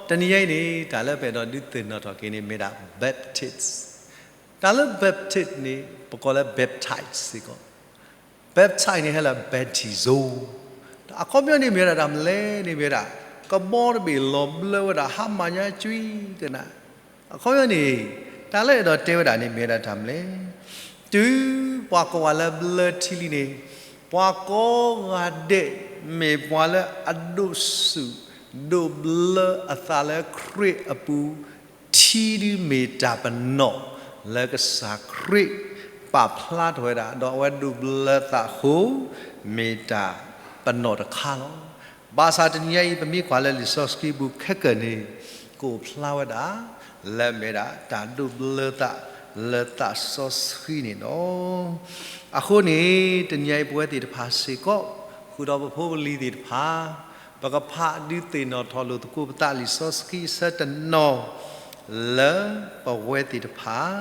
တနံၤညါအံၤန့ၣ် တၢ်လၢပအဲၣ်ဒိးဒုးသ့ၣ်နီၣ်ထီၣ်က့ၤန့ၣ်မ့ၢ်ဒၣ် baptism. တၢ်လၢ baptism န့ၣ် ပကိးလၢ baptize စ့ၢ်ကီး. Baptize န့ၣ်ဟဲလၢ baptizo. အခီပညီန့ၣ်မ့ၢ်ဝဲဒၣ်တၢ်မနုၤလဲၣ်န့ၣ်မ့ၢ်ဝဲဒၣ် ကဘီတဘ့ၣ်လီၤဘျၢဝဲဒၣ် ဟါမၢ်ညါကွံကနၣ်. အခီပညီန့ၣ် တၢ်လၢအဲၣ်ဒိးတဲဝဲဒၣ်န့ၣ်မ့ၢ်ဝဲဒၣ်တၢ်မနုၤလဲၣ်. တုၤပှၤကိးဝဲလၢဘျၢထံလံန့ၣ် ပှၤကိးဂၤဒဲး မ့ၢ်ပှၤလၢအဒိးဆူၣ်ဒိးဘျၢအသးလၢခရံာ်အပူၤ, ထံဒုးမ့ၢ်တၢ်ပနီၣ်လၢကစၢ်ခရံာ်ပာ်ဖျါထီၣ်ဝဲဒၣ် ဒီးအဝဲဒိးဘျၢသးအဃိ မ့ၢ်တၢ်ပနီၣ်တခါလီၤ. ဘၣ်ဆၣ်တနံၤညါအံၤ ပမ့ၢ်ကွၢ်လၢလံာ်စီဆှံပူၤခဲကနံၣ်န့ၣ် ကအိၣ်ဖျါဝဲဒၣ် လၢမ့ၢ်ဒၣ်တၢ်ဒိးဘျၢသးလၢသးစီဆှံန့ၣ်လီၤ. အဃိန့ၣ် တနံၤညါအံၤပဝဲသ့ၣ်တဖၣ်စ့ၢ်ကီး ဃုာ်ဒီးပဖိပလံၤသ့ၣ်တဖၣ် ပကဖးဒုးသ့ၣ်နီၣ်ထီၣ်လိာ်သကိးပသးလံာ်စီဆှံအဆၢတနီၤ လၢပဝဲသ့ၣ်တဖၣ်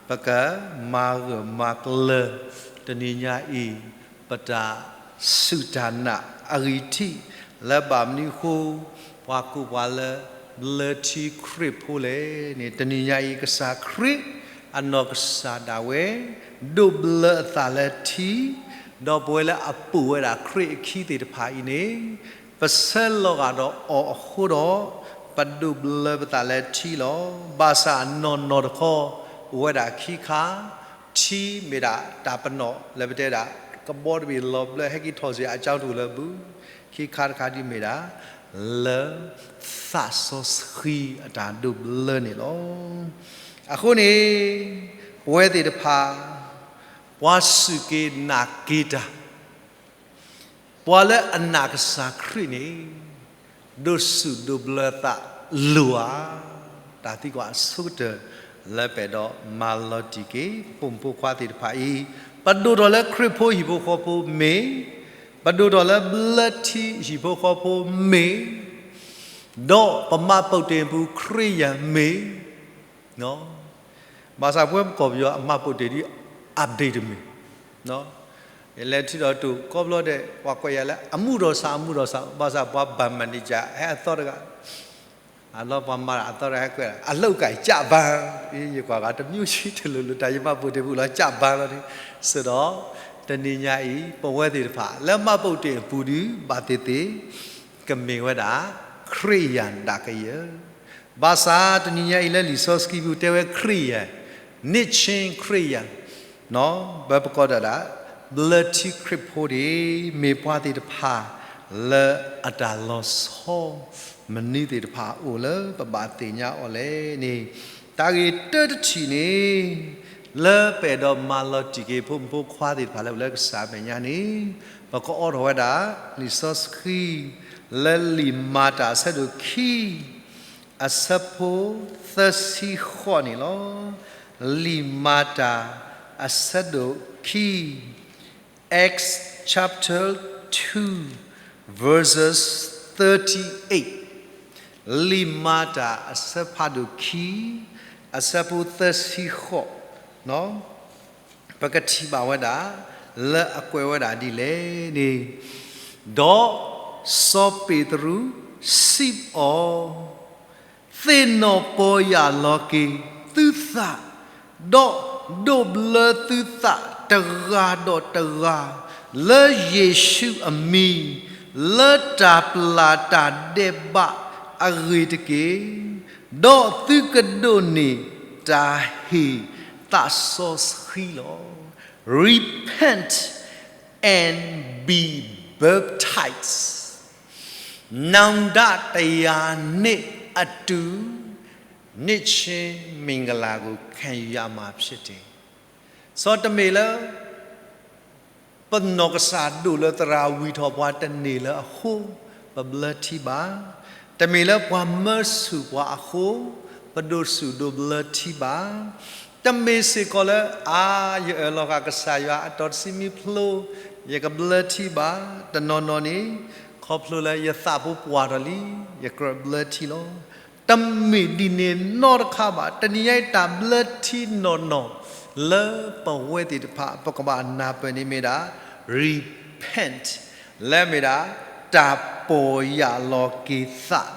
ပကမၤဂၢၢ်မၤကျၢၤ တနံၤညါအံၤ ပတၢ်စူၢ်တၢ်နာ်အဂံၢ်ထံး လၢဘၣ်မနုၤအဃိ ပှၤကိးပှၤလၢ ဘျၢထံခရံာ်ဖိလဲၣ်န့ၣ် တနံၤညါအံၤ ကစၢ်ခရံာ်အနီၢ်ကစၢ်ဒၣ်ဝဲ ဒိးဘျၢအသးလၢထံ, ဒီးပဝဲလၢအပိာ်ဝဲဒၣ်ခရံာ်အခံသ့ၣ်တဖၣ်အံၤန့ၣ် ပဆၢလီၤဂာ်ဒီးအီၤအဃိဒီး ပဒိးဘျၢပသးလၢထံလီၤ. ဘၣ်ဆၣ်အနီၢ်နီၢ်တခီ အိၣ်ဝဲဒၣ်ခံခါ, ထံမ့ၢ်ဒၣ်တၢ်ပနီၣ်လၢပတဲဒၣ် ကဘီတဘ့ၣ်လီၤဘျၢ ဟဲက့ၤထီၣ်စ့ၢ်အကၠီတအိၣ်လၢၤဘၣ်, ခံခါတခါဒ်မ့ၢ်ဒၣ် လၢသးစီဆှံအတၢ်ဒိးဘျၢန့ၣ်လီၤ. အဃိန့ၣ် ပဝဲသ့ၣ်တဖၣ် ပှၤစူၢ်က့ၤနာ်က့ၤတၢ် ပှၤလၢအနာ်ကစၢ်ခရံာ်န့ၣ် ဒိးဆူၣ်ဒိးဘျၢသးလိၣ်ဧါ. တၢ်သံကွၢ်အဆိကတၢၢ်လၢပအဲၣ်ဒိးမၤလီၤတံၢ်က့ၤ ပဖိမုၣ်ဖိခွါသ့ၣ်တဖၣ်အံၤ, ပဒိၣ်ထီၣ်လၢခရံာ်ဖိဟံၣ်ဖိဃီဖိမ့ၢ်, ပဒိၣ်ထီၣ်လၢဘျၢထံဟံၣ်ဖိဃီဖိမ့ၢ်, ဒီးပမှတ်ပုံတင်အပူၤခရံာ်ယွၤမ့ၢ် ဘၣ်ဆၣ်ပဝဲပကီၢ်ပယီၤအမှတ်ပုံတင်ဒ် update တမ့ၢ်, ယလဲၤထံဒီးတိၢ် ကိးဘျီဒဲး ပှၤကွဲးယၤလၢ အမူဒီးစး အမူဒီးစး ဘၣ်ဆၣ်ပှၤဘၣ် manager ဟဲအသီတဂၤ, အလီၤပှၤမၤအသီတဂၤဟဲကွဲးလၢ အလုပ်ကံ ကျပန်း, ယကွၢ်ဂၤတမျိုး တလိၤလိၤ တၢ်ယမှတ်ပုံတင်ပူၤလီၤ ကျပန်းလီၤန့ၣ်, စ့ၢ်ဒီး တနံၤညါအံၤ ပဝဲသ့ၣ်တဖၣ် လၢမှတ်ပုံတင်အပူၤဒုး ဘၣ်သ့ၣ်သ့ၣ် ကမ့ၢ်ဝဲဒၣ် ခရံာ်ယွၤဒၣ်ကယၢၤ ဘၣ်ဆၣ်တနံၤညါအံၤလၢလံာ်စီဆှံပူၤတဲဝဲခရံာ်ယွၤ, န့ၢ်ဆ့ခရံာ်ယွၤ, ပပကိးတၢ်ဒၣ် ဘျၢထံခရံာ်ဖိန့ၣ် မ့ၢ်ပှၤသ့ၣ်တဖၣ်လၢအတၢ်လီၤဆီ မနုၤသ့ၣ်တဖၣ်အအိၣ်လၢပဘၣ်သ့ၣ်ညါအီၤလဲၣ်န့ၣ်, တၢ်ဂ့ၢ်တၢတထံၣ်န့ၣ် လၢပအဲၣ်ဒိးမၤလီၤတံၢ်က့ၤ ဖိမုၣ်ဖိခွါသ့ၣ်တဖၣ်လၢအိၣ်လၢကစၢ်မဲာ်ညါန့ၣ်, ပကအိးထီၣ်ဝဲဒၣ် လံာ်စီဆှံ လၢလံာ်မၤတၢ်အဆၢဒိၣ်ခံ အဆၢဖိသၢဆံဃိးန့ၣ်လီၤ. လံာ်မၤတၢ်အဆၢဒိၣ်ခံ Acts chapter two, verses thirty-eight. လံာ်မၤတၢ်အဆၢဖးဒိၣ်ခံ အဆၢဖိသၢဆံဃိး, ပကထံၣ်ဘၣ်ဝဲဒၣ် လၢအကွဲးဝဲဒၣ်ဒ်လဲၣ်န့ၣ်, ဒီးစီၤပ့းတရူးစံးအီၤ, သ့ၣ်နီၣ်ပီၢ်ယၢ်လီၤက့ၤသုသး, ဒီးဒိးဘျၢသုသးတဂၤဒီးတဂၤ လၢယ့ၣ်ၡူးအမံၤ လၢတၢ်ပျၢ်တၢ်ဒဲးဘးအဂ့ၢ်တက့ၢ်. ဒီးသုကဒိးန့ၢ်တၢ်ဟ့ၣ်သးစီဆှံလီၤ. Repent and be baptized. နောင်တ တစ်ရာနှစ်အတူ နှစ်ချင်းမင်္ဂလာကို ခံယူရမှာဖြစ်တယ်. စီၤတမ့ၢ်လၢ ပနီၢ်ကစၢ်ဒိၣ်လၢသရၣ်ဝံၢ်ထီၣ်ပှၤတန့ၢ်လၢအဃိ ပဘျၢထံဘၣ်. တမ့ၢ်လၢပှၤမၢဆူၣ်ပှၤအဃိ ပဒိးဆူၣ်ဒိးဘျၢထံဘၣ်. တမ့ၢ်စ့ၢ်ကီးလၢ အါ ယအၢၣ်လီၤဃာ်ကစၢ်ယွၤအတီၤတဆံမံဖျိ ယကဘျၢထံဘၣ်. တနီၤနီၤန့ၣ် ခီဖျိလၢယသးဖိပှၢ်ထီၣ်လံ ယကြၢးဘျၢထံလီၤ. တမ့ၢ်ဒ်န့ၣ်နီတခါဘၣ်. တနံၤညါအံၤတၢ်ဘျၢထံနီၢ်နီၢ် လၢပဝဲသ့ၣ်တဖၣ် ပကဘၣ်နၢ်ပၢၢ်န့ၣ်မ့ၢ်ဒၣ် repent လၢမ့ၢ်ဒၣ် တၢ်ပီၢ်ယၢ်လီၤက့ၤသး,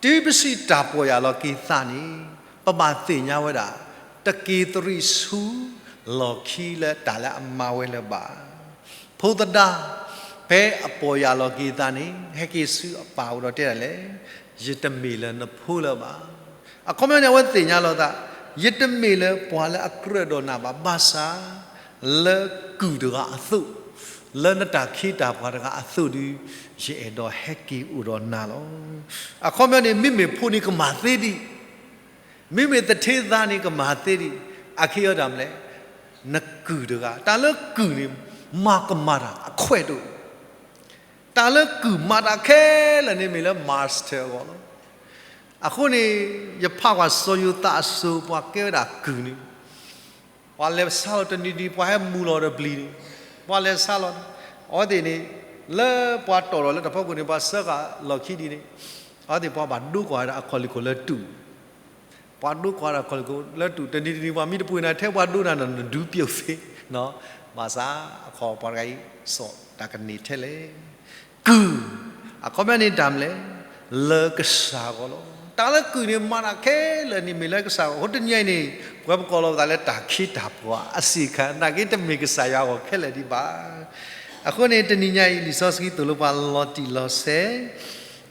တၢ် တုၤပစံးတၢ်ပီၢ်ယၢ်လီၤက့ၤသးန့ၣ်, ပဘၣ်သ့ၣ်ညါဝဲဒၣ်, တက့ၤသရံးဆူလီၢ်ခံလၢတၢ်လၢအမၤဝဲလၢၤဘၣ်. ဖိသဒါ, ဖဲအပီၢ်ယၢ်လီၤက့ၤသးန့ၣ် ဟဲက့ၤဆူအပၢ်အအိၣ်ဒီးတဲဒၣ်လဲၣ်, ယတမ့ၢ်လၢနဖိလၢၤဘၣ်. အခီပညီန့ၣ် အဝဲသ့ၣ်ညါလီၤသး, ယတမ့ၢ်လၢပှၤလၢအကြၢးဒီးနၤဘၣ်, ဘၣ်ဆၣ်လၢကုၢ်တဂၤအသိး, လၢနတၢ်ခ့တၢ်ပှၤတဂၤအသိးဒီး, ယအဲၣ်ဒိးဟဲက့ၤအိၣ်ဒီးနၤလီၤ. အခီပညီန့ၣ် မ့မ့ၢ်ဖိန့ၣ်ကမၤသ့ဒံး, မ့မ့ၢ်သထ့သါန့ၣ်ကမၤသ့ဒံး, အခံအီတၢ်မနုၤလဲၣ်, နကုၢ်တဂၤ, တၢ်လၢကုၢ်န့ၣ် မၤကမၣ်တၢ်အခွဲးတအိၣ်, တၢ်လၢကုၢ်မၤတၢ်ခဲလၢာ်န့ၣ်မ့ၢ်လၢ master အဂီၢ်လီၤ. အဃိန့ၣ် ယဖးကွၢ်စီၤယိၤသးအစိၤ ပှၤကဲဝဲဒၣ်ကုၢ်န့ၣ်, ပှၤလဲၤဆါလီၤတနံၤနံၤ ပှၤဟဲမူၤလီၤဒီးပျံၤန့ၣ်, ပှၤလဲၤဆါလီၤ, အဝဲသ့ၣ်န့ၣ် လၢပှၤတီၢ်ထီၣ်လၢတၢ်ဖီခိၣ်န့ၣ် ပှၤစၢဃာ်လီၢ်ခံဒ်န့ၣ်, အဝဲသ့ၣ်ပှၤဘၣ်ဒိကွၢ်ဝဲဒၣ်အခီၣ်လ့ၢ်ခိၣ်လၢတူၢ် ပှၤဒိကွၢ်တၢ်ခီၣ်လ့ၢ်ခိၣ်လၢတူၢ်, တနံၤတနံၤ ပှၤမ့ၢ်တပှ့ၤနၤထဲပှၤဒိနၤန့ၣ် နဒုးပျိာ်သ့, ဘၣ်ဆၣ်အခီၣ်ပှၤတဂၤအံၤ စိာ်တၢ်ကန့ၢ်ထဲလဲၣ်. ကုၢ်, အခီပညီန့ၣ်တၢ်မနုၤလဲၣ်, လၢကစၢ်အဂီၢ်လီၤ. တၢ်လၢကုၢ်န့ၣ် မၤတၢ်ခဲလၢာ်န့ၣ်မ့ၢ်လၢကစၢ်အဂီၢ်, အဃိတနံၤအံၤန့ၣ် ပဝဲပကိးလီၤပသးလၢတၢ်ခ့တၢ်ပှၤအဆံးခါ, နာ်က့တမ့ၢ်ကစၢ်ယွၤအဂီၢ်ခဲလၢာ်ဒံးဘၣ်. အဃိန့ၣ် တနံၤညါအံၤ လံာ်စီဆှံသိၣ်လိပှၤလီၤတံၢ်လီၤဆဲး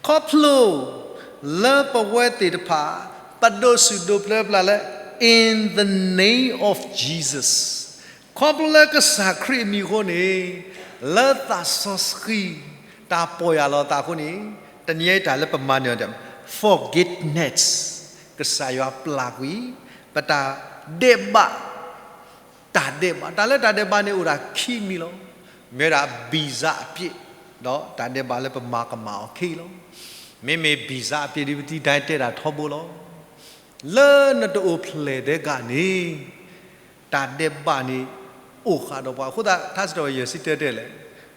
ခီဖျိ လၢပဝဲသ့ၣ်တဖၣ် ပဒိးစူၣ်ဒိးဘျၢပသးလၢ in the name of Jesus, ခီဖျိလၢကစၢ်ခရံာ်အမံၤအဃိန့ၣ်, လၢသးစီဆှံ တၢ်ပီၢ်ယၢ်လီၤသးအဃိန့ၣ်, တနံၤအံၤတၢ်လၢပမၤန့ၢ်အီၤ forgiveness, ကစၢ်ယွၤပျၢ်ကွံာ် ပတၢ်ဒဲးဘး တၢ်ဒဲးဘး, တၢ်လၢတၢ်ဒဲးဘးန့ၣ်အိၣ်ဒၣ်ခံမံၤလီၤ. မ့ၢ်ဝဲဒၣ် visa အပြစ်, ဒီးတၢ်ဒဲးဘးလၢပမၤကမၣ်အီၤခံလီၤ. မ့မ့ၢ် visa အပြစ်ဒ်ပတံၤတၢ်တဲတၢ်ထီဘိလီၤ. လၢနတအိၣ်ဖျဲၣ်ဒဲးဂၤန့ၣ်, တၢ်ဒဲးဘးန့ၣ် အိၣ်ဃာ်ဒီးပှၤ, အဃိသတး ထါစံးထီၣ်ပတြၢၤ ယဲၢ်ဆံတၢတဲလဲၣ်,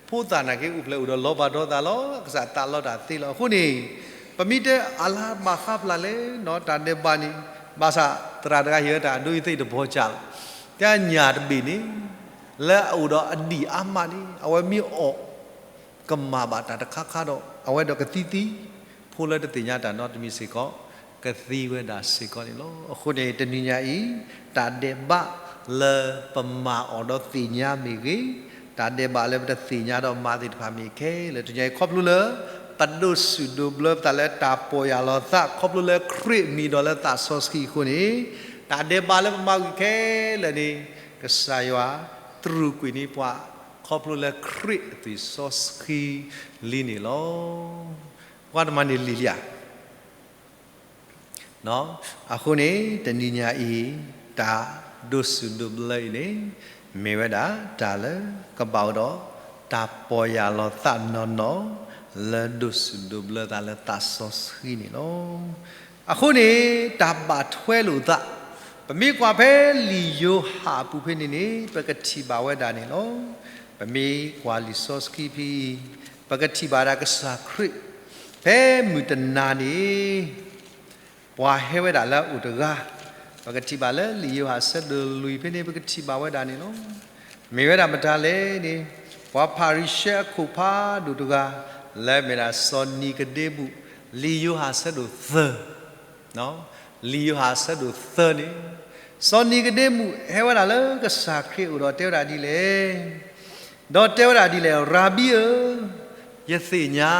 ဖိသၣ်နာ်က့အိၣ်ဖျဲၣ်အိၣ်ဒီးလီၤဘၣ်ဒီးသးလီၤ, ကစၢ်သးလီတၢ်သ့လီၤ. အဃိန့ၣ်, ပမ့ၢ်တဲအလါဘၣ်ဃါဖျါလဲၣ်, တၢ်ဒဲးဘးန့ၣ်, ဘၣ်ဆၣ်သရၣ်တဂၤဟ့ၣ်ဝဲတၢ် ဒိယသ့ၣ်တဘီကၢ်လီၤ. တဲညၣ်တဘ့ၣ်န့ၣ်, လၢအအိၣ်ဒီးအဒံၣ်အါမးန့ၣ် အဝဲမ့ၢ်အီၣ် ကမၣ်ဘၣ်တၢ်တခါခါဒီး အဝဲဒီးကသံသံ, ဖိလၢတသ့ၣ်ညါတၢ်နီတမံၤစ့ၢ်ကီး, ကသံဝဲဒၣ်စ့ၢ်ကီးန့ၣ်လီၤ. အဃိန့ၣ် တနံၤညါအံၤ, တၢ်ဒဲးဘးလၢပမၤအီၤဒီးသ့ၣ်ညါမ့ၢ်ဂ့ၤ, တၢ်ဒဲးဘးလၢပတသ့ၣ်ညါဒီးမၤသ့ၣ်တဖၣ်မ့ၢ်ခဲလၢာ် တနံၤညါအံၤ ခီဖျိလၢ ပဒိးစူၣ်ဒိးဘျၢပသးလၢတၢ်ပီၢ်ယၢ်လီၤသး ခီဖျိလၢခရံာ်အမံၤဒီးလၢသးစီဆှံအဃိန့ၣ်, တၢ်ဒဲးဘးလၢပမၤဂ့ၤခဲလၢာ်န့ၣ်, ကစၢ်ယွၤ တြူာ်ကွံာ်န့ၢ်ပှၤ ခီဖျိလၢခရံာ်အသွံၣ်စီဆှံလံန့ၣ်လီၤ. ပှၤတမၤန့ၢ်လံာ်လံဧါ. အဃိန့ၣ် တနံၤညါအံၤ တၢ်ဒိးစူၣ်ဒိးဘျၢအံၤန့ၣ် မ့ၢ်ဝဲဒၣ်တၢ်လၢကဘၣ်အိၣ်ဒီး တၢ်ပီၢ်ယၢ်လီၤသးနီၢ်နီၢ် လၢဒိးစူၣ်ဒိးဘျၢသးလၢသးစီဆှံန့ၣ်လီၤ. အဃိန့ၣ် တၢ်ဘၣ်ထွဲလိာ်သး, ပမ့ၢ်ကွၢ်ဖဲလံာ်ယိၤဟၣ်အပူၤဖဲန့ၣ်န့ၣ် ပကထံၣ်ဘၣ်ဝဲဒၣ်န့ၣ်လီၤ. ပမ့ၢ်ကွၢ်လံာ်စီဆှံဖဲအံၤ, ပကထံၣ်ဘၣ်ဒၣ်ကစၢ်ခရံာ် ဖဲမုၢ်တနၤန့ၣ် ပှၤဟဲဝဲဒၣ်လၢအအိၣ်တဂၤ, ပကထံၣ်ဘၣ်လၢလံာ်ယိၤဟၣ်အဆၢဒိၣ်လွံၢ်ဖဲန့ၣ် ပကထံၣ်ဘၣ်ဝဲဒၣ်န့ၣ်လီၤ. မ့ၢ်ဝဲဒၣ်မတၤလဲၣ်န့ၣ်, ပှၤဖၤရံၤၡဲအခိၣ်ဖးဒိၣ်တဂၤ လၢအမ့ၢ်ဒၣ်စီၤနံၤကဒ့မူး, လံာ်ယိၤဟၣ်အဆၢဒိၣ်သၢ လံာ်ယိၤဟၣ်အဆၢဒိၣ်သၢန့ၣ်, စီၤနံၤကဒ့မူးဟဲဝဲဒၣ်လၢကစၢ်ခရံာ်အအိၣ်ဒီးတဲဝဲဒၣ်ဒ်လဲၣ်, ဒီးတဲဝဲဒၣ်ဒ်လဲၣ်, ရၤဘံဧၢ, ယသ့ၣ်ညါ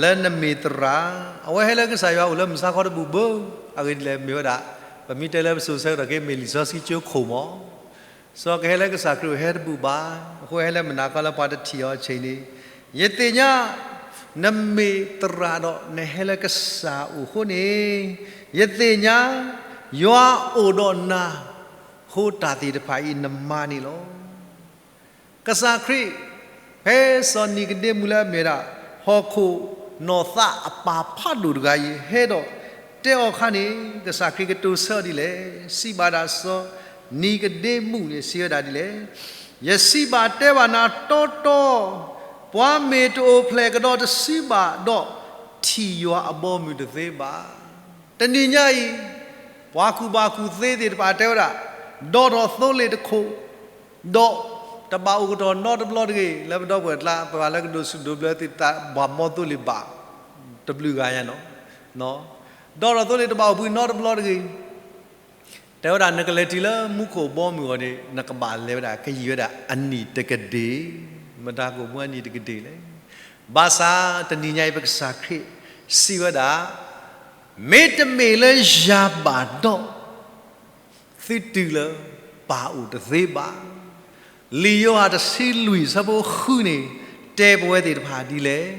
လၢနမ့ၢ်သရၣ်, အဝဲဟဲလၢကစၢ်ယွၤအိၣ်လၢမုၢ်ဆါခီတဘူၣ်ဘၣ်, အဂ့ၢ်ဒ်လဲၣ်မ့ၢ်ဝဲဒၣ်, ပမ့ၢ်တဲလၢပစိၤဆၢကတီၢ်က့ မ့ၢ်လံာ်စီဆှံကၠိခိၣ်မး စီၤကဟဲလၢကစၢ်ခရံာ်အိၣ်ဟဲတဘူၣ်ဘၣ်, အဃိဟဲလၢမုၢ်နၤခီလၢပှၤတထံၣ်အီၤအဆ့ၣ်န့ၣ်, ယသ့ၣ်ညါ နမ့ၢ်သရၣ်ဒီးနဟဲလၢကစၢ်အအိၣ်အဃိန့ၣ်, ယသ့ၣ်ညါ ယွၤအိၣ်ဒီးနၤ ဃိတၢ်သ့ၣ်တဖၣ်အံၤနမၤန့ၣ်လီၤ. ကစၢ်ခရံာ် ဖဲစီၤနံၤကဒ့မူးလၢအမ့ၢ်ဒၣ် ဟီၣ်ခိၣ်နီၢ်သးအပၢ်ဖးဒိၣ်တဂၤအံၤ ဟဲဒီးတဲအီၤအခါန့ၣ် ကစၢ်ခရံာ်ကတိၤဆၢအီၤဒ်လဲၣ်, စံးဘၣ်ဒၣ်စီၤနံၤကဒ့မူးန့ၣ် စံးဝဲဒၣ်ဒ်လဲၣ်, ယစံးဘၣ်တဲဘၣ်နၤတီတီ, ပှၤမ့ၢ်တအိၣ်ဖျဲၣ်ကဒီးတစုဘၣ်ဒီး ထံၣ်ယွၤအဘီအမုၢ်တသ့ဘၣ်. တနံၤညါအံၤ ပှၤကူၣ်ဘၣ်ကူၣ်သ့သ့ၣ်တဖၣ်တဲဝဲဒၣ်, ဒီထီၣ်သိလ့ၣ်တခိၣ်, ဒီးတဘၣ်အိၣ်ကတီၢ်နီတဘျီတဂ့ၤ, လၢပဒီပုၢ်ဝဲၢ်ကျါ ပှၤလၢကဒိးစူၣ်ဒိးဘျၢသ့ၣ်တဖၣ် ဘၣ်မီသိလ့ၣ်ဘၣ် တဘျုးဂၤညါနီၤ, ဒီးထီၣ်သိးန့ၣ် တဘၣ်အိၣ်ဘှံးနီတဘျီတဂ့ၤ. တဲဝဲဒၣ် နကလဲၤတုၤလၢမူခိၣ်ဘီမုၢ်အဂီၢ်န့ၣ် နကဘၣ်လဲၤဝဲဒၣ် ကယံာ်ဝဲဒၣ်အနံၣ်တကဒ့ၣ်, မတၤကအိၣ်မူအနံၣ်တကဒ့ၣ်လဲၣ်. ဘၣ်ဆၣ်တနံၤညါအံၤ ပကစၢ်ခရံာ်စံးဝဲဒၣ်, မ့တမ့ၢ်လၢယၤဘၣ်ဒီး သုတုၤလၢပၢ်အိၣ်တသ့ဘၣ်. လံာ်ယိၤဟၣ်တဆံလွံၢ်ဆၢဖိဃုန့ၣ် တဲပဝဲသ့ၣ်တဖၣ်ဒ်လဲၣ်.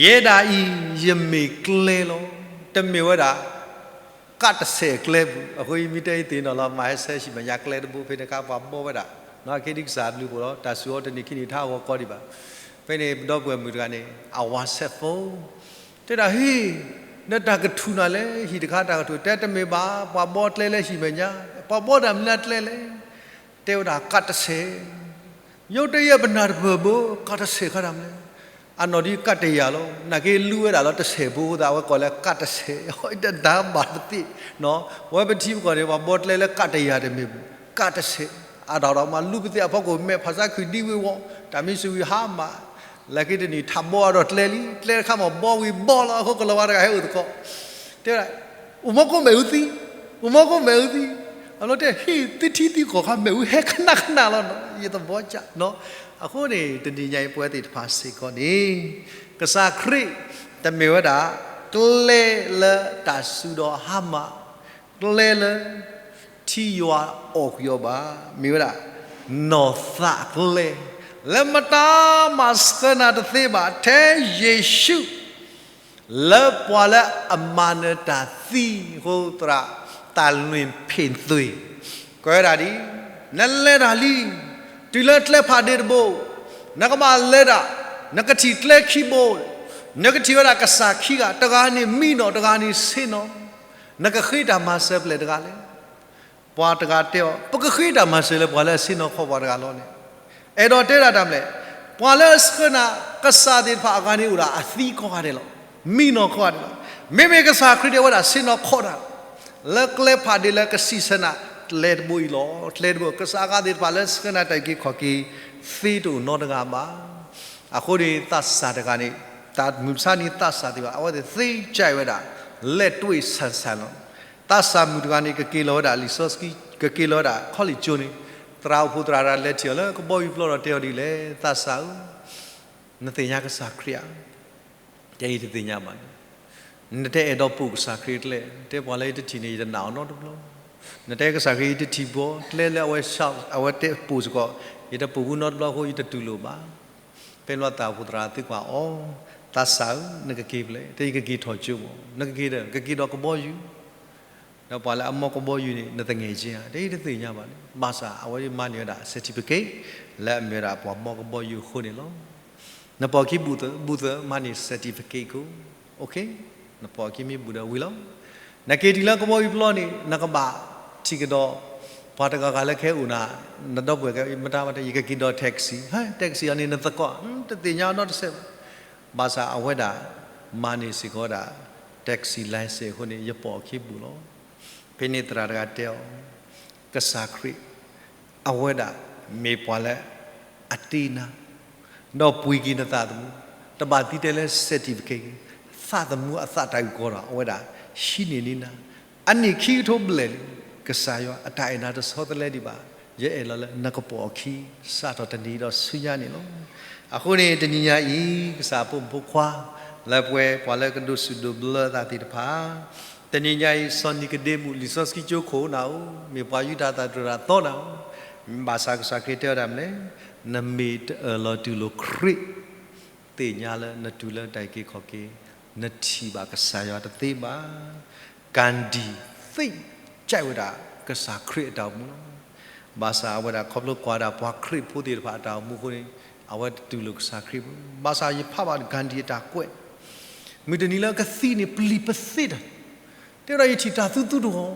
ယဲဒၣ်အံၤ ယမ့ၢ်ကျဲလီၤ. တမ့ၢ်ဝဲဒၣ် ကးတဆဲးအကျဲပူၤ, အဃိယမ့ၢ်တဲအံၤသ့ၣ်နီၣ်လီၤ မၤဟဲဆဲးဟံၣ်မဲာ်ညါကျဲတဘိဖဲန့ၣ်အခါ ပှၤဘီဝဲဒၣ်, အခဲဒ်ကစၢ်အဘျုးအဖှိၣ်လီၤ တၢ်စူၤအီၤတန့ၢ်ခံန့ၢ်ထါအဂီၢ်ကီဒံးဘၣ်. ဖဲန့ၣ်ပဒီပုၢ်ဝဲၢ်မုၣ်တဂၤန့ၣ် အဝၤဆဲးဖိ တဲဒၣ်ဟ့ၣ်, နတၢ်ကထူၣ်နၤလဲၣ် ဟံၣ်တခါတၢ်ကထူၣ် တဲတမ့ၢ်ဘၣ် ပှၤဘီကျဲလၢဟံၣ်မဲာ်ညါ, ပှၤဘီတၢ်မနုၤကျဲလဲၣ်. တဲဝဲဒၣ်ကးတဆဲး, ယိတယဲၢ်ပနၢ်တပၢၢ်ဘၣ် ကးတဆဲးခါတၢ်မနုၤလဲၣ်. အနီၢ်ဒ်ကးတယာ်လီၤ, နာ်က့လူဝဲဒၣ်လီၤတဆဲးဖိအဃိသတး အဝဲကိးလၢကးတဆဲး, တဒါဘၣ်ပသ့ၣ်, ဝဲပထံပကီၢ်န့ၣ် ပှၤဘီကျဲလၢကးတယာ်တမ့ၢ်ဘၣ်, ကးတဆဲး, အတၢ်ဒီးမၤလူပသ့ၣ်အဖီခိၣ် မဲာ်ဖးဆါခုၣ်ဒံဝ့ၤဝီၤ, တၢ်မံစူၤဝံၤဟါမၢ် လၢခံတနံၤထးဘီအဒီးကျဲလံ, ကျဲတခါမ့ၢ်ဘီဝံၤဘီလီၤ, အဃိကလီၤဝါတဂၤဟဲအိၣ်သကိး, တဲဝဲဒၣ်, အိၣ်မီကိၣ်မဲာ်အူသံ, အိၣ်မီကိၣ်မဲာ်အူသံ, အလီၤတဲ ဟ့ၣ်သံထံသံကီၢ်ခါ မဲာ်အူဟဲခနၣ်ခနၣ်လီၤနီၤ, ယသဘီကၢ်နီၤ. အဃိန့ၣ် တနံၤညါအံၤပဝဲသ့ၣ်တဖၣ်စ့ၢ်ကီးန့ၣ် ကစၢ်ခရံာ် တမ့ၢ်ဝဲဒၣ် ကျဲလၢတၢ်စူၤဒီးဟါမၢ်, ကျဲလၢ ထံယွၤအီၣ်ကွံာ်အီၤဘၣ်, မ့ၢ်ဝဲဒၣ် နီၢ်သးကျဲ, လၢမတၤမၤဆှၢနၤတသ့ဘၣ်, ထဲယ့ၣ်ၡူး လၢပှၤလၢအမၤနၢၤတၢ်သံအဃိသတး တၢ်လွံၢ်ဖ့ၣ်သွံၣ် ကွဲးဝဲဒၣ်ဒ်အံၤ, နလဲၤတၢ်လံ, တုၤလၢကျဲဖးဒ့တဘိ, နကဘၣ်လဲၤတၢ်, နကထံၣ်ကျဲခံဘိ, နကထံၣ်ဝဲဒၣ်ကစၢ်ခံဂၤ, တဂၤန့ၣ်မံနီၤ, တဂၤန့ၣ်ဆ့ၣ်နီၤ, နကဃ့တၢ်မၤစၢၤဖဲလဲၣ်တဂၤလဲၣ်. ပှၤတဂၤတဲအီၤ, ပကဃ့တၢ်မၤစၢၤလၢပှၤလၢအဆ့ၣ်နီၤခီပှၤတဂၤလီၤန့ၣ်, အဲၣ်ဒိးတဲဒၣ်တၢ်မနုၤလဲၣ်, ပှၤလၢအဆှၢနၤ ကစၢ်သ့ၣ်တဖၣ်အဂၤန့ၣ်အိၣ်ဒၣ်အသံကိးဂၤဒဲးလီၤ, မံနီၤကိးဂၤဒဲးလီၤ. မ့မ့ၢ်ကစၢ်ခရံာ်ဒၣ်ဝဲဒၣ်ဆ့ၣ်နီၤခီတၢ်, လၢကျဲဖးဒ့လၢကစံးဆၢနၤ ကျဲတဘိအံၤလီၤ, ကျဲတဘိ, ကစၢ်အဂၤသ့ၣ်တဖၣ်လၢဆှၢနၤတၢ်အုၣ်က့ၤခီၣ်က့ၤ သ့တအိၣ်နီတဂၤဘၣ်. အဃိန့ၣ်သးစၢ်တဂၤန့ၣ်, တၢ်မုၢ်မဆါန့ၣ်သးစၢ်သ့ၣ်တဖၣ် အဝဲသ့ၣ်သ့ကၢ်ဝဲဒၣ် လဲၤတွ့ၣ်ဆၣ်ဆၣ်လီၤ. သးစၢ်မုၣ်တဂၤန့ၣ် ကက့ၤလီၤဝဲဒၣ်လံာ်စီဆှံ, ကက့ၤလီၤဝဲဒၣ်ခီလ့ၣ်ကၠိန့ၣ်, သရၣ်အိၣ်ဖှိၣ်သရၣ်တဂၤလဲၤထံၣ်အီၤလၢကဘီယူၤပျီဒီးတဲအီၤဒ်လဲၣ်, သးစၢ်ဧၢ, နသ့ၣ်ညါကစၢ်ခရံာ်ဧါ. တဲယတသ့ၣ်ညါဘၣ်န့ၣ်, နတအဲၣ်ဒိးပိာ်ကစၢ်ခရံာ်ကျဲ, တဲပှၤလၢယတထံၣ်န့ၣ် ယတနာ်အီၤနီတဘျီ, နတဲကစၢ်ခရံာ်ယတထံၣ်ဘၣ်, ကျဲလၢအဝဲ အဝဲတဲပိာ်စ့ၢ်ကီး, ယတပိာ်ဘူးနီတဘျီအဃိ ယတတူၢ်လိာ်ဘၣ်. ဖဲလီၤသးအိၣ်ဖှိၣ်သရၣ်သံကွၢ်အီၤ, သးစၢ်ဧၢ, နကက့ၤဖဲလဲၣ်, တဲယကက့ၤထီၣ်ကၠိမး, နကက့ၤဒီး ကက့ၤဒီးကဘီယူၤ, ဒီးပှၤလၢအမီကဘီယူၤန့ၣ် နသငဲၣ်က့ဧါ, တဲယတသ့ၣ်ညါဘၣ်န့ၣ်, ဘၣ်ဆၣ်အဝဲမၤန့ၢ်ဝဲဒၣ် certificate လၢအမ့ၢ်ဝဲဒၣ်ပှၤမီကဘီယူၤအဃိန့ၣ်လီၤ. နပိာ်အခံဘူးသၢ, ဘူးသၢ မၤန့ၢ် certificate ကိး, နပိာ်အခံမ့ၢ်ဘူးဒီးဝံၤလီၤ. နက့ၤတုၤလၢကဘီယူၤပျီန့ၣ် နကဘၣ်ထံၣ်ကဒီး ပှၤတဂၤဂၤလၢကဟဲအိၣ်နၤ, နဒီပုၢ်ဝဲၢ်ကမတၤဘၣ်တဲ ယကက့ၤဒီး taxi, ဟဲ taxi အီၤန့ၣ် နသကိး, တသ့ၣ်ညါအီၤနီတစဲးဘၣ်. ဘၣ်ဆၣ်အဝဲဒၣ် မၤန့ၢ်စ့ၢ်ကီးဝဲဒၣ် taxi license အဃိန့ၣ် ယပိာ်အခံဘူးလီၤ. ဖဲန့ၣ်သရၣ်တဂၤတဲအီၤ, ကစၢ်ခရံာ် အဝဲဒၣ်မ့ၢ်ပှၤလၢအတ့နၤ, ဒီးပှ့ၤက့ၤနသးသမူ, တဘၣ်သံတဲလၢ certificate, သးသမူအသးတၢ်အုၣ်ကီၤဒီး အဝဲဒၣ်ဟံးန့ၢ်န့ၢ်နၤ, အနံၣ်ခံကထိဘျဲၣ်လံ, ကစၢ်ယွၤအတၢ်အဲၣ်နၤတဆီတလဲဒံးဘၣ်. ယအဲၣ်လီၤလၢနကပိာ်အခံ စးထီၣ်တနံၤဒီးဆူညါန့ၣ်လီၤ. အဃိန့ၣ် တနံၤညါအံၤ ကစၢ်အဖိမုၣ်ဖိခွါ လၢပှဲၤပှၤလၢကဒိးစူၣ်ဒိးဘျၢသးသ့ၣ်တဖၣ် တနံၤညါအံၤ စီၤနံၤကဒ့မူး လံာ်စီဆှံကၠိခိၣ်နၤဧိၤ, မ့ၢ်ပှၤယူဒၤသၣ်တြၢၤတၢ်သီနၤဧိၤ, ဘၣ်ဆၣ်ကစၢ်ခရံာ်တဲဝဲဒၣ်မနုၤလဲၣ်, နမ့ၢ်တအၢၣ်လီၤတူၢ်လိာ်ခရံာ်, သ့ၣ်ညါလၢနတုၤလၢတၢ်အုၣ်က့ၤခီၣ်က့ၤ, နထံၣ်ဘၣ်ကစၢ်ယွၤတသ့ဘၣ်. ကၣ်ဒံၣ် သ့ၣ်ကၢ်ဝဲဒၣ်ကစၢ်ခရံာ်အတၢ်အိၣ်မူလီၤ. ဘၣ်ဆၣ်အဝဲဒၣ်ခီဖျိကွၢ်ဒၣ်ပှၤခရံာ်ဖိသ့ၣ်တဖၣ်အတၢ်အိၣ်မူအဃိန့ၣ်, အဝဲတတူၢ်လိာ်ကစၢ်ခရံာ်ဘၣ်. ဘၣ်ဆၣ်ယဖးဘၣ်ကၣ်ဒံၣ်အတၢ်ကွဲး, မုၢ်တနံၤလၢကသံန့ၣ်ပျံၤပသ့တၢ်, တဲဝဲဒၣ်ယထံၣ်တၢ်သူသူတဂီၢ်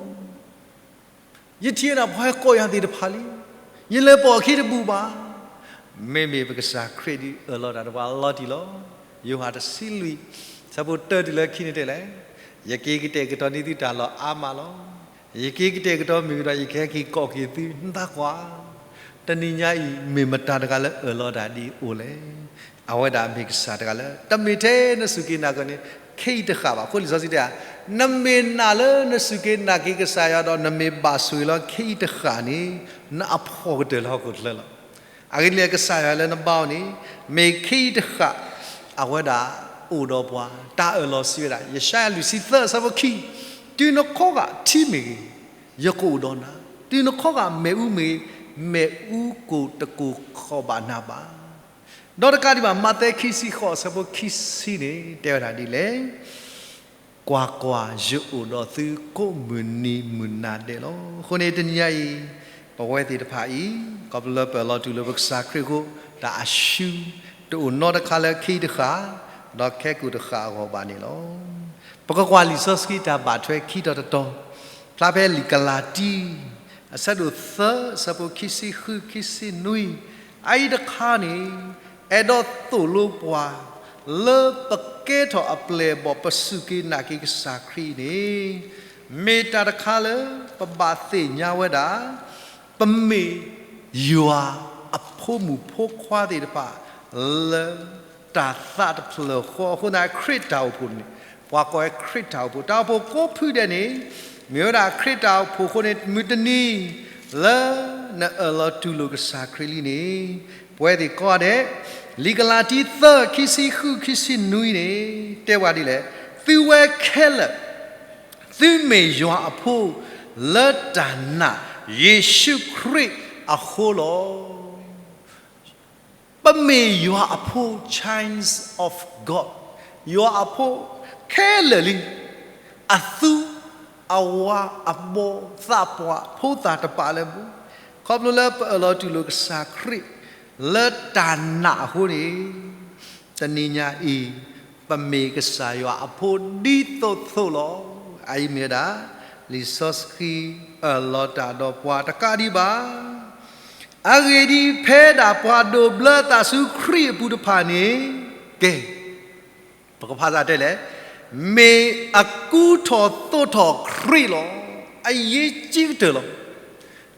ယထံၣ်ဝဲဒၣ်ပှၤကိးယၤသ့ၣ်တဖၣ်လံ, ယလဲၤပိာ်အခံတဘူးဘၣ်. မ့မ့ၢ်ပကစၢ်ခရံာ်ဒ်အၢၣ်လီၤတၢ်ဒီးပှၤလီၤတံၢ်လီၤ. ယိၤဟၣ်တဆံလွံၢ် ဆၢဖိတၢတုၤလၢခံန့ၣ်တဲလဲၣ်, ယက့ၤကတဲာ်ကတီၤန့ၢ်သုတၢ်လီၢ်အါမးလီၤ. ယက့ၤကတဲာ်ကတီၤမ့ၢ်ဝံၤဒီး ယကဟဲက့ၤကိးက့ၤသုနသးကွၢ်. တနံၤညါအံၤ မ့ၢ်မတၤတဂၤလၢအၢၣ်လီၤတၢ်ဒ်အံၤအိၣ်လဲၣ်. အဝဲဒၣ်မ့ၢ်ကစၢ်တဂၤလၢ တမ့ၢ်ထဲနစူၢ်က့ၤနာ်က့ၤန့ၣ် ခ့ယုၢ်တဃၣ်ဘၣ်. အဃိလံာ်စီဆှံတဲ, နမ့ၢ်နာ်လၢနစူၢ်က့ၤနာ်က့ၤကစၢ်ယွၤဒီး နမ့ၢ်ဘၣ်ဆိၣ်ဂ့ၤလီၤခ့ယုၢ်တဃၣ်န့ၣ်, နအဖှီၣ်ကတၢၢ်လၢဟီၣ်ခိၣ်ချၢလီၤ. အဂ့ၢ်ဒ်လဲၣ်, ကစၢ်ယွၤလၢနဘါအီၤန့ၣ်, မ့ၢ်ခ့ယုၢ်တဃၣ်, အဝဲဒၣ်အိၣ်ဒီးပှၤ, တၢ်အၢၣ်လီၤစံးဝဲဒၣ်, ယၡါယၤလွံၢ်ဆံသၢအဆၢဖိခံ, တုၤနခီဂာ်ထံမ့ၢ်ဂ့ၤ, ယကအိၣ်ဒီးနၤ, တုၤနခီဂာ်မ့ၣ်အူမ့ၢ်ဂ့ၤ, မ့ၣ်အူကိၣ်တကိၢ်ဃီၣ်ဘၣ်နၤဘၣ်. ဒီးတကးဒံးဘၣ် မးသဲခံဆံဃိးအဆၢဖိခံဆံန့ၣ် တဲဝဲဒၣ်ဒ်လဲၣ်, ကွၢ်ကွၢ်, ယအိၣ်ဒီးသုကိးမုၢ်နံၤမုၢ်နၤဒဲးလီၤ. အဃိန့ၣ်တနံၤညါအံၤ, ပဝဲသ့ၣ်တဖၣ်အံၤ, ခီဖျိလၢပအၢၣ်လီၤတူၢ်လိာ်ပကစၢ်ခရံာ်အဃိ, တၢ်အရှုံး, တအိၣ်နီတခါလၢခ့ယုၢ်တဃၣ်, ဒီးခဲကိာ်တဃၣ်အဂီၢ်ဘၣ်န့ၣ်လီၤ. ပကကွၢ်လံာ်စီဆှံတၢ်ဘၣ်ထွဲခံတီၤတတီၤ, ဖျါဖဲလံာ်ကလၤတံ အဆၢဒိၣ်သၢ အဆၢဖိခံဆံဃု ခံဆံနွံ, အအံၤတခါန့ၣ်, အဲၣ်ဒိးသိၣ်လိပှၤ, လၢပကဲထီၣ်အပျဲၢ်အဘီၣ် ပစူၢ်က့ၤနာ်က့ၤကစၢ်ခရံာ်အံၤန့ၣ်, မ့ၢ်တၢ်တခါလၢပဘၣ်သ့ၣ်ညါဝဲဒၣ်, ပမ့ၢ်ယွၤအဖိမုၣ်ဖိခွါသ့ၣ်တဖၣ်, လၢတၢ်သးတဖျၢၣ်ဃီအဃိသတး ခရံာ်တၢ်အိၣ်ဖှိၣ်န့ၣ်, ပှၤကိးဝဲခရံာ်တၢ်အိၣ်ဖှိၣ်, တၢ်အိၣ်ဖှိၣ်ကိးဖုဒဲးန့ၣ်, မ့ၢ်ဝဲဒၣ်ခရံာ်တၢ်အိၣ်ဖှိၣ်အဃိန့ၣ် မုၢ်တနံၤ, လၢနအၢၣ်လီၤတူၢ်လိာ်ကစၢ်ခရံာ်လံန့ၣ်, ပဝဲသ့ၣ်ကိးဂၤဒဲး, လံာ်ကလၤတံ သၢ ခံဆံဃု ခံဆံနွံန့ၣ်, တဲဝဲဒ်လဲၣ်, သုဝဲခဲလၢာ်, သုမ့ၢ်ယွၤအဖိ, လၢတၢ်နာ်ယ့ၣ်ၡူးခရံာ်အဃိလီၤ. ပမ့ၢ်ယွၤအဖိ, child of God, ယွၤအဖိခဲလၢာ်လံ, အသူ, အဝၤ, အဘီ, သးပှၢ်, ဖိသၣ်တပာ်လၢပူၤ, ခီဖျိလၢပအၢၣ်လီၤတူၢ်လိာ်ကစၢ်ခရံာ်, လၢတၢ်နာ်အဃိန့ၣ်, တနံၤညါအံၤ, ပမ့ၢ်ကစၢ်ယွၤအဖိဒ်သိးသိးလီၤ. အအံၤမ့ၢ်ဝဲဒၣ်, လံာ်စီဆှံအၢၣ်လီၤတၢ်ဒီးပှၤတကးဒံးဘၣ် အဂ့ၢ်ဒ်အံၤ, ဖဲဒၣ်ပှၤဒိးဘျၢအသးဆူခရံာ်အပူၤတဖၣ်န့ၣ်, ကဲ, ပကဖးစၢ်တဲလဲၣ်, မ့ၢ်အကူထီၣ်သိးထီၣ်ခရံာ်လီၤ. အရေးကြီးကတၢၢ်လီၤ.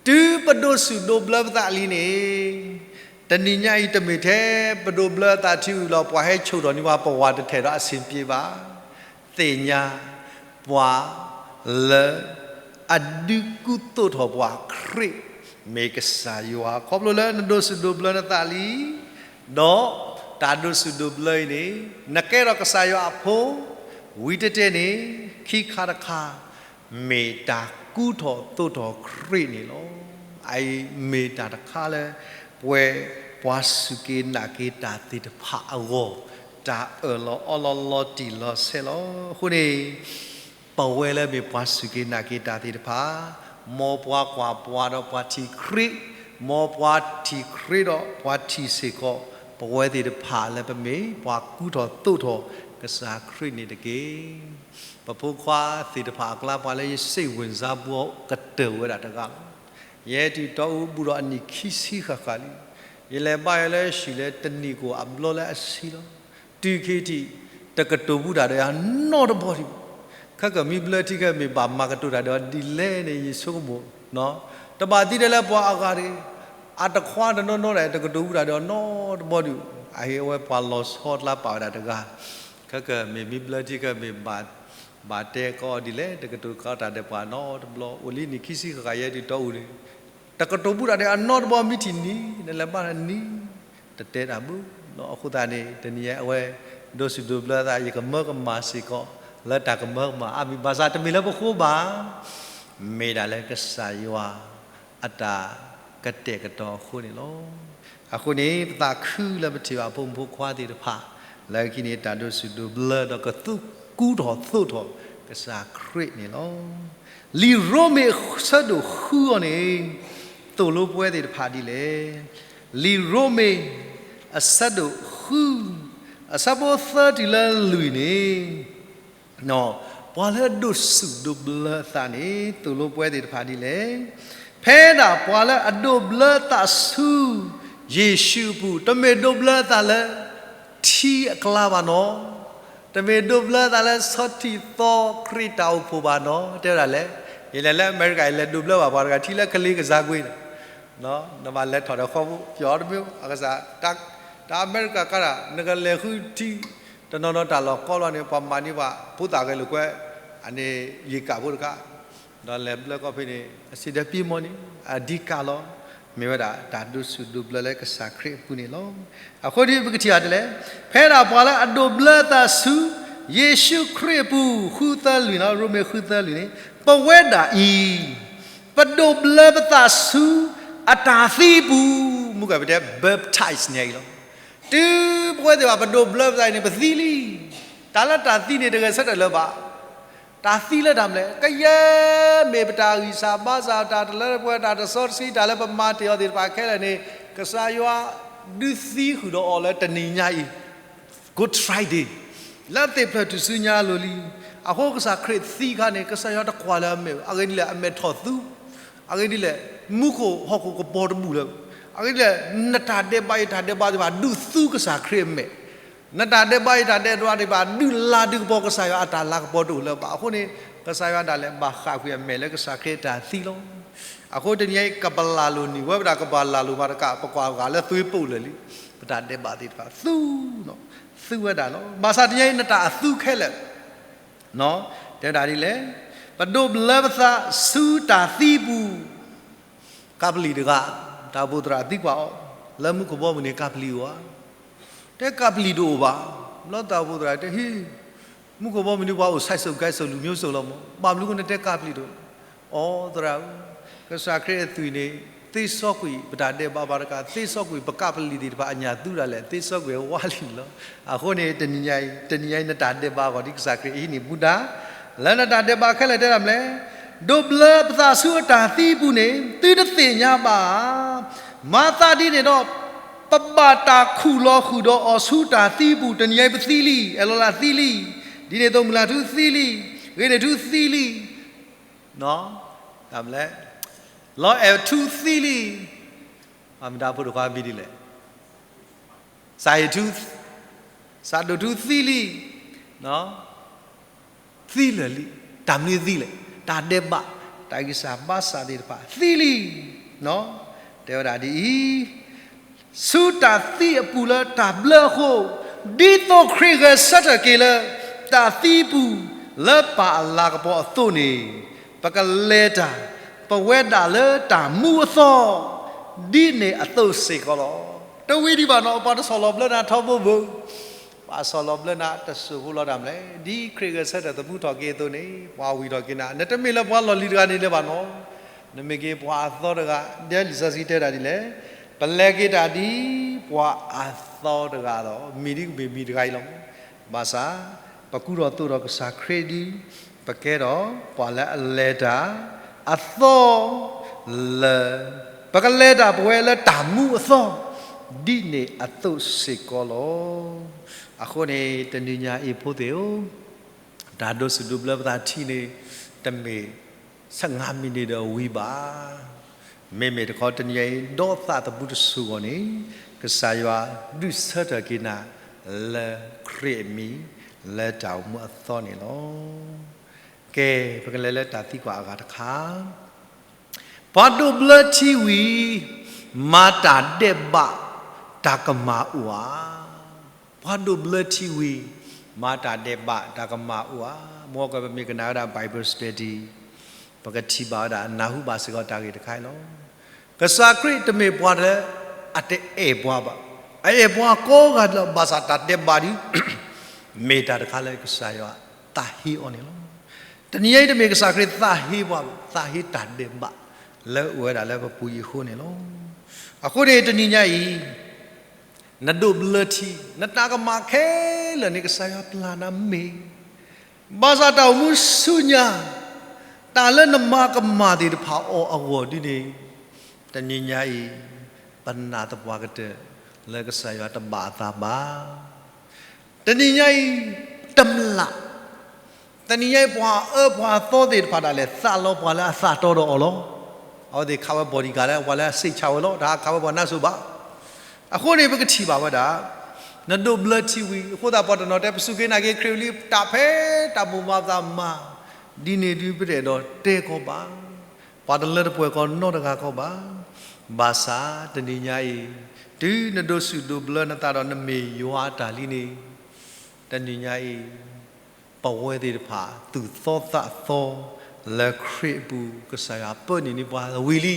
တုၤပဒိးဆူၣ်ဒိးဘျၢပသးလံန့ၣ်, တနံၤညါအံၤတမ့ၢ်ထဲပဒိးဘျၢအသးထံဝံၤလီၤ ပှၤဟဲဆိၣ်ထီၣ်န့ၢ်ပှၤ ပဝၤတထဲးဒီးအဆင်ပြေဘၣ်. သ့ၣ်ညါ ပှၤလၢအဒုးကူသိးထီၣ်ပှၤခရံာ် မ့ၢ်ကစၢ်ယွၤ ခီဖျိလၢနဒိးဆူၣ်ဒိးဘျၢနသးလံ, ဒီးတၢ်ဒိးဆူၣ်ဒိးဘျၢအံၤန့ၣ် နကဲထီၣ်ကစၢ်ယွၤအဖိ, ဝံၤတတဲန့ၣ် ခံခါတခါ မ့ၢ်တၢ်ကူထီၣ်သိးထီၣ်ခရံာ်န့ၣ်လီၤ. အအံၤမ့ၢ်တၢ်တခါလၢ ပဝဲပှၤစူၢ်က့ၤနာ်က့ၤတၢ်သ့ၣ်တဖၣ်အဂီၢ် တၢ်အၢၣ်လီၤအီလီၤလီၤတံၢ်လီၤဆဲးလီၤ. အဃိန့ၣ် ပဝဲလၢမ့ၢ်ပှၤစူၢ်က့ၤနာ်က့ၤတၢ်သ့ၣ်တဖၣ်, မ်ပှၤကွၢ်ပှၤဒီးပှၤထံၣ်ခရံာ်, မ်ပှၤထံၣ်ခရံာ်ဒီးပှၤထံၣ်စ့ၢ်ကီး ပဝဲသ့ၣ်တဖၣ်လၢပမ့ၢ်ပှၤကူထီၣ်သိးထီၣ်ကစၢ်ခရံာ်န့ၣ်တက့ၢ်. ပဖိခွါသ့ၣ်တဖၣ်အကျါ ပှၤလၢယစံးဝ့ၢ်စါပူၤကတၢၢ်ဝဲဒၣ်တဂၤလီၤ. ယဟဲတုၤတီအူဘူးဒီးအနံၣ်ခံဆံဃၣ်ဃၣ်လံ. ယလဲၤဘါယွၤလၢဟံၣ်လၢတနံၣ်ကိၣ်အဘျီလၢအဆံလီၤ. တုၤခံထံၣ် တကတိၤဘူးတၢ်ဒီးယၤနီတဘီဒံးဘၣ်. ခဲကမံဘျၢထံခဲမ့ၢ်ဘၣ်မၤကတိၤတၢ်ဒီးဒ်လဲၣ်န့ၣ် ယဆိကမိၣ်, တဘၣ်သံဒဲးလၢပှၤအဂၤတဂ့ၤ, အတခွါတနီၤနီၤဒၣ် တကတိၤဘူးတၢ်ဒီးအီၤနီတဘီဒံး. အဟ့ၣ်အဝဲပှၤလီၤဆီအကျါပာ်ဝဲဒၣ်တဂၤ, ခဲကမ့ၢ်မံဘျၢထံခဲမ့ၢ်ဘၣ် ဘၣ်တဲကီးအီၤဒ်လဲၣ် တကတိၤကီးတၢ်ဒီးပှၤနီတဘျီ. အိၣ်လံနံၣ်ခံဆံဃၣ်ဃၣ်ယဲဒုးတီအူန့ၣ် တကတိၤဘူးတၢ်ဒီးအီၤနီတဘျီ မံထံၣ်နံၤ နလဲၤဘါနံၤ တတဲတၢ်ဘၣ်. အဃိသတးန့ၣ် တနံၤညါအဝဲ ဒိးစူၣ်ဒိးဘျၢသး ယကမၢကမၣ်စ့ၢ်ကီး လၢတၢ်ကမၢကမၣ်အါမံၤ ဘၣ်ဆၣ်တမ့ၢ်လၢပဃိဘၣ် မ့ၢ်ဒၣ်လၢကစၢ်ယွၤအတၢ်ကတဲာ်ကတီၤအဃိန့ၣ်လီၤ. အဃိန့ၣ် ပသးခုလၢပထံၣ်ဘၣ်ဖိမုၣ်ဖိခွါသ့ၣ်တဖၣ် လၢခံန့ၣ် တၢ်ဒိးစူၣ်ဒိးဘျၢဒီးကသူကူထီၣ်သိးထီၣ်ကစၢ်ခရံာ်န့ၣ်လီၤ. လံာ်ရိမ့ၤအဆၢဒိၣ်ဃုအံၤန့ၣ် သိၣ်လိပဝဲသ့ၣ်တဖၣ်ဒ်လဲၣ်. လံာ်ရိမ့ၤ အဆၢဒိၣ်ဃု အဆၢဖိသၢတုၤလၢလွံၢ်န့ၣ် ပှၤလၢအဒိးစူၣ်ဒိးဘျၢအသးန့ၣ် သိၣ်လိပဝဲသ့ၣ်တဖၣ်ဒ်လဲၣ်. ဖဲဒၣ်ပှၤလၢအဒိးဘျၢအသးဆူ ယ့ၣ်ၡူးအပူၤ တမ့ၢ်ဒိးဘျၢအသးလၢ ထံအကျါဘၣ်နီၤ, တမ့ၢ်ဒိးဘျၢအသးလၢဆီထံၣ်သီခရံာ်တၢ်အိၣ်ဖှိၣ်ဘၣ်နီၤ. တဲဝဲဒၣ်လဲၣ်, ယလဲၤလၢအမဲရကၤ ယလဲၤဒိးဘျၢဘၣ်ပှၤတဂၤထံလၢကလ့ကစၢ်ကွ့န့ၣ်, နဘၣ်လဲၤထီၣ်ဒီးဃီဖိ ပျီတမ့ၢ်အကစၢ် တၢ်အမဲရကၤကါတၢ် နကလဲၤဃုထံ တနီၤနီၤတၢ်လီၢ်ကီလီၤန့ၣ် ပှၤမၤန့ၢ်ပှၤဖိသၣ်ဂဲၤလိာ်ကွဲ အန့ၣ်ယံာ်ကၣ်ဖိတခါ, ဒီးလဲၤဘျၢကီၢ်ဖဲန့ၣ် အစံးဒဲးပံမီန့ၣ် အဒံကၣ်လီၤ. မ့ၢ်ဝဲဒၣ်တၢ်ဒိးဆူၣ်ဒိးဘျၢလၢကစၢ်ခရံာ်အပူၤန့ၣ်လီၤ. အဃိဒီးပကထံၣ်အီၤဒ်လဲၣ်, ဖဲဒၣ်ပှၤလၢအဒိးဘျၢအသးဆူ ယ့ၣ်ၡူးခရံာ်အပူၤ ဃုသၢလွံၢ်နီၤ, ရိမ့ၤဃုသၢလွံၢ်န့ၣ် ပဝဲဒၣ်အံၤ ပဒိးဘျၢပသးဆူ အတၢ်သံအပူၤ, မုၢ်ကပတဲ baptize န့ၣ်အံၤလီၤ. တုၤပဝဲသ့ၣ်တဖၣ် ပဒိးဘျၢပသးအံၤန့ၣ် ပသံလံ. တၢ်လၢတၢ်သံန့ၣ် တဂဲၤဆၢထၢၣ်လၢၤဘၣ်. တၢ်သံလၢတၢ်မနုၤလဲၣ်, ကယဲၢ်မ့ၢ်ပတၢ်ဂံၢ်စၢ်ဘါစၢ်, တၢ်တလၢတပှဲၤ, တၢ်တစီတဆှံ, တၢ်လၢပမၤတ့ၢ်အီၤသ့ၣ်တဖၣ်ခဲလၢာ်န့ၣ် ကစၢ်ယွၤဒုးသံဃုာ်ဒီးအီၤလၢတနံၤညါအံၤ Good Friday, လၢသ့ၣ်ဖျၢၣ်ထူၣ်စုညါအလိၤလံ. အဃိကစၢ်ခရံာ်သံအခါန့ၣ် ကစၢ်ယွၤတကွၢ်လၢအမဲာ်ဘၣ်. အဂ့ၢ်ဒ်လဲၣ်, အမဲာ်ထီၣ်သူ, အဂ့ၢ်ဒ်လဲၣ်, မူခိၣ်ဟီၣ်ခိၣ်ကပီၤတဘူၣ်လၢၤဘၣ်. အဂ့ၢ်ဒ်လဲၣ်, နတၢ်ဒဲးဘးအံၤတၢ်ဒဲးဘးသ့ၣ်တဖၣ် ဒုးသူကစၢ်ခရံာ်အမဲာ်. နတၢ်ဒဲးဘးအံၤတၢ်ဒဲးဘးသ့ၣ်တဖၣ် ဒုးလၤဒုးကပီၤကစၢ်ယွၤအတၢ်လၤကပီၤတအိၣ်လၢၤဘၣ်. အဃိန့ၣ် ကစၢ်ယွၤဒၣ်လဲာ်ဘၣ်ဃးကွံာ်အမဲာ်လၢကစၢ်ခရံာ်အတၢ်သံလီၤ. အဃိတနံၤအံၤ ကပလၢ်လိာ်နံၣ်, ဝဲဒၣ်ကပလၢ်လိာ်မးတကး ပကွၢ်ဂၤလၢသွ့ပိၢ်လၢာ်လံ, ပတၢ်ဒဲးဘးသ့ၣ်တဖၣ် သူ, သူဝဲဒၣ်လီၤ. ဘၣ်ဆၣ်တနံၤအံၤ နတၢ်အသူခဲလၢာ် တဲဝဲဒၣ်ဒ်လဲၣ်, ပဒိးဘျၢပသးဆူတၢ်သံအပူၤ, ကးပလံၣ်တဂၤ, တၢ်အိၣ်ဖှိၣ်သရၣ်သံကွၢ်အီၤ, လၢမူခိၣ်ဘီမုၢ်န့ၣ် ကးပလံၣ်အိၣ်ဧါ. တဲကးပလံၣ်တအိၣ်ဘၣ်. ဘျီတၢ်အိၣ်ဖှိၣ်သရၣ်တဲဟ့ၣ်, မူခိၣ်ဘီမုၢ်န့ၣ် ပှၤအိၣ် ဆိုင်စုံ ဂိုဏ်းစုံ လူမျိုးစုံ လီၤမး, ဘၣ်မနုၤဃိနတဲကးပလံၣ်တအိၣ်. အိ သရၣ်ဧၢ, ကစၢ်ခရံာ်အသွံၣ်န့ၣ် သ့စီကွံာ် ပတၢ်ဒဲးဘးဘၣ်တကး, သ့စီကွံာ် ပကးပလံၣ်သ့ၣ်တဖၣ်အညၣ်သူဒၣ်လဲာ်, သ့စီကွံာ်ဝါလံန့ၣ်လီၤ. အဃိန့ၣ် တနံၤညါအံၤ, တနံၤညါအံၤ နတၢ်ဒဲးဘးအဂီၢ် ဒ်ကစၢ်ခရံာ်အဟံးန့ၢ်ဘူးတၢ်, လၢနတၢ်ဒဲးဘးခဲလၢာ်တဲဒၣ်မးလဲၣ်, ဒိးဘျၢပသးဆူအတၢ်သံအပူၤန့ၣ် သုတသ့ၣ်ညါဘၣ်ဧါ. မၤသးဒ်န့ၣ်ဒီး ပဘၣ်တၢ်ခူၣ်လီၤဃုာ်ဒီးအီၤဆူတၢ်သံအပူၤ, တနံၤညါအံၤပသံလံ, အဲၣ်လီၤလၢ်သံလံ, ဒ်န့ၣ်အသိးမုၢ်လၢ်ထူသံလံ, ဂ့ၤန့ၢ်ထူသံလံ, လီၤအဲၣ်ထူသံလံ, မတၤဖိတခွါမံၤဒ်လဲၣ်, စးအ့ၣ်ထူ, စးဒိၣ်ထူသံလံ, သံလၢာ်လံ, တၢ်မနုၤသံလဲၣ်, တၢ်ဒဲးဘး, တၢ်ဂံၢ်စၢ်ဘါစၢ်သ့ၣ်တဖၣ် သံလံ, တဲဝဲဒၣ်ဒ်အံၤ, ဆူတၢ်သံအပူၤလၢတၢ်ဘျၢအဃိ, ဒ်သိးခရံာ်ဂဲၤဆၢထၢၣ်က့ၤလၢ တၢ်သံအပူၤ လၢပၢ်အလၤကပီၤအသိးန့ၣ်, ပကလဲၤတၢ် ပဝဲဒၣ်လၢတၢ်မူအသီ ဒ်န့ၣ်အသိးစ့ၢ်ကီးလီၤ. တဝံၤဒံးဘၣ်နီၤ, ပှၤတဆီၣ်လီၤဘျၢနၤထီဘိဘၣ်, ပှၤဆီၣ်လီၤဘျၢနၤတစိၢ်ဖိလီၤ. တၢ်မနုၤလဲၣ်, ဒ်ခရံာ်ဂဲၤဆၢထၢၣ်သမူထီၣ်က့ၤအသိးန့ၣ် ပှၤဝံၤထီၣ်က့ၤနၤ, နတမ့ၢ်လၢပှၤလီၢ်လံၤတဂၤန့ၣ်လၢၤဘၣ်နီၤ, နမ့ၢ်က့ၤပှၤအသီတဂၤ, ဒီးလံာ်စီဆှံတဲဒၣ်ဒ်လဲၣ်, ပလဲၤက့ၤတၢ်ဒ်ပှၤအသီတဂၤလီၤ. မ့ၢ်ဒ်ကမ့ၢ်မံၤတဂၤအံၤလီၤ. ဘၣ်ဆၣ် ပကူဒီးသိးဒီးကစၢ်ခရံာ်ဒ် ပကဲဒီးပှၤလၢအလဲၤတၢ်အသီလၢ ပကလဲၤတၢ်ပဝဲလၢတၢ်မူအသီ ဒ်န့ၣ်အသိးစ့ၢ်ကီးလီၤ. အဃိန့ၣ် တနံၤညါအံၤဖိသ့ၣ်ဧၢ, တၢ်ဒိးစူၣ်ဒိးဘျၢပသးထံန့ၣ် တမ့ၢ် ဆယ့်ငါး မံးနံးဒီးဝံၤဘၣ်. မ့မ့ၢ်တခီတနံၤအံၤ ဒီးသးသမူတစိၢ်အဂီၢ်န့ၣ် ကစၢ်ယွၤဒုးဆၢထၢၣ်က့ၤနၤ လၢခရံာ်အမံၤ လၢတၢ်အိၣ်မူအသီန့ၣ်လီၤ. ကဲ, ပကလဲၤလၢတၢ်သံကွၢ်အဂၤတခါ, ပှၤဒိးဘျၢထံဝံၤ မၤတၢ်ဒဲးဘးတၢ်ကမၣ်အိၣ်ဧါ. ပှၤဒိးဘျၢထံဝံၤ မၤတၢ်ဒဲးဘးတၢ်ကမၣ်အိၣ်ဧါ. မ်ကပမ့ၢ်ကနၣ်ဝဲဒၣ် Bible study ပကထံၣ်ဘၣ်ဝဲဒၣ် နၢ်ဟူဘၣ်စ့ၢ်ကီးတၢ်ဂ့ၢ်တခါအံၤလီၤ. ကစၢ်ခရံာ်တမ့ၢ်ပှၤလၢအတအဲၣ်ပှၤဘၣ်. အအဲၣ်ပှၤကိးဂၤဒဲးလီၤ, ဘၣ်ဆၣ်တၢ်ဒဲးဘးဒ် မ့ၢ်တၢ်တခါလၢကစၢ်ယွၤသးဟ့အီၤန့ၣ်လီၤ. တနံၤအံၤတမ့ၢ်ကစၢ်ခရံာ်သးဟ့ပှၤဘၣ်, သးဟ့တၢ်ဒဲးဘးလၢအအိၣ်ဝဲဒၣ်လၢပပူၤအံၤအဃိန့ၣ်လီၤ. အဃိန့ၣ်တနံၤညါအံၤ နဒိးဘျၢထံ, နတၢ်ကမၣ်ခဲလၢာ်န့ၣ် ကစၢ်ယွၤပျၢ်နၤမ့ၢ်, ဘၣ်ဆၣ်တၢ်အိၣ်မူဆူညါ, တၢ်လၢနမၤကမၣ်သ့ၣ်တဖၣ်အီၤအဂီၢ်ဒ်န့ၣ်, တနံၤညါအံၤ ပနာ်သပှၢ်ကတၢၢ်လၢကစၢ်ယွၤတဘၣ်အသးဘၣ်. တနံၤညါအံၤ တမျၢ် တနံၤညါအံၤ ပှၤအၢပှၤသီသ့ၣ်တဖၣ်ဒၣ်လဲာ် သးလီပှၤလၢအသးတီဒီးအီၤလီၤ. အဝဲသ့ၣ်ခးဝဲ bodyguard လၢပှၤလၢအစံးဆၢဝဲလီၤ, တၢ်ခးဝဲပှၤနါစိၤဘၣ်. အဃိန့ၣ် ပကထံၣ်ဘၣ်ဝဲဒၣ် နဒိးဘျၢထံဝံၤ, အဃိသတးပှၤတနီၤတဲ ပစူၢ်က့ၤနာ်က့ၤခရံာ်ဝံၤလံ တၢ်ဖဲတၢ်မိၣ်မၤပသးမၤ, ဒ်န့ၣ်ဒုးပတအဲၣ်ဒိးတဲကီးဘၣ်, ပှၤတလၢတပှဲၤကီးနီတဂၤကီးဘၣ်. ဘၣ်ဆၣ်တနံၤညါအံၤ တုၤနဒိးစူၢ်ဒိးဘျၢနသးဒီးနမ့ၢ်ယွၤအတၢ်လံန့ၣ် တနံၤညါအံၤ ပဝဲသ့ၣ်တဖၣ်သူၣ်သီသးသီလၢခရံာ်အပူၤ, ကစၢ်ယွၤပၢနုာ်န့ၢ်ပှၤဝံၤလံ.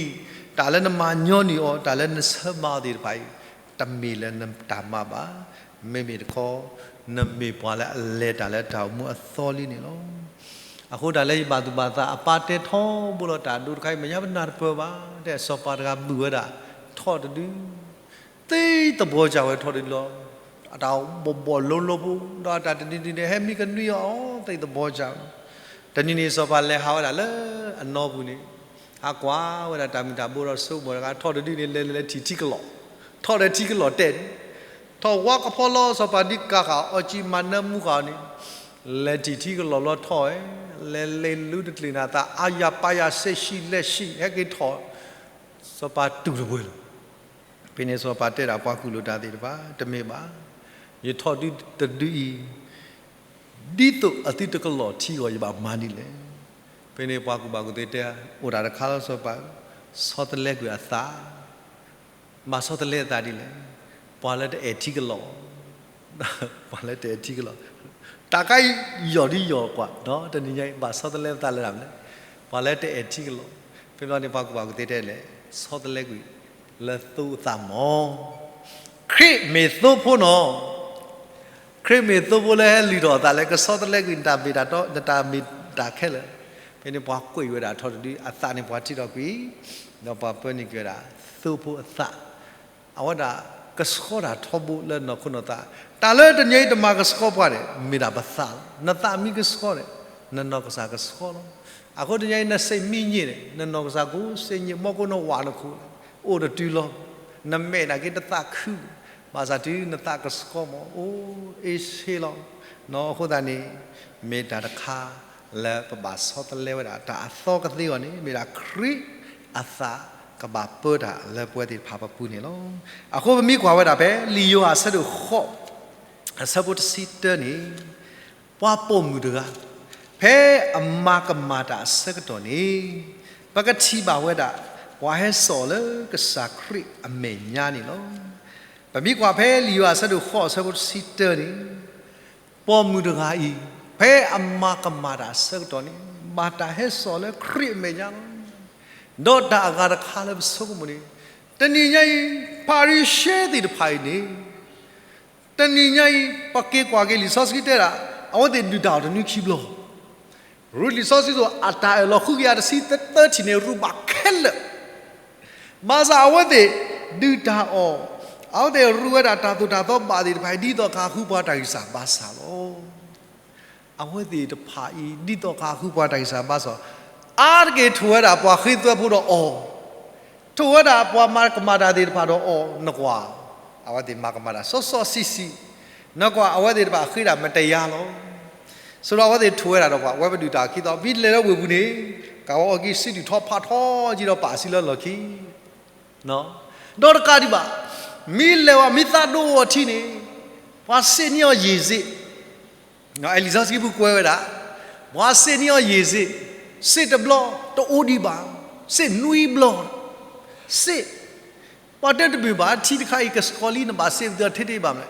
တၢ်လၢနမၤညီနုၢ်အီၤ, တၢ်လၢနဆၢမၤအီၤသ့ၣ်တဖၣ်အံၤ, တမ့ၢ်လၢနတၢ်မၤဘၣ်. မ့မ့ၢ်တခီ နမ့ၢ်ပှၤလၢအလဲၤတၢ်လၢတၢ်အိၣ်မူအသီလံန့ၣ်လီၤ. အဃိတၢ်လၢယဘၣ်သူၣ်ဘၣ်သး အပၢ်တဲထီဘိလီၤတၢ်ဒိတခါအံၤ မဲာ်ညါပနၢ်တပၢၢ်ဘၣ်, တဲစီၤပၤတဂၤဘုးဝဲဒၣ်ထီၣ်တဒု သ့သဘီကၢ်ဝဲထီၣ်တဒုလီၤ. အတၢ်ဘီၣ်ဘီၣ်လိၤလိၤဖိ, ဒီးအတၢ်တဒုဒုန့ၣ် ဟဲမံကနွံအီၤအီၤ သ့သဘီကၢ်ဝဲ. တနံၤန့ၣ် စီၤပၤလဲၤဟးဝဲဒၣ်လၢအနီပူၤန့ၣ်, ဟးကွၢ်ဝဲဒၣ်တၢ်မုၢ်တၢ်ဘိဒီး ဆိကမိၣ်တဂၤထီၣ်တဒုန့ၣ် လဲၤလဲၤလဲၤထံၣ်ထံကလီၢ်, ထီၣ်ဒီးထံကလီၢ်တဲာ်န့ၣ်, ထီၣ်ဝါကဖီလီၤ စီၤပၤဒုးကၤဃာ်အီၤ ကံမၤနၢမူဃာ်အီၤန့ၣ်, လဲၤထံၣ်ထံကလီၢ်လီၤထီၣ်ဝဲ, လဲၤလဲၤလူတကျ့ၢ်နၤသး အါယၤပာ်ယၤ စဲးဆံးလဲၤဆံး ဟဲက့ၤထီၣ် စီၤပၤတူၢ်တပှဲၤလီၤ. ဖဲန့ၣ်စီၤပၤတဲဒၣ်ပှၤကူၣ်လိာ်တၢ်သ့ၣ်တဖၣ်, တမ့ၢ်ဘၣ်, ယထီၣ်ဒုတဒုအံၤ, ဒ်သိးအသုတကလီၢ်ထံအဂီၢ် ယဘၣ်မၤဒ်လဲၣ်. ဖဲန့ၣ်ပှၤကူၣ်ဘၣ်ကူၣ်သ့တဲ, အိၣ်တၢ်တခါလီၤစီၤပၤ, ဆီတလဲကွံာ်အသး, ဘၣ်ဆီတလဲအသးဒ်လဲၣ်, ပှၤလၢတအဲၣ်ထံကလီၢ် ပှၤလၢတအဲၣ်ထံကလီၢ်, တၢ်ခါအံၤယီၢ်ဒ်ယီၢ်ကွၢ်, တနံၤညါအံၤ ဘၣ်ဆီတလဲအသးလၢတၢ်မနုၤလဲၣ်, ပှၤလၢတအဲၣ်ထံကလီၢ်. ဖဲဘျီန့ၣ်ပှၤကူၣ်ဘၣ်ကူၣ်သ့တဲလဲၣ်, ဆီတလဲကွံာ်လၢသိအသးမီၤ, ခရံာ်မ့ၢ်သိဖိနီၤ, ခရံာ်မ့ၢ်သိဖိလၢဟဲလုၢ်ထီၣ်အသးလၢကဆီတလဲကွံာ်နတၢ်မ့ၢ်တၢ်တီ နတၢ်မ့ၢ်တၢ်ခဲလၢာ်. ဖဲန့ၣ်ပှၤကွံာ်ဝဲဒၣ်ထီၣ်တဒု အသးန့ၣ်ပှၤထံၣ်ထီၣ်ကွံာ်, ဒီးပှၤပၢနုာ်က့ၤဝဲဒၣ်သိဖိအသး အဝဲဒၣ်ကဆှီတၢ်ထီဘိလၢနီၢ်ခိနီၢ်သး, တၢ်လၢတနံၤအံၤတမၤကဆှီပှၤန့ၣ် မ့ၢ်ဒၣ်ပသးလီၤ. နသးမ့ၢ်ကဆှီန့ၣ် နနီၢ်ကစၢ်ကဆှီလီၤ. အဃိတနံၤအံၤ နစ့ၢ်မံညံးန့ၣ် နနီၢ်ကစၢ်ကိးစ့ၢ်ညံး မီၢ်ကိးနဝးနခိၣ် အိၣ်တတုၤလီၤ. နမဲာ်နာ်က့တသးခု, ဘၣ်ဆၣ်တုၤနသးကဆှီမီၤ အိၣ်အ့ဆ့လီၤ. နီၢ်အဃိသတးန့ၣ် မ့ၢ်တၢ်တခါလၢပဘၣ်ဆီတလဲဝဲဒၣ် တၢ်အသီကသ့အဂီၢ်န့ၣ် မ့ၢ်ဒၣ်ခရံာ်အသးကဘၣ်ပၢတၢ်လၢပဝဲသ့ၣ်တဖၣ်ပပူၤန့ၣ်လီၤ. အဃိပမ့ၢ်ကွၢ်ဝဲဒၣ်ဖဲ လံာ်ယိၤဟၣ်အဆၢဒိၣ်ဃိး အဆၢဖိတဆံတၢန့ၣ်, ပှၤပိာ်မုၣ်တဂၤ ဖဲအမၤကမၣ်တၢ်အဆၢကတီၢ်န့ၣ်, ပကထံၣ်ဘၣ်ဝဲဒၣ် ပှၤဟဲစိာ်လၢကစၢ်ခရံာ်အမဲာ်ညါန့ၣ်လီၤ. ပမ့ၢ်ကွၢ်ဖဲလံာ်ယိၤဟၣ်အဆၢဒိၣ်ဃိးအဆၢဖိတဆံတၢန့ၣ်, ပိာ်မုၣ်တဂၤအံၤ ဖဲအမၤကမၣ်တၢ်အဆၢကတီၢ်န့ၣ် ဘၣ်တၢ်ဟဲစိာ်လၢခရံာ်အမဲာ်ညါလီၤ. ဒီးတၢ်အဂၤတခါလၢပဆိကမိၣ်န့ၣ်, တနံၤညါအံၤ ဖၤရံၤၡဲသ့ၣ်တဖၣ်အံၤန့ၣ် တနံၤညါအံၤ ပက့ၤကွၢ်က့ၤလံာ်စီဆှံတဲဒၣ် အဝဲသ့ၣ်ဒုၣ်တၢ်အီၣ်တနွံခံဘျီ, ရူလံာ်စီဆှံသိး အတၢ်အၢၣ်လီၤဃုကယၤတဆံသၢထံၣ်န့ၣ် ရူၢ်ဘၣ်ခဲလၢာ်, ဘၣ်ဆၣ်အဝဲသ့ၣ်ဒုၣ်တၢ်အီၣ်, အဝဲသ့ၣ်ရူၢ်ဝဲဒၣ်တၢ်သိၣ်တၢ်သီဘၣ်သ့ၣ်တဖၣ်အံၤ ဒ်သိးကဃုပှၤတၢ်ဂံၢ်စၢ်ဘါစၢ်လီၤ. အဝဲသ့ၣ်တဖၣ်အံၤ ဒ်သိးကဃုပှၤတၢ်ဂံၢ်စၢ်ဘါစၢ်, အါတက့ၢ်ထိၣ်ဝဲဒၣ်ပှၤဃ့သွဲဖိဒီးအီၣ်, ထိၣ်ဝဲဒၣ်ပှၤမၤကမၣ်တၢ်သ့ၣ်တဖၣ်ဒီးအီၣ်, နကွၢ်, အဝဲသ့ၣ်မၤကမၣ်တၢ်စီစီဆှံဆှံ, နကွၢ် အဝဲသ့ၣ်တဖၣ်ဃ့တၢ်မတယၤလီၤ. ဆိဒီးအဝဲသ့ၣ်ထိၣ်ဝဲဒၣ်ဒီးပှၤ ဝဲပဒုၣ်တၢ်အီၣ်ခံသီ မ့ၢ်လဲၤလၢဝ့ၢ်ပူၤန့ၣ် ကးဝဲအီၣ်က့ၤ စံးဒုၣ်ထီဖးထီက့ၤဒီးပာ်အစုလၢလီၢ်ခံ ဒီးတကးဒံးဘၣ်, မ့ၢ်လဲၤဝဲ မ့ၢ်သးဒိၣ်အီၤထံန့ၣ်, ပှၤစ့ၣ်န့ၢ်အီၤယံာ်စ့ၣ်, လံာ်စီဆှံပူၤကွဲးဝဲဒၣ်, ပှၤစ့ၣ်န့ၢ်အီၤယံာ်စ့ၣ်, စ့ၣ်တဘျီတအိၣ်ဒံးဘၣ်, စ့ၣ်နွံဘျီ, စ့ၣ်, ပှၤတဲတမ့ၢ်ဘၣ် ထံတခါအံၤကဆှီလံ နဘၣ်စ့ၣ်ပသၢထံတဘၣ်မလဲၣ်,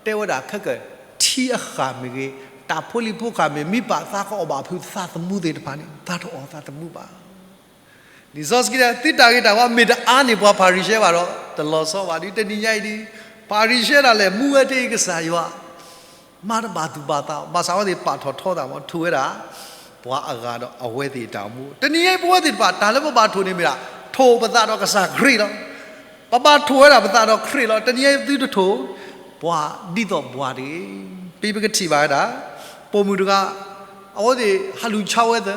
တဲဝဲဒၣ်ခဲကၢၣ် ထံအဃၢ်မ့ၢ်ဂ့ၤ, တၢ်ဖိလံၤဖိဃၢ်မ့ၢ် မ့ၢ်ပာ်သးကအီၣ်ဘၣ်ဖုးသးသမူသ့ၣ်တဖၣ်န့ၣ် သးတအီၣ်သးသမူဘၣ်. လံာ်စီဆှံတဲ သုတၢ်ဂ့ၤတၢ်ဝါမ့ၢ်တအါန့ၢ်ပှၤဖၤရံၤၡဲဘၣ်ဒီး တလီၤဆီဘၣ်ဒ်တနံၤညါအံၤဒ်, ဖၤရံၤၡဲဒၣ်လဲာ် မူဝဲတ့ၢ်ကစၢ်ယွၤ, မၤတဘၣ်သူၣ်ဘၣ်သး, ဘၣ်ဆၣ်အဝဲသ့ၣ်ပာ်ထီၣ်ထီသးမး ထိၣ်ဝဲဒၣ် ပှၤအဂၤဒီးအဝဲသ့ၣ်အတၢ်အိၣ်မူ, တနံၤညါအံၤပဝဲသ့ၣ်တဖၣ် တၢ်လၢပဘၣ်ထိၣ်န့ၣ်မ့ၢ်ဒၣ် ထိၣ်ပသးဒီးကစၢ်ခရံာ်လီၤ. ပဘၣ်ထိၣ်ဝဲဒၣ်ပသးဒီးခရံာ်လီၤ. တနံၤညါအံၤသုတထိၣ် ပှၤဒ်သိးပှၤတဂ့ၤ. ပကထံၣ်ဘၣ်ဝဲဒၣ် ပိာ်မုၣ်တဂၤ အဝဲသ့ၣ်ဟးလူၤဆါဝဲသၢ,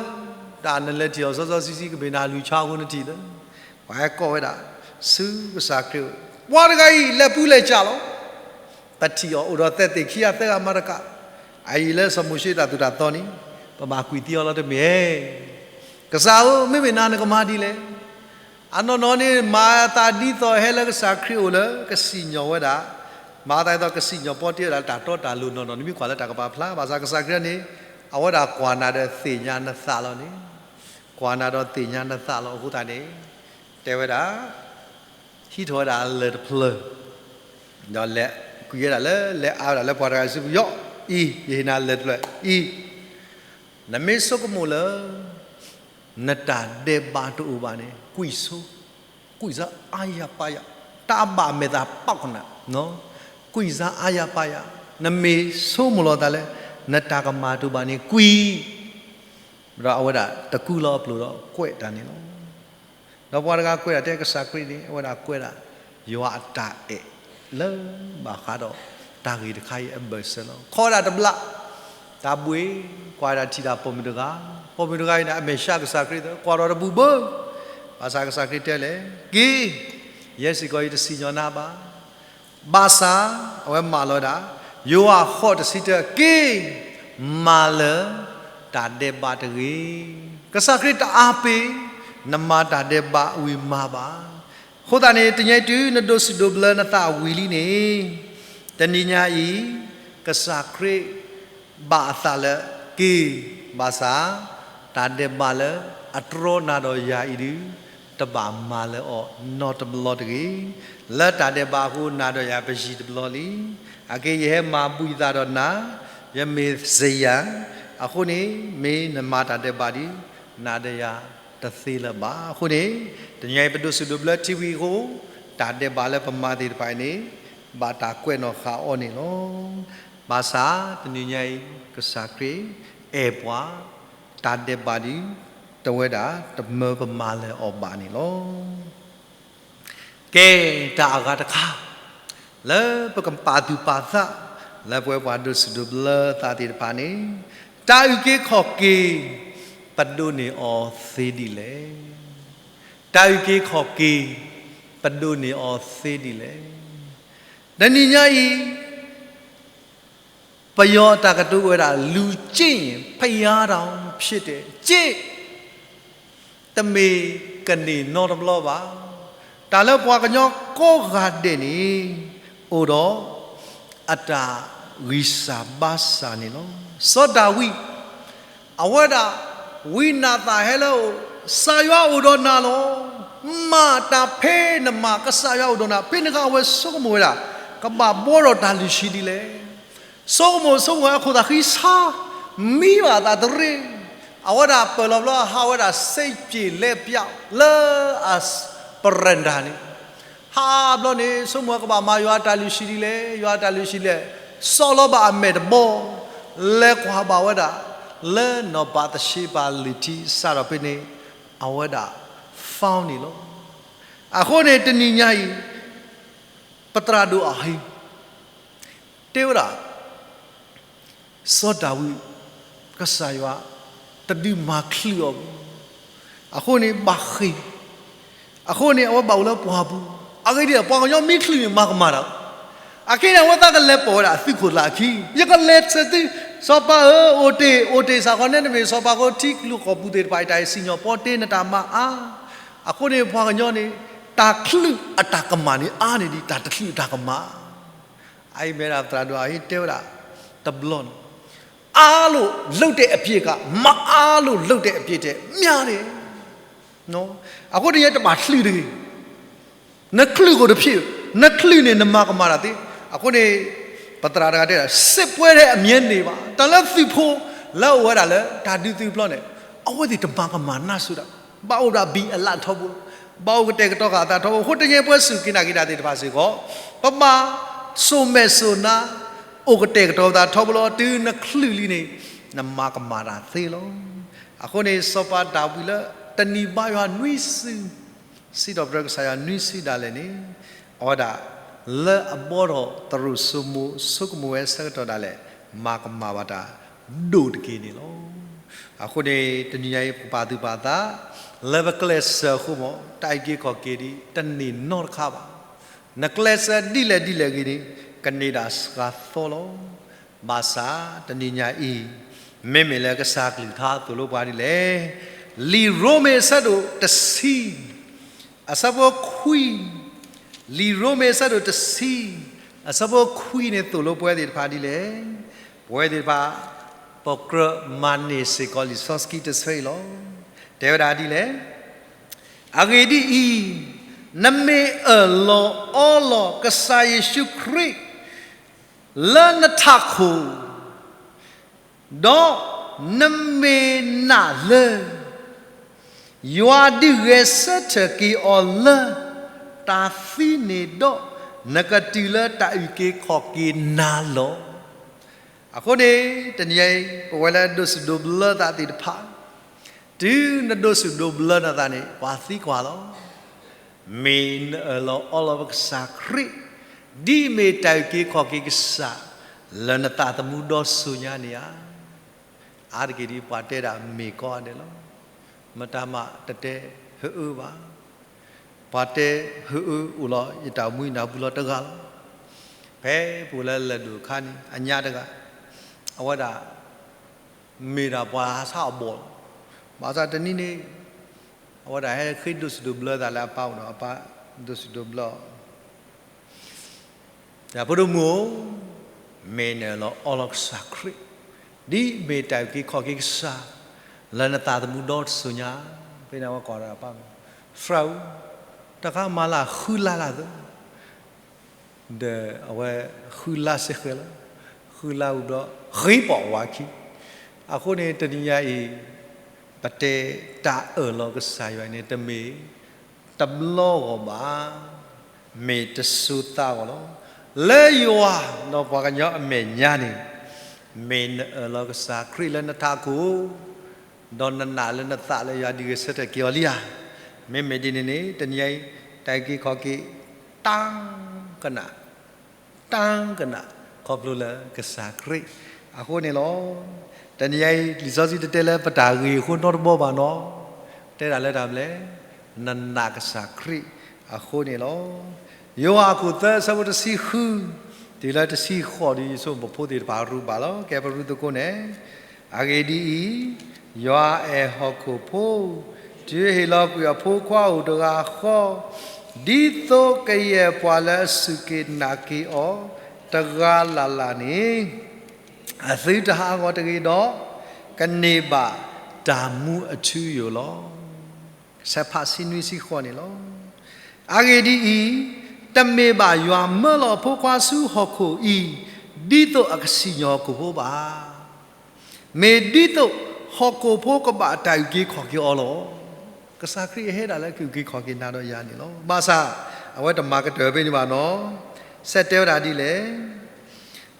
တၢ်နလဲၤထံၣ်အီၤစီစီဆှံဆှံ ကမ့ၢ်နဟးလူၤဆါအဃိနထံၣ်သၢ, ပှၤဟဲကိးဝဲဒၣ် ဆူကစၢ်ခရံာ်, ပှၤတဂၤအံၤ လဲၤပူၤလဲၤကၠးလီၤ. ပထံၣ်အီၤ အိၣ်ဒီးသဲးသ့ၣ်ခံဂၤသၢဂၤမၤတကး, အအံၤလၢစီၤမိၤၡ့တၢ်သိၣ်တၢ်သီန့ၣ် ပဘၣ်ကွံာ်သံအီၤလီၤတမ့ၢ်ဧါ. ကစၢ်ဧၢ, မ့မ့ၢ်နၤနကမၤဒ်လဲၣ်. အနီၢ်နီၢ်န့ၣ် မၤအသးဒ်သိးဟဲလၢကစၢ်ခရံာ်အအိၣ်လၢကစံၣ်ညီၣ်ဝဲဒၣ်, မၤအသးဒ်သိးကစံၣ်ညီၣ်ပီတ့ဝဲဒၣ်တၢ်တီတၢ်လိၤနီၢ်နီၢ်, နမ့ၢ်ကွၢ်လၢတၢ်ကပာ်ဖျါ, ဘၣ်ဆၣ်ကစၢ်ခရံာ်န့ၣ် အဝဲဒၣ်ကွၢ်နၤဒီးသ့ၣ်ညါနသးလီၤန့ၣ်, ကွၢ်နၤဒီးသ့ၣ်ညါနသးလီၤ. အဃိသတးန့ၣ် တဲဝဲဒၣ် ဟံးထီၣ်ဝဲဒၣ်အလၢၢ်တဖျၢၣ်, ဒီးလဲၤကွံာ်ဝဲဒၣ်လၢ လဲၤအါဝဲဒၣ်လၢပှၤတဂၤစုပူၤယီၤ. အံၤ, ယဟ့ၣ်နၤလၢၢ်တဖျၢၣ်အံၤ, နမ့ၢ်ဆိကမိၣ်လၢ နတၢ်ဒဲးဘးတအိၣ်ဘၣ်န့ၣ် ကွံာ်ဆိ, ကွံာ်စါအါယၤပါယၤ, တၢ်အဘၣ်အမဲာ်သးပာ်ကနၣ်, ကွံာ်စါအါယၤပါယၤ, နမ့ၢ်ဆိကမိၣ်လီၤသးလၢ နတၢ်ကမၣ်တအိၣ်ဘၣ်န့ၣ် ကွံာ် ဒီးအဝဲဒၣ်တကူလီၤအပျိၢ်ဒီးကွဲးတၢ်န့ၣ်လီၤ. ဒီးပှၤတဂၤကွဲးဒၣ်တဲကစၢ်ခရံာ်န့ၣ် အဝဲဒၣ်ကွဲးဒၣ် ယွၤအတၢ်အဲၣ် လၢဘၣ်ဃးဒီးတၢ်ဂ့ၢ်တခါအံၤအဘၢၣ်စၢၤလီၤ. ခီဒၣ်တဘျီ, တၢ်ဘှ့ၣ်, ကွၢ်ဒၣ်ထံၣ်ဒၣ်ပိာ်မုၣ်တဂၤ, ပိာ်မုၣ်တဂၤအံၤန့ၣ် အမဲာ်ဆှးကစၢ်ခရံာ်သၢ, ကွၢ်ထီၣ်တပူၤဘၢ, ဘၣ်ဆၣ်ကစၢ်ခရံာ်တဲလဲၣ်, က့ၤ, ယဲစ့ၢ်ကီးယတစံၣ်ညီၣ်နၤဘၣ် ဘၣ်ဆၣ်, အဝဲမၢလီၤဝဲဒၣ်, ယိၤဟၣ်ဃိးတဆံတၢ, က့ၤ, မၤလၢၤ, တၢ်ဒဲးဘးတဂ့ၤ. ကစၢ်ခရံာ်တအါပ့ၤ, နမၤတၢ်ဒဲးဘးဝံၤမၤဘၣ်. အဃိသတးန့ၣ် တနံၤအံၤတုၤနဒိးစူၣ်ဒိးဘျၢနသးဝံၤလံန့ၣ်, တနံၤညါအံၤ, ကစၢ်ခရံာ် ဘၣ်အသးလၢက့ၤ, ဘၣ်ဆၣ်, တၢ်ဒဲးဘးလၢအတြီနၤဒီးယၤအံၤဒုး, တဘၣ်မၤလၢၤအီၤနီတဘျီတဂ့ၤ. လၢတၢ်ဒဲးဘးအဃိနၤဒီးယၤပယံၤတဘျီလံ. အက့ယဟဲမၤဘူၣ်ယသးဒီးနၤ, ယမ့ၢ်စယၤ, အဃိန့ၣ် မ့ၢ်နမၤတၢ်ဒဲးဘးဒုး, နၤဒီးယၤတသ့လၢၤဘၣ်. အဃိန့ၣ်, တနံၤအံၤပဒိးစူၣ်ဒိးဘျၢထံဝံၤအဃိ, တၢ်ဒဲးဘးလၢပမၤသ့ၣ်တဖၣ်အံၤန့ၣ်, ဘၣ်တၢ်ကွဲးနီၣ်ဃာ်အီၤန့ၣ်လီၤ. ဘၣ်ဆၣ်တနံၤညါအံၤ, ကစၢ်ခရံာ်အဲၣ်ပှၤ, တၢ်ဒဲးဘးဒုး, တဝဲဒၣ်တမၢပမၤလၢၤအီၤဘၣ်န့ၣ်လီၤ. ကဲ, တၢ်အဂၤတခါ, လၢပကပာ်သူၣ်ပာ်သး, လၢပဝဲပှၤဒိးစူၣ်ဒိးဘျၢသးသ့ၣ်တဖၣ်န့ၣ်, တၢ်အုၣ်က့ၤခီၣ်က့ၤ, ပဒိးန့ၢ်အီၤသ့ဒ်လဲၣ်. တၢ်အုၣ်က့ၤခီၣ်က့ၤ, ပဒိးန့ၢ်အီၤသ့ဒ်လဲၣ်. တနံၤညါအံၤ, ပယီၤတၢ်ကတိၤဝဲဒၣ် လူကျင့်ရင် ဘုရားတောင်ဖြစ်တယ်, ကျင့်, တမ့ၢ်ကန့ၢ်နီတဘျီဘၣ်. တၢ်လၢပှၤကညီကိးဂၤဒဲးန့ၣ်, အိၣ်ဒီးအတၢ်ဂံၢ်စၢ်ဘါစၢ်န့ၣ်လီၤ. စီၤဒၤဝံး, အဝဲဒၣ်, ဝံနၤသၣ်ဟဲလၢအအိၣ်, ကစၢ်ယွၤအိၣ်ဒီးနၤလီၤ. မၤတၢ်ဖဲနမၤ ကစၢ်ယွၤအိၣ်ဒီးနၤ, ဖဲန့ၣ်အခါအဝဲဆိကမိၣ်ဝဲဒၣ်, ကဘၣ်ဘှီဒီးတၢ်လုၢ်ဟံၣ်ဒ်လဲၣ်. ဆိကမိၣ်ဆိကမိၣ်အခိၣ်သးဃံဆါ, မံဘၣ်အသးတရ့, အဝဲဒၣ်ပၢၢ်လီၤဘျီဟးဝဲဒၣ်စ့းပျ့ၤလဲပျးလၢအပရၢၢ်တၢ်န့ၣ်, ဟးဘျီန့ၣ် ဆိကမိၣ်ကဘၣ်မၤယွၤအတၢ်လုၢ်ဟံၣ်ဒ်လဲၣ်, ယွၤအတၢ်လုၢ်ဟံၣ်လဲၣ်, စီၣ်လီၤဘၣ်အမဲာ်တဘီ, လဲၤကွၢ်ဘၣ်ဝဲဒၣ်, လၢနီၢ်ဘၣ်သရှ့ဘၣ်လုၢ်ထံစးထီၣ်ဖဲန့ၣ်, အဝဲဒၣ်, found န့ၣ်လီၤ. အဃိန့ၣ်တနံၤညါအံၤ, ပသရၣ်ဒိၣ်အဟံၣ် တဲဝဲဒၣ်, စီၤဒၤဝံး, ကစၢ်ယွၤ, တဒုးမၤချုးအီၤဘၣ်. အဃိန့ၣ်ဘၣ်ဃ့ၢ်, အဃိန့ၣ်အဝဲဘၣ်အိၣ်လၢပှၢ်ပူၤ, အဂ့ၢ်ဒ်အံၤ, ပှၤကညီမ့ၢ်ချုးန့ၣ်မၤကမၣ်တၢ်, အခဲအံၤန့ၣ် အဝဲသ့ၣ်ကလဲၤပိာ်ဝဲဒၣ်အသုးခိၣ်သၣ်ခံ, ယကလဲၤဆၢသု, စီၤပၤဧၢ, အိၣ်တ့ၢ်, အိၣ်တ့ၢ်စ့ၢ်ကီး နဲနမ့ၢ်စီၤပၤအဃိ ထံကျိကီၢ်ပူၤသ့ၣ်တဖၣ်အံၤ တၢ်အံၤစံၣ်ညီၣ်ပီတ့ နတၢ်မၤအါ, အဃိန့ၣ်ပှၤကညီန့ၣ်, တၢ်ချုးအတၢ်ကမၣ်န့ၣ်အါန့ၢ်ဒံး တၢ်တချုးအတၢ်ကမၣ် အအံၤမ့ၢ်ဒၣ်သရၣ်ဒိၣ်အဟံၣ်တဲဝဲဒၣ်, တဘျီန့ၣ်, အားလို့လုပ်တဲ့အပြစ်က မအားလို့လုပ်တဲ့အပြစ်ထက်များတယ်. အဃိန့ၣ်ယဲတဘၣ်ချုးတဂ့ၤ, နချုးကိၣ်တဖျ့, နချုးန့ၣ်နမၤကမၣ်တၢ်သ့, အဃိန့ၣ်, ပသရၣ်တဂၤတဲဒၣ် စစ်ပွဲထဲအမြဲနေပါ, တၢ်လၢသုးဖိ, လၢအအိၣ်ဝဲဒၣ်လၢတၢ်ဒုးသုးပျီန့ၣ်, အဝဲသ့ၣ်တမၤကမၣ်နါစူၤဒၣ်, ဘၣ်အိၣ်ဒၣ်ဘံၣ်အလၣ်ထီဘိလီၤ, ဘၣ်အိၣ်ကတဲာ်ကတီၤဃာ်အသးထီဘိ, အဃိတနံၤအံၤပဝဲစူၢ်က့ၤနာ်က့ၤတၢ်သ့ၣ်တဖၣ်စ့ၢ်ကီး, ပဘၣ်, စိာ်မဲာ်စိာ်နါ, အိၣ်ကတဲာ်ကတီၤသးထီဘိလီၤ, တုၤနချုးလံန့ၣ်, နမၤကမၣ်တၢ်သ့လီၤ. အဃိန့ၣ်စီၤပၤဒၤဝံးလၢတနံၤဘါယွၤနွံစု, စံးထီၣ်ပတြၢၤကစၢ်ယွၤနွံစုဒၣ်လဲာ်န့ၣ်, အဝဲဒၣ်, လၢအဘှီထီၣ်သရိာ်စိမိၤဆိကမိၣ်ဝဲအဆၢကတီၢ်ဒၣ်လဲာ်, မၤကမၣ်ဘၣ်တၢ်ဒိၣ်တက့ၢ်န့ၣ်လီၤ. အဃိန့ၣ် တနံၤညါအံၤပကပာ်သူၣ်ပာ်သး, လၢပကျဲးစၢးအဃိမး တၢ်အုၣ်က့ၤခီၣ်က့ၤဒ်တန့ၢ်နီတခါဘၣ်. နကျဲးစၢးဒ်လဲၣ်ဒ်လဲၣ်ဂ့ၤန့ၣ်, ကန့ၢ်ဒၣ်စှၤသီလီၤ. ဘၣ်ဆၣ်တနံၤညါအံၤ, မ့မ့ၢ်လၢကစၢ်ကလုၢ်ကထါသိၣ်လိပှၤဒ်လဲၣ်, လံာ်ရိမ့ၤအဆၢဒိၣ်တဆံ, အဆၢဖိခွံ, လံာ်ရိမ့ၤအဆၢဒိၣ်တဆံ, အဆၢဖိခွံန့ၣ်သိၣ်လိပဝဲသ့ၣ်တဖၣ်ဒ်လဲၣ်, ပဝဲသ့ၣ်တဖၣ်, ပကြၢးမၤန့ၢ်စ့ၢ်ကီးလံာ်စီဆှံတဆၢအံၤလီၤ. တဲဝဲဒၣ်ဒ်လဲၣ် အဂ့ၢ်ဒ်အံၤ, နမ့ၢ်အၢၣ်လီၤအီလီၤကစၢ်ယ့ၣ်ၡူးခရံာ်, လၢနထးခိၣ်, ဒီးနမ့ၢ်နာ်လၢ ယွၤဒုးဂဲၤဆၢထၢၣ်က့ၤအီၤလၢတၢ်သံန့ၣ်ဒီး, နကတုၤလၢတၢ်အုၣ်က့ၤခီၣ်က့ၤနၤလီၤ. အဃိန့ၣ် တနံၤအံၤ ပဝဲလၢဒိးစူၣ်ဒိးဘျၢသးသ့ၣ်တဖၣ်, တုၤနဒိးစူၣ်ဒိးဘျၢနသးန့ၣ် ပှၤသံကွၢ်လီၤ. မ့ၢ်နအၢၣ်လီၤအီလီၤပကစၢ်ခရံာ်, ဒ်မ့ၢ်တၢ်အုၣ်က့ၤခီၣ်က့ၤကစၢ် လၢနသးသမူဒီစိၤညါန့ၣ်ဧါ. အါတက့ၢ်ဒ်ပှၤတဲဒၣ်မ့ၢ်ကီးဒဲးလီၤ. မတၤမးတတဲ ဟၢအၢဘၣ်. ပှၤတဲ ဟၢအၢ အိၣ်လီၤယတၢ်အိၣ်မူနၢ်ဟူလီၤတဂၤလီၤ. ဖဲပအိၣ်လၢလဲၤဒိၣ်အခါန့ၣ် အညါတဂၤ, အဝဲဒၣ် မ့ၢ်ဒၣ်ပှၤဆါအဘီၣ်လီၤ. ဘၣ်ဆၣ်တနံၤန့ၣ် အဝဲဒၣ်ဟဲဃ့ဒိးစူၣ်ဒိးဘျၢသးလၢအပၢ်အိၣ်ဒီး အပၢ်ဒိးစူၣ်ဒိးဘျၢအီၤ ဒီးဖိဒိၣ်မုၣ်ဧၢ, မ့ၢ်နအၢၣ်လီၤအီလီၤကစၢ်ခရံာ်, ဒ်မ့ၢ်တၢ်အုၣ်က့ၤခီၣ်က့ၤကစၢ် လၢနသးသမူဒီတစိၤညါ, ဖဲန့ၣ်အဝဲကိးဒီးအပၢ်, သရၣ်ဧၢ, တၢ်ခါမၤလၢဃုလါလၢသၢ ဒီးအဝဲဃုလါစ့ၢ်ကီးလီၤ. ဃုလါဝံၤဘျီ ဂ့ၤပိာ်ဝါခံ. အဃိန့ၣ် တနံၤညါအံၤ ပတဲတၢ်အၢၣ်လီၤကစၢ်ယွၤန့ၣ် တမ့ၢ်တဘျီဂီၢ်ဘၣ်, မ့ၢ်တစိၤသးဂီၢ်လီၤ. လၢယွၤဒီးပှၤကညီအမဲာ်ညါန့ၣ်, မ့ၢ်နအၢၣ်လီၤကစၢ်ခရံာ်လၢနထးခိၣ် ဒီးနနာ်လၢနသးလၢယွၤဒုးဂဲၤဆၢထၢၣ်က့ၤအီၤလံဧါ. မ့မ့ၢ်ဒ်န့ၣ်န့ၣ် တနံၤညါအံၤ တၢ်အုၣ်က့ၤခီၣ်က့ၤ တၢ်ကနၣ်, တၢ်ကနၣ် ခီဖျိလၢကစၢ်ခရံာ်အဃိန့ၣ်လီၤ. တနံၤညါအံၤ လံာ်စီဆှံတတဲလၢပတၢ်ဂ့ၢ်အဃိနီတဘီဘၣ်နီၤ, တဲဒၣ်လၢတၢ်ဘျဲၣ်, နနာ်ကစၢ်ခရံာ်အဃိန့ၣ်လီၤ. ယိၤဟၣ်အခိၣ်သၢအဆၢဖိတဆံဃု တုၤလၢတဆံဃိးဒီး ယဆိမိၣ်ပဖိသ့ၣ်တဖၣ်ရူးဘၣ်လီၤ. ကဲပရူးသကိးန့ၣ်, အဂ့ၢ်ဒ်အံၤ, ယွၤအဲၣ်ဟီၣ်ခိၣ်ဖိ, တုၤဟ့ၣ်လီၤကွံာ်အဖိခွါအိၣ်တဂၤဃီ, ဒ်သိးကယဲၢ်ပှၤလၢအစူၢ်က့ၤနာ်က့ၤအီၤ တဂၤလၢ်လၢ်န့ၣ် အသုတဟးဂီၤတဂ့ၤဒီး, ကန့ၢ်ဘၣ်တၢ်မူအထူအယိာ်လီၤ. ဆဲးဖးဆံနွံဆံဃိးန့ၣ်လီၤ. အဂ့ၢ်ဒ်အံၤ, တမ့ၢ်ဘၣ်ယွၤမၢလီၤအဖိခွါဆူဟီၣ်ခိၣ်အံၤ, ဒ်သိးအကစံၣ်ညီၣ်ဟီၣ်ခိၣ်ဖိဘၣ်. မ့ၢ်ဒ်သိးဟီၣ်ခိၣ်ဖိကဘၣ်တၢ်အုၣ်က့ၤခီၣ်က့ၤအီၤလီၤ. ကစၢ်ခရံာ်ဟဲဒၣ်လၢကအုၣ်က့ၤခီၣ်က့ၤနၤဒီးယၤန့ၣ်လီၤ. ဘၣ်ဆၣ် အဝဲတမၤကတၢၢ်ဖဲန့ၣ်ဘၣ်နီၤ. ဆဲးတဲဝဲဒၣ်ဒ်လဲၣ်.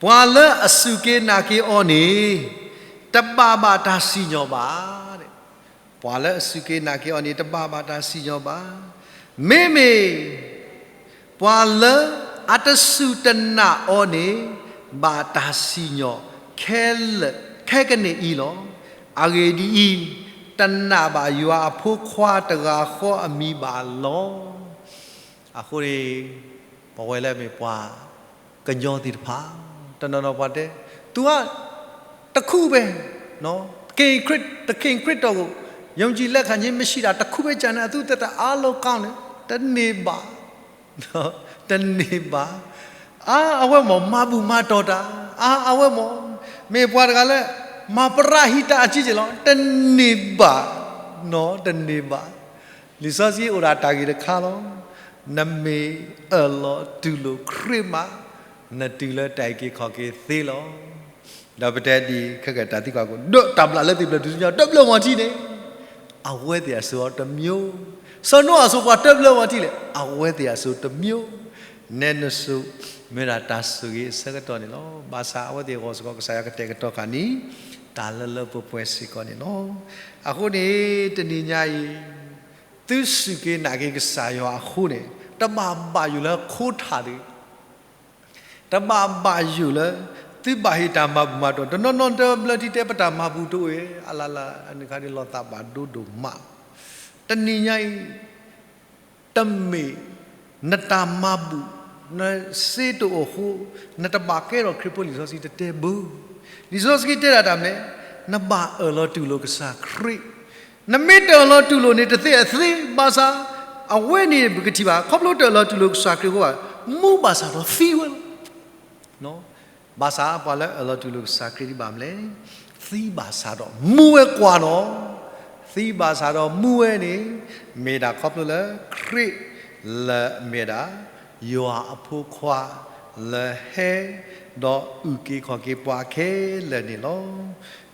ပှၤလၢအစူၢ်က့ၤနာ်က့ၤအီၤန့ၣ် တဘၣ်ဘၣ်တၢ်စံၣ်ညီၣ်ဘၣ်. ပှၤလၢအစူၢ်က့ၤနာ်က့ၤအီၤန့ၣ် တဘၣ်ဘၣ်တၢ်စံၣ်ညီၣ်ဘၣ်. မ့မ့ၢ် ပှၤလၢအတစူၢ်တနာ်အီၤန့ၣ် ဘၣ်တၢ်စံၣ်ညီၣ်ခဲလၢာ်ခဲကနံၣ်အံၤလီၤ. အဂ့ၢ်ဒ်အံၤ, တနာ်ဘၣ်ယွၤအဖိခွါတဂၤဃီအမံၤဘၣ်လီၤ. အဃိန့ၣ် ပဝဲလၢမ့ၢ်ပှၤကညီသ့ၣ်တဖၣ်, တနီၤနီၤပှၤတဲ, သုဝဲ တခူၣ်ဖဲ သခင်ခရစ်တော်ကို ယုံကြည်လက်ခံခြင်းမရှိတာ တခူၣ်ဖဲကျန်တဲ့ အသုသက်တာအားလုံးကောင်းတယ်, တန့ၢ်ဘၣ်, တန့ၢ်ဘၣ်. အါ အဝဲမ့ၢ်မၤဘူၣ်မၤတီၢ်တၢ်, အါ အဝဲမ့ၢ် မ့ၢ်ပှၤတဂၤလၢ မၤပရဟိတအကြီးကြီးလီၤ, တန့ၢ်ဘၣ်, တန့ၢ်ဘၣ်. လံာ်စီဆှံအိၣ်ဒၣ်တၢ်ဂ့ၢ်တခါလီၤ. နမ့ၢ်အၢၣ်လီၤတူၢ်လိာ်ခရံာ်မး, နတုၤလၢတၢ်အုၣ်က့ၤခီၣ်က့ၤသ့လီၤ. ဒီးပတဲဒ်ခဲကတၢ်သံကွၢ်ကိး ဒီးတၢ်ဘျၣ်လၢသ့ၣ်ဖျၢၣ်ထူၣ်စုညါ တဘျၢဝံၤထံန့ၣ်, အဝဲသ့ၣ်အစိၤအီၤတမျိုး, စီၤနိအၤအစိၤပှၤတဘျၢဝံၤထံလဲၣ်, အဝဲသ့ၣ်အစိၤတမျိုး. နဲနစိၤ မ့ၢ်ဒၣ်တၢ်ဆိၣ်ဂ့ၤအဆၢကတီၢ်န့ၣ်လီၤ. ဘၣ်ဆၣ်အဝဲသ့ၣ်အဂီၢ်စ့ၢ်ကီး ကစၢ်ယွၤကတဲာ်ကတီၤဃာ်န့ၣ် တၢ်လၢလၢပှဲၤပှဲၤစ့ၢ်ကီးန့ၣ်လီၤ. အဃိန့ၣ် တနံၤညါအံၤ သုစူၢ်က့ၤနာ်က့ၤကစၢ်ယွၤအဃိန့ၣ် တဘၣ်ဘၣ်ယိၣ်လၢခိထၣ်တဂ့ၤ, တဘၣ်ဘၣ်ယိၣ်လၢ သုဘၣ်ဟ့ၣ်တၢ်မၤဘူၣ်မၤတီၢ်, တနီၤနီၤတဘျၢထံတဲ ပတၢ်မၤဘူၣ်တအိၣ်အံၤ အလၢ်လၢ် အန့ၣ်ခါန့ၣ် လီၤသးဘၣ်ဒိဒိၣ်မး. တနံၤညါအံၤ တမ့ၢ် နတၢ်မၤဘူၣ် နစ့တအိၣ်အဃိ နတဘၣ်ကဲထီၣ်ခရံာ်ဖိ လံာ်စီဆှံတတဲဘၣ်. လံာ်စီဆှံတဲဒၣ်တၢ်မနုၤလဲၣ်, နဘၣ်အၢၣ်လီၤတူၢ်လိာ်ကစၢ်ခရံာ် နမ့ၢ်တအၢၣ်လီၤတူၢ်လိာ်န့ၣ် တသ့အသ့, ဘၣ်ဆၣ် အဝဲန့ၣ်ပကထံၣ်ဘၣ် ခီဖျိတအၢၣ်လီၤတူၢ်လိာ်ကစၢ်ခရံာ်အဃိဘၣ်, မူဘၣ်ဆၣ်ဒီးသံဝဲလီၤ. ဘၣ်ဆၣ်ပှၤလၢအၢၣ်လီၤတူၢ်လိာ်ကစၢ်ခရံာ်ဒ်ဘၣ်မနုၤလဲၣ်, သံဘၣ်ဆၣ်ဒီးမူဝဲကွၢ်လီၤ. သံဘၣ်ဆၣ်ဒီးမူဝဲန့ၣ် မ့ၢ်ဒၣ်ခီဖျိလၢခရံာ်လၢအမ့ၢ်ဒၣ် ယွၤအဖိခွါလၢဟဲ ဒီးအုၣ်က့ၤခီၣ်က့ၤပှၤခဲလၢာ်န့ၣ်လီၤ.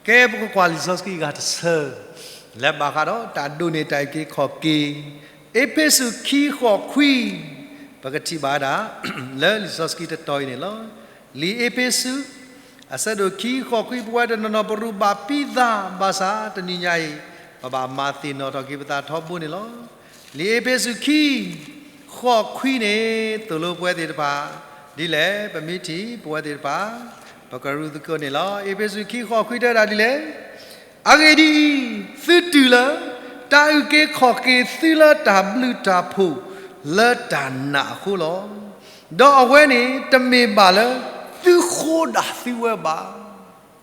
ကဲ ပကကွၢ်လံာ်စီဆှံအဂၤတဆၢ, လၢဘၣ်ဃးဒီးတၢ်ဒိးန့ၢ်တၢ်အုၣ်က့ၤခီၣ်က့ၤ, အ့းဖ့းစူး ခံ ဃိး ခွံ, ပကထံၣ်ဘၣ်ဝဲဒၣ် လၢလံာ်စီဆှံတတီၤအံၤန့ၣ်လီၤ. လံာ်အ့းဖ့းစူး အဆၢဒိၣ်ခံ ဃိး ခွံ, ပဝဲတနီၤနီၤ ပရူးဘၣ်ပံသးဘၣ်ဆၣ် တနံၤညါအံၤ ပဘၣ်မၤသ့ၣ်နီၣ်ထီၣ်က့ၤပသးထီဘိန့ၣ်လီၤ. လံာ်အ့းဖ့းစူး ခံ ဃိး ခွံန့ၣ် သိၣ်လိပဝဲသ့ၣ်တဖၣ်ဒ်လဲၣ်, ပမ့ၢ်ထံၣ် ပဝဲသ့ၣ်တဖၣ် ပကရူၢ်သကိးန့ၣ်လီၤ. အ့းဖ့းစူး ခံ ဃိး ခွံ တဲဝဲဒၣ်ဒ်လဲၣ်. အဂ့ၢ်ဒ်အံၤ, သုတုၤလၢ တၢ်အုၣ်က့ၤခီၣ်က့ၤသုလၢတၢ်ဘျုးတၢ်ဖှိၣ်လၢတၢ်နာ်အဃိလီၤ. ဒီးအဝဲန့ၣ် တမ့ၢ်ဘၣ်လၢသုဃိဒၣ်သုဝဲဘၣ်,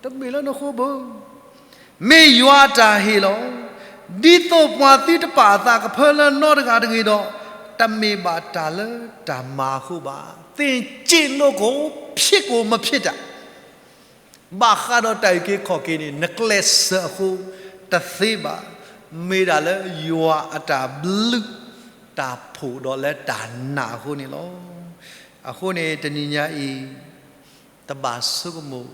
တမ့ၢ်လၢနဃိဘၣ်, မ့ၢ်ယွၤအတၢ်ဟ့ၣ်လီၤ. ဒ်သိးပှၤသုတပာ်အသးကဖၢလၢနီတဂၤတဂ့ၤဒီး, တမ့ၢ်ဘၣ်တၢ်လၢတၢ်မၤအဃိဘၣ်. သင်္ကြန်လို့ကို ဖြစ်ကိုမဖြစ်တတ် ဘၣ်ဃးဒီးတၢ်အုၣ်က့ၤခီၣ်က့ၤန့ၣ် နကျဲးစၢးအဃိတသ့ဘၣ်, မ့ၢ်ဒၣ်လၢယွၤအတၢ်ဘျုးတၢ်ဖှိၣ်ဒီးလၢတၢ်နာ်အဃိန့ၣ်လီၤ. အဃိန့ၣ် တနံၤညါအံၤ တဘၣ်ဆိကမိၣ်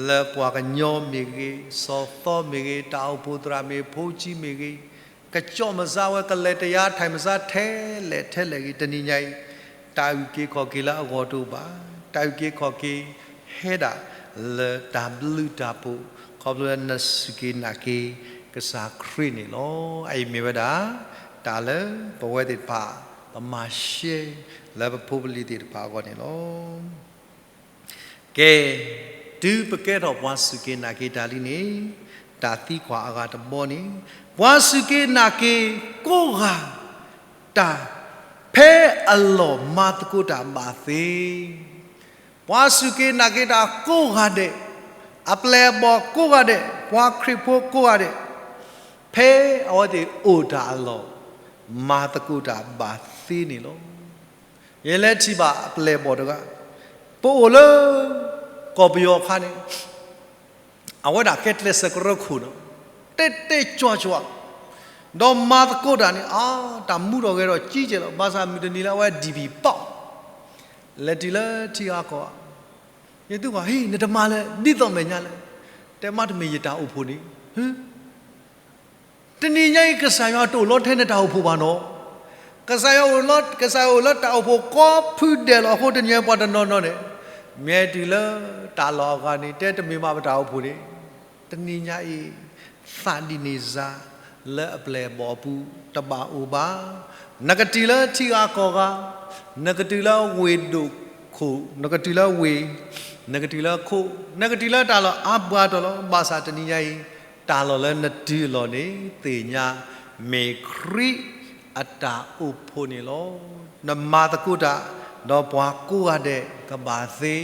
လၢပှၤကညီမ့ၢ်ဂ့ၤ, စီၤသီမ့ၢ်ဂ့ၤ, တၢ်အိၣ်ဖှိၣ်သရၣ်မ့ၢ်ဖိဆံးမ့ၢ်ဂ့ၤ, ကစီၣ်မစါဝဲ ကလဲၤတယါ ထဲးမစါထဲလဲၣ်ထဲလဲၣ်ဂ့ၤ, တနံၤညါအံၤ တၢ်အုၣ်က့ၤခီၣ်က့ၤလၢအဂီၢ်တအိၣ်ဘၣ်. တၢ်အုၣ်က့ၤခီၣ်က့ၤဟဲဒၣ်လၢတၢ်ဘျုးတၢ်ဖှိၣ်, ခီဖျိလၢနစူၢ်က့ၤနာ်က့ၤကစၢ်ခရံာ်န့ၣ်လီၤ. အအံၤမ့ၢ်ဝဲဒၣ် တၢ်လၢပဝဲသ့ၣ်တဖၣ် ပမၤရှဲ လၢပဖိပလံၤသ့ၣ်တဖၣ်အဂီၢ်န့ၣ်လီၤ. ကဲ, တုၤပကဲထီၣ်ပှၤစူၢ်က့ၤနာ်က့ၤတၢ်လံန့ၣ်, တၢ်သံကွၢ်အဂၤတဘီန့ၣ်, ပှၤစူၢ်က့ၤနာ်က့ၤကိးဂၤ တၢ် ဖဲအလီၢ်မၤသကိးတၢ်ဘၣ်သ့, ပှၤစူၢ်က့ၤနာ်က့ၤတၢ်ကိးဂၤဒဲး, အပျဲၢ်အဘီၣ်ကိးဂၤဒဲး, ပှၤခရံာ်ဖိကိးဂၤဒဲး, ဖဲအဝဲသ့ၣ်အိၣ်တၢ်အလီၢ် မၤသကိးတၢ်ဘၣ်သ့န့ၣ်လီၤ. ယလဲၤထံၣ်ဘၣ်အပျဲၢ်အဘီၣ်တဂၤ, ပအိၣ်လၢကီၢ်ပယီၤအခါန့ၣ် အဝဲဒၣ်ကဲကျဲးစၢးကရၢခိၣ်နီၤ, တဲတဲကၠွကၠွ, ဒီးမၤသကိးတၢ်န့ၣ် အါ တၢ်မူထီၣ်ဂဲၤထီၣ်ကံကဲလီၤ, ဘၣ်ဆၣ်မုၢ်တနံၤလၢအဝဲဒံၣ်ဘံၣ်ပီၣ်, လဲၤတုၤလၢထံဂၤကီၢ်ဂၤ, ယသံကွၢ် ဟ့ၣ် နတမၤလၢၤ ဒ်သိးမဲာ်ညါလဲၣ်, တဲမ့ၢ်တမ့ၢ်ယတၢ်အိၣ်ဖှိၣ်န့ၣ်, တနံၤညါအံၤ ကစၢ်ယွၤတအိၣ်လီၤထဲနတၢ်အိၣ်ဖှိၣ်ဘၣ်နီၤ, ကစၢ်ယွၤအိၣ်လီၤ, ကစၢ်ယွၤအိၣ်လၢတၢ်အိၣ်ဖှိၣ်ကိးဖုဒဲးလီၤအဃိ တနံၤညါပှၤတနီၤနီၤန့ၣ် မ့ၢ်တုၤလၢတၢ်လီၢ်အဂၤန့ၣ် တဲတမ့ၢ်မးပတၢ်အိၣ်ဖှိၣ်န့ၣ်, တနံၤညါအံၤ သးဒ်န့ၣ်စ့ၢ် လၢအပျဲၢ်အဘီၣ်အပူၤ တဘၣ်အိၣ်ဘၣ်, နကတုၤလၢထံဂၤကီၢ်ဂၤ, နကတုၤလၢဝ့ၢ်ဒိၣ်ခိၣ်, နကတုၤလၢဝ့ၢ်, နကတုၤလၢခိၣ်, နကတုၤလၢတၢ်လီၢ်အါဘှါတီၤလီၤ, ဘၣ်ဆၣ်တနံၤညါအံၤ တၢ်လီၢ်လၢနတုၤအလီၢ်န့ၣ် သ့ၣ်ညါ မ့ၢ်ခရံာ်အတၢ်အိၣ်ဖှိၣ်န့ၣ်လီၤ. နမၤသကိးတၢ် ဒီးပှၤကိးဂၤဒဲးကဘၣ်သ့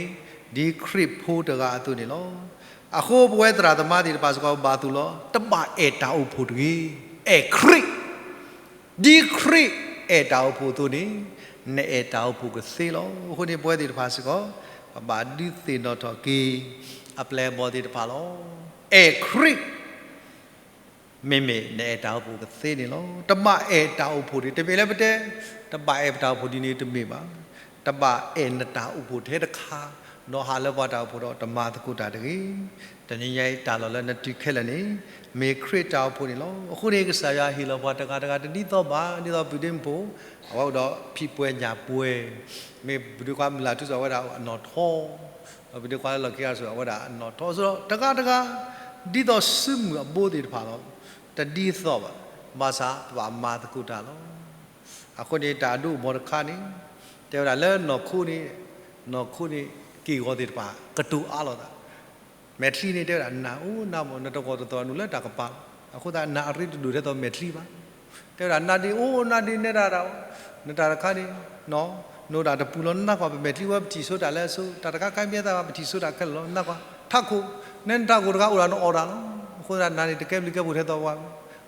ဒ်ခရံာ်ဖိတဂၤအသိးန့ၣ်လီၤ. အဃိပဝဲသရၣ်သမါသ့ၣ်တဖၣ်စ့ၢ်ကီး ဘၣ်သိၣ်လီၤ တဘၣ်အဲၣ်တၢ်အိၣ်ဖှိၣ်တဂ့ၤ, အဲၣ်ခရံာ် ဒ်ခရံာ်အဲၣ်တၢ်အိၣ်ဖှိၣ်အသိးန့ၣ် နအဲၣ်တၢ်အိၣ်ဖှိၣ်ကသ့လီၤ. အဃိန့ၣ် ပဝဲသ့ၣ်တဖၣ်စ့ၢ်ကီး ပဘၣ်ဒုးသ့ၣ်နီၣ်ထီၣ်က့ၤ အပျဲၢ်အဘီၣ်သ့ၣ်တဖၣ်လီၤ. အဲၣ်ခရံာ် မ့မ့ၢ်နအဲၣ်တၢ်အိၣ်ဖှိၣ်ကသ့န့ၣ်လီၤ. တဘၣ်အဲၣ်တၢ်အိၣ်ဖှိၣ်ဒ် တမ့ၢ်လၢပတဲ တဘၣ်အဲၣ်ပတၢ်အိၣ်ဖှိၣ်ဒ်န့ၣ်တမ့ၢ်ဘၣ်. တဘၣ်အဲၣ်နတၢ်အိၣ်ဖှိၣ်ထဲတခါ, ဒီးဟးလၢပှၤတၢ်အိၣ်ဖှိၣ်ဒီးတမၤသကိးတၢ်တဂ့ၤ. တနံၤညါအံၤတၢ်လီၢ်လၢနတုၤခဲလၢာ်န့ၣ် မ့ၢ်ခရံာ်တၢ်အိၣ်ဖှိၣ်န့ၣ်လီၤ. အဃိန့ၣ် ကစၢ်ယွၤဟ့ၣ်လီၤပှၤတဂၤတဂၤတဒ်သိးဘၣ်, ဒ်သိးပဒ့မုၣ်ဖိ အဝဲအိၣ်ဒီးဖံးပှဲၤညၣ်ပှဲၤ, မ့ၢ်ပဒုးကွၢ်မုၢ်လၢ်ထူစီၤဝဲဒၣ်အနီၣ်ထီ ဒီးပဒုးကွၢ်လၢလီၢ်ခံဂၤစိၤအဝဲဒၣ်အနီၣ်ထီ, စ့ၢ်ကီးတဂၤတဂၤ ဒ်သိးစုမုၢ်အဘိသ့ၣ်တဖၣ်လီၤ. တဒ်သိးဘၣ်, ဘၣ်ဆၣ်ပဘၣ်မၤသကိးတၢ်လီၤ. အဃိန့ၣ် တၢ်အဒိအမီၤတခါန့ၣ် တဲဝဲဒၣ်လၢနီၢ်ခိန့ၣ်, နီၢ်ခိန့ၣ် က့ၢ်ဂီၤသ့ၣ်တဖၣ် ကတိၤအါလိာ်သး မဲာ်ချံန့ၣ် တဲဝဲဒၣ် နးအိၣ်နးမး နတဂီၢ်တသီၣ်နုာ်လၢတၢ်ကပၤလီၤ. အဃိသတး နးအရ့တဒိၣ်ထဲသိးမဲာ်ချံဘၣ်. တဲဝဲဒၣ် နးဒ့အိၣ်နးဒ့နဲဒၣ်တၢ်, နတၢ်တခါန့ၣ် နအိၣ်ဒၣ်တပူၤလီၤ နနၢ်ကွၢ် ပမဲာ်ချံဝဲပထံၣ်ဆိတၢ်လၢအဆိ, တၢ်တခါခါမ့ၢ်သးဘၣ် ပထံၣ်ဆိတၢ်ခဲလၢာ်လီၤ နနၢ်ကွၢ်. ထးခိၣ်, နဲနထးခိၣ်တခါအိၣ်ဒၣ်နအီၣ်တၢ်လီၤ. အဃိသတး နးန့ၣ် တကဲဘျုးကဲဖှိၣ်ထဲသိးပှၤ,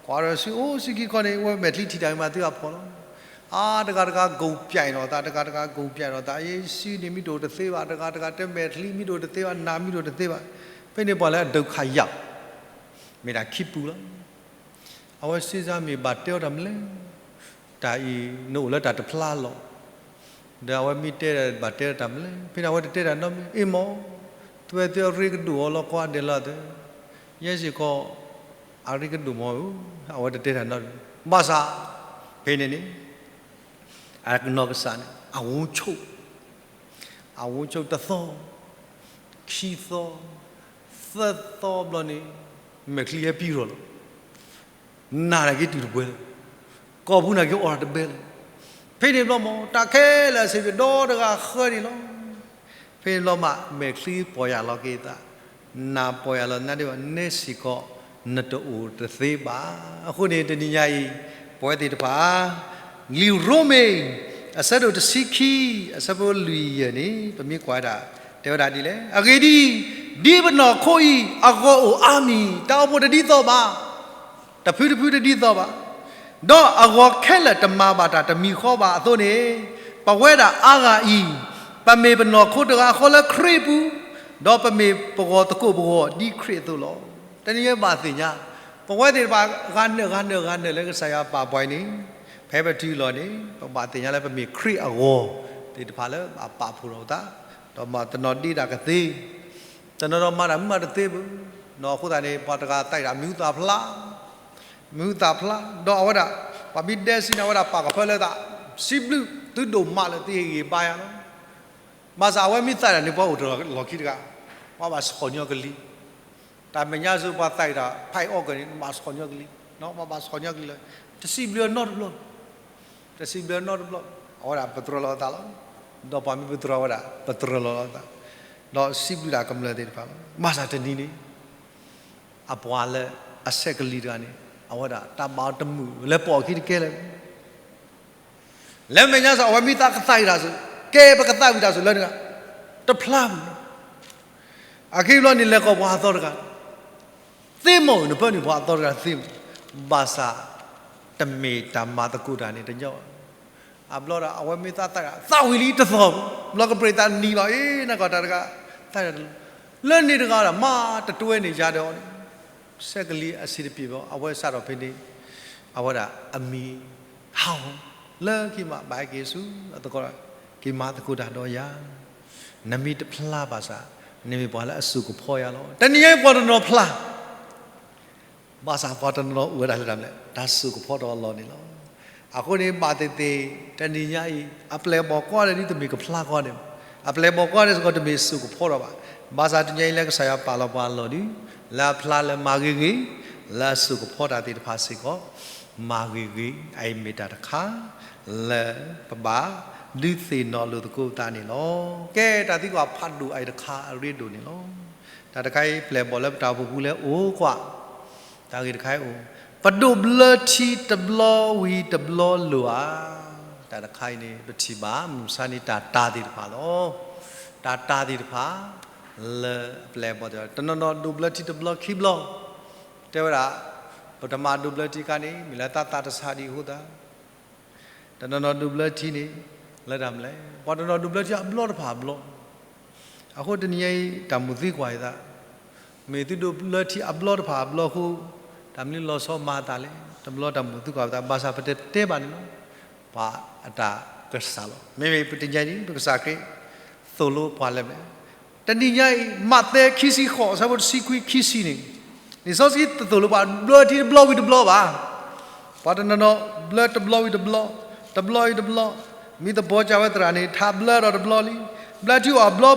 ကွၢ်ဒီးစုအိၣ်စုခံခီန့ၣ် ဝဲမဲာ်ချံထံၣ်တၢ်မ့ၢ်မၤသုအဖှီၣ်လီၤ. အါ တဂၤတဂၤ ကိၢ်ပၠးအီၣ်လိာ်သး, တဂၤတဂၤ ကိၢ်ပၠးအီၣ်လိာ်သး, ယဲစုန့ၣ်မံဒိၣ်တသ့ဘၣ်, တဂၤတဂၤတဲမဲာ်ချံမံဒိၣ်တသ့ဘၣ်, နးမံဒိၣ်တသ့ဘၣ်. ဖဲန့ၣ်ပှၤလၢအဒုက္ခရောက် မ့ၢ်ဒၣ်ခံပူၤလီၤ. အဝဲစ့စါမ့ၢ်ဘၣ်တဲအီၤတၢ်မနုၤလဲၣ်, တၢ်အံၤ နအိၣ်လၢတၢ်တဖျါလီၤ. ဒီးအဝဲမ့ၢ်တဲဘၣ်တဲတၢ်မနုၤလဲၣ်, ဖဲန့ၣ်အဝဲတတဲတၢ်နီတမံၤ, အ့ၣ်မး, သုဝဲသုအရ့ကဒိၣ်အီၤလီၤ ကွၢ်ဒဲးလီၤသု ယဲစ့ၢ်ကီး အရ့ကဒိၣ်မးဧၢ, အဝဲတတဲတၢ်နီတမံၤ, ဘၣ်ဆၣ် ဖဲန့ၣ်န့ၣ် အနီၢ်ကစၢ်န့ၣ် အဝဲဆိၣ်, အဝဲဆိၣ်တသီ, ခံသီ, သၢသီဘျီန့ၣ် မဲာ်ချံဟဲပံၢ်ထီၣ်လီၤ. နးတၢ်က့ၤတုၤတပှဲၤလၢၤ, ကိာ်ပူၤန့ၣ်က့ၤအီၣ်တၢ်တဘဲလၢၤ. ဖဲန့ၣ်ဘျီမး တၢ်ခဲလၢာ်အဆံးဖျိဒီတဂၤဃၢန့ၣ်လီၤ. ဖဲန့ၣ်ဘျီမး မဲာ်ချံပီၢ်ယၢ်လီၤက့ၤအသး, နးပီၢ်ယၢ်လီၤနၤဒ်ဘၣ် နဲစ့ၢ်ကီး နတအိၣ်တသ့ဘၣ်. အဃိန့ၣ် တနံၤညါအံၤ ပဝဲသ့ၣ်တဖၣ် လံာ်ရိမ့ၤ အဆၢဒိၣ်တဆံခံ အဆၢဖိလွံၢ်ယဲၢ်န့ၣ် ပမ့ၢ်ကွၢ်ဝဲဒၣ် တဲဝဲဒၣ်ဒ်လဲၣ်. အဂ့ၢ်ဒ်အံၤ, ဒ်ပနီၢ်ခိအံၤ အဂီၤအိၣ်အါမံၤ, တၢ်အိၣ်ဖှိၣ်တဒ်သိးဘၣ်, တဖုတဖုတဒ်သိးဘၣ်, ဒီးအဂီၤခဲလၢာ်တမၤဘၣ်တၢ်တမံၤဃီဘၣ်အသိးန့ၣ်, ပဝဲဒၣ်အါဂၤအံၤ ပမ့ၢ်ပနီၢ်ခိတဂၤဃီလၢခရံာ်အပူၤ, ဒီးပမ့ၢ်ပဂီၢ်သကိးပဂီၢ်ဒ်ခရံာ်အသိးလီၤ. တနံၤညါဘၣ်သ့ၣ်ညါ ပဝဲသ့ၣ်တဖၣ် ဂၤနၢၤဂၤနၢၤဂၤနၢၤလၢကစၢ်ယွၤပာ်ပှၤအံၤန့ၣ်, ဖဲပတုၤလီၤန့ၣ် ပဘၣ်သ့ၣ်ညါလၢပမ့ၢ်ခရံာ်အဂီၢ်သ့ၣ်တဖၣ်လၢ ဘၣ်ပာ်ဖှိၣ်ထီၣ်အသး, ဒီးမၤတနီၤဒ့တၢ်ကသ့, တနီၤဒီးမၤတၢ်မုာ်မးတသ့ဘၣ်. အဃိသတးန့ၣ် ပှၤတဂၤသးဒၣ်မံၤဟူသၣ်ဖျါ, မံၤဟူသၣ်ဖျါ, ဒီးအဝဲဒၣ် ပှၤမ့ၢ်ဒဲစံးန့ၣ် အဝဲဒၣ်ပာ်ကဖၢလၢသး, စံးဘျုးသုဒိၣ်မးလၢသုဟ့ၣ်ဂံၢ်ဘါယၤလီၤ. ဘၣ်ဆၣ်အဝဲမ့ၢ်သးဒၣ်န့ၣ် ပှၤအိၣ်တလီၢ်ခံတဂၤ, ပှၤဘၣ်ဆှီၣ်ညီကလံၤ, တၢ်မဲာ်ညါဆူပှၤသးဒၣ် ဖဲအီၣ်ကၢၢ်န့ၣ် ဘၣ်ဆှီၣ်ညီကလံၤ, ဘၣ်ဆှီၣ်ညီကလံၤလီၤ. တစံးဘျုးအနီတဘျီ, တစံးဘျုးအနီတဘျီ, အဝဲဒၣ်ပတြၢၤလီၤအသးလီၤ. ဒီးပှၤမ့ၢ်ပတြၢၤဝဲဒၣ် ပတြၢၤလီၤအသး, ဒီးစံးဘျုးဒၣ်ကမျၢၢ်သ့ၣ်တဖၣ်လီၤ. ဘၣ်ဆၣ်တနံၤန့ၣ် အပှၤလၢအဆဲးကလံၤတဂၤန့ၣ် အဝဲဒၣ်တၢ်ဘၣ်အီၤတမုာ်လၢပိာ်အခံတကဲလၢၤ. လၢမဲာ်ညါစ့ၢ် အဝဲမ့ၢ်သးကသးဝံၣ်တၢ်ဆိ, ကဲပကသးဝံၣ်တၢ်ဆိလၢနဂၤ, တဖျါမုၢ်လီၤ. အခံဘျီန့ၣ် လဲၤကိးပှၤအသီတဂၤ, သ့မးဧၢ, နပၢနုာ်ပှၤအသီတဂၤသ့မး, ဘၣ်ဆၣ် တမ့ၢ်တၢ်မၤသကိးတၢ်န့ၣ်တညီဘၣ်. အဘျီဒီး အဝဲမ့ၢ်သးသးဒၣ် သးဝံၣ်လံတသီ, ဘျီကပြ့ၣ်သးနံၤလီၤ, အ့ နကွၢ်တၢ်တဂၤ, သးဒၣ်တလီၤ, လၢန့ၣ်တဂၤဒီး မၤတတွဲန့ၢ်ယၤဒီးအီၤန့ၣ်, ဆဲးကလံၤအဆံးတပျ့ၤဘၣ်, အဝဲစးထီၣ်ဖဲန့ၣ်, အဝဲဒၣ်အမံၤ ဟးဂီၤ, လၢခံမး ဘၣ်ဟဲက့ၤဆူအသကိး, က့ၤမၤသကိးတၢ်ဒီးယၤ, နမ့ၢ်တဖျါဘၣ်ဆၣ် နမ့ၢ်ပှၤလၢအစိာ်ကဖီယၤလီၤ. တနံၤညါအံၤ ပှၤတနီၤဖျါ ဘၣ်ဆၣ်ပှၤတနီၤအိၣ်ဝဲဒၣ်လၢတၢ်မနုၤလဲၣ်, တၢ်စိာ်ကဖီဒီးအလီၢ်န့ၣ်လီၤ. အဃိန့ၣ် ဘၣ်သ့ၣ်သ့ၣ် တနံၤညါအံၤ အပျဲၢ်အဘီၣ်ကိးဂၤဒဲး ဒ်သိးမ့ၢ်ကဖျါကိးဂၤဒဲး, အပျဲၢ်အဘီၣ်ကိးဂၤဒဲးစ့ၢ်ကီး တမ့ၢ်စိာ်ကဖီဒီးဘၣ်. ဘၣ်ဆၣ်တနံၤညါအံၤ လၢကစၢ်ယွၤပာ်လီၤပှၤအလီၢ်ဒုး လၢအဖျါလၢမၤဂ့ၤဂ့ၤ, လၢအစိာ်ကဖီတၢ်သ့ၣ်တဖၣ်စ့ၢ်ကီး မၤဂ့ၤဂ့ၤ, အအံၤမ့ၢ်တၢ်တခါ လၢပဘၣ်ဒုးသ့ၣ်နီၣ်လိာ်သကိးပသးန့ၣ်လီၤ. ကဲ တၢ်သံကွၢ်ဖးဒိၣ်အအံၤတခါ အရ့ဒိၣ်န့ၣ်လီၤ. တၢ်တခါအံၤ ပျဲၢ်ဘီၣ်လၢပတၢ်အိၣ်ဖှိၣ်ပူၤလၢအိၣ်ကွၢ်, တၢ်ဂ့ၢ်တခါအံၤအိၣ်, ပဒိးဘျၢထံတဘျီဝံၤတဘျီလိၤဧါ. တၢ်တခါအံၤန့ၣ် ပထံၣ်ဘၣ် မုၢ်မဆါန့ၣ် တၢ်တာ်သ့ၣ်တဖၣ်လီၤ. တၢ်တာ်သ့ၣ်တဖၣ် လၢအပျဲၢ်အဘီၣ်သ့ၣ်တဖၣ် တနီၤနီၤဒိးဘျၢထံတဘျီခံဘျီ, တဲဝဲဒၣ် ပတမၤဒိးဘျၢထံခါန့ၣ် မ့ၢ်လၢသးသးတဆါဒံးအဃိသတး တနီၤနီၤဒိးဘျၢထံန့ၣ် လၢတၢ်မနုၤလဲၣ်, ပှၤတနီၤဒိးဘျၢထံအဘျီတဖၣ်အဘျီ, အဃိတနံၤညါအံၤ တၢ်မိၣ်သံကွၢ်အသး, မ့ၢ်သုဒိးဘျၢထံအဘျီတဖၣ်အဘျီအဃိ တၢ်မနုၤလီၤဆီမၤအသးလဲၣ်, တဘျီတၢ်မိၣ်သံကွၢ်အသး, ဘၣ်ဆၣ်ပတတဲဘၣ်န့ၣ်လီၤ. ပှၤအတၢ်ကစၢ်လီၤ. မ့မ့ၢ်ပတနံၤညါအံၤ ပကစၢ်ခရံာ် သိၣ်လိပှၤလၢမနုၤလဲၣ်. တနံၤညါအံၤ မးသဲခံဆံဃိး အဆၢဖိတဆံခွံ ခံဆံန့ၣ်, လံာ်စီဆှံတသိၣ်လိပှၤဘျၢထံတဘျီဝံၤတဘျီဘၣ်. ပှၤတနီၤနီၤဘျၢတဘျီဝံၤတဘျီ, တဘျီဝံၤတဘျီ, မ့ၢ်သဘီကၢ်ဝဲသရၣ်န့ၣ် ထးဘျၢဒီးတဘျီလံ, ဘျၢထံ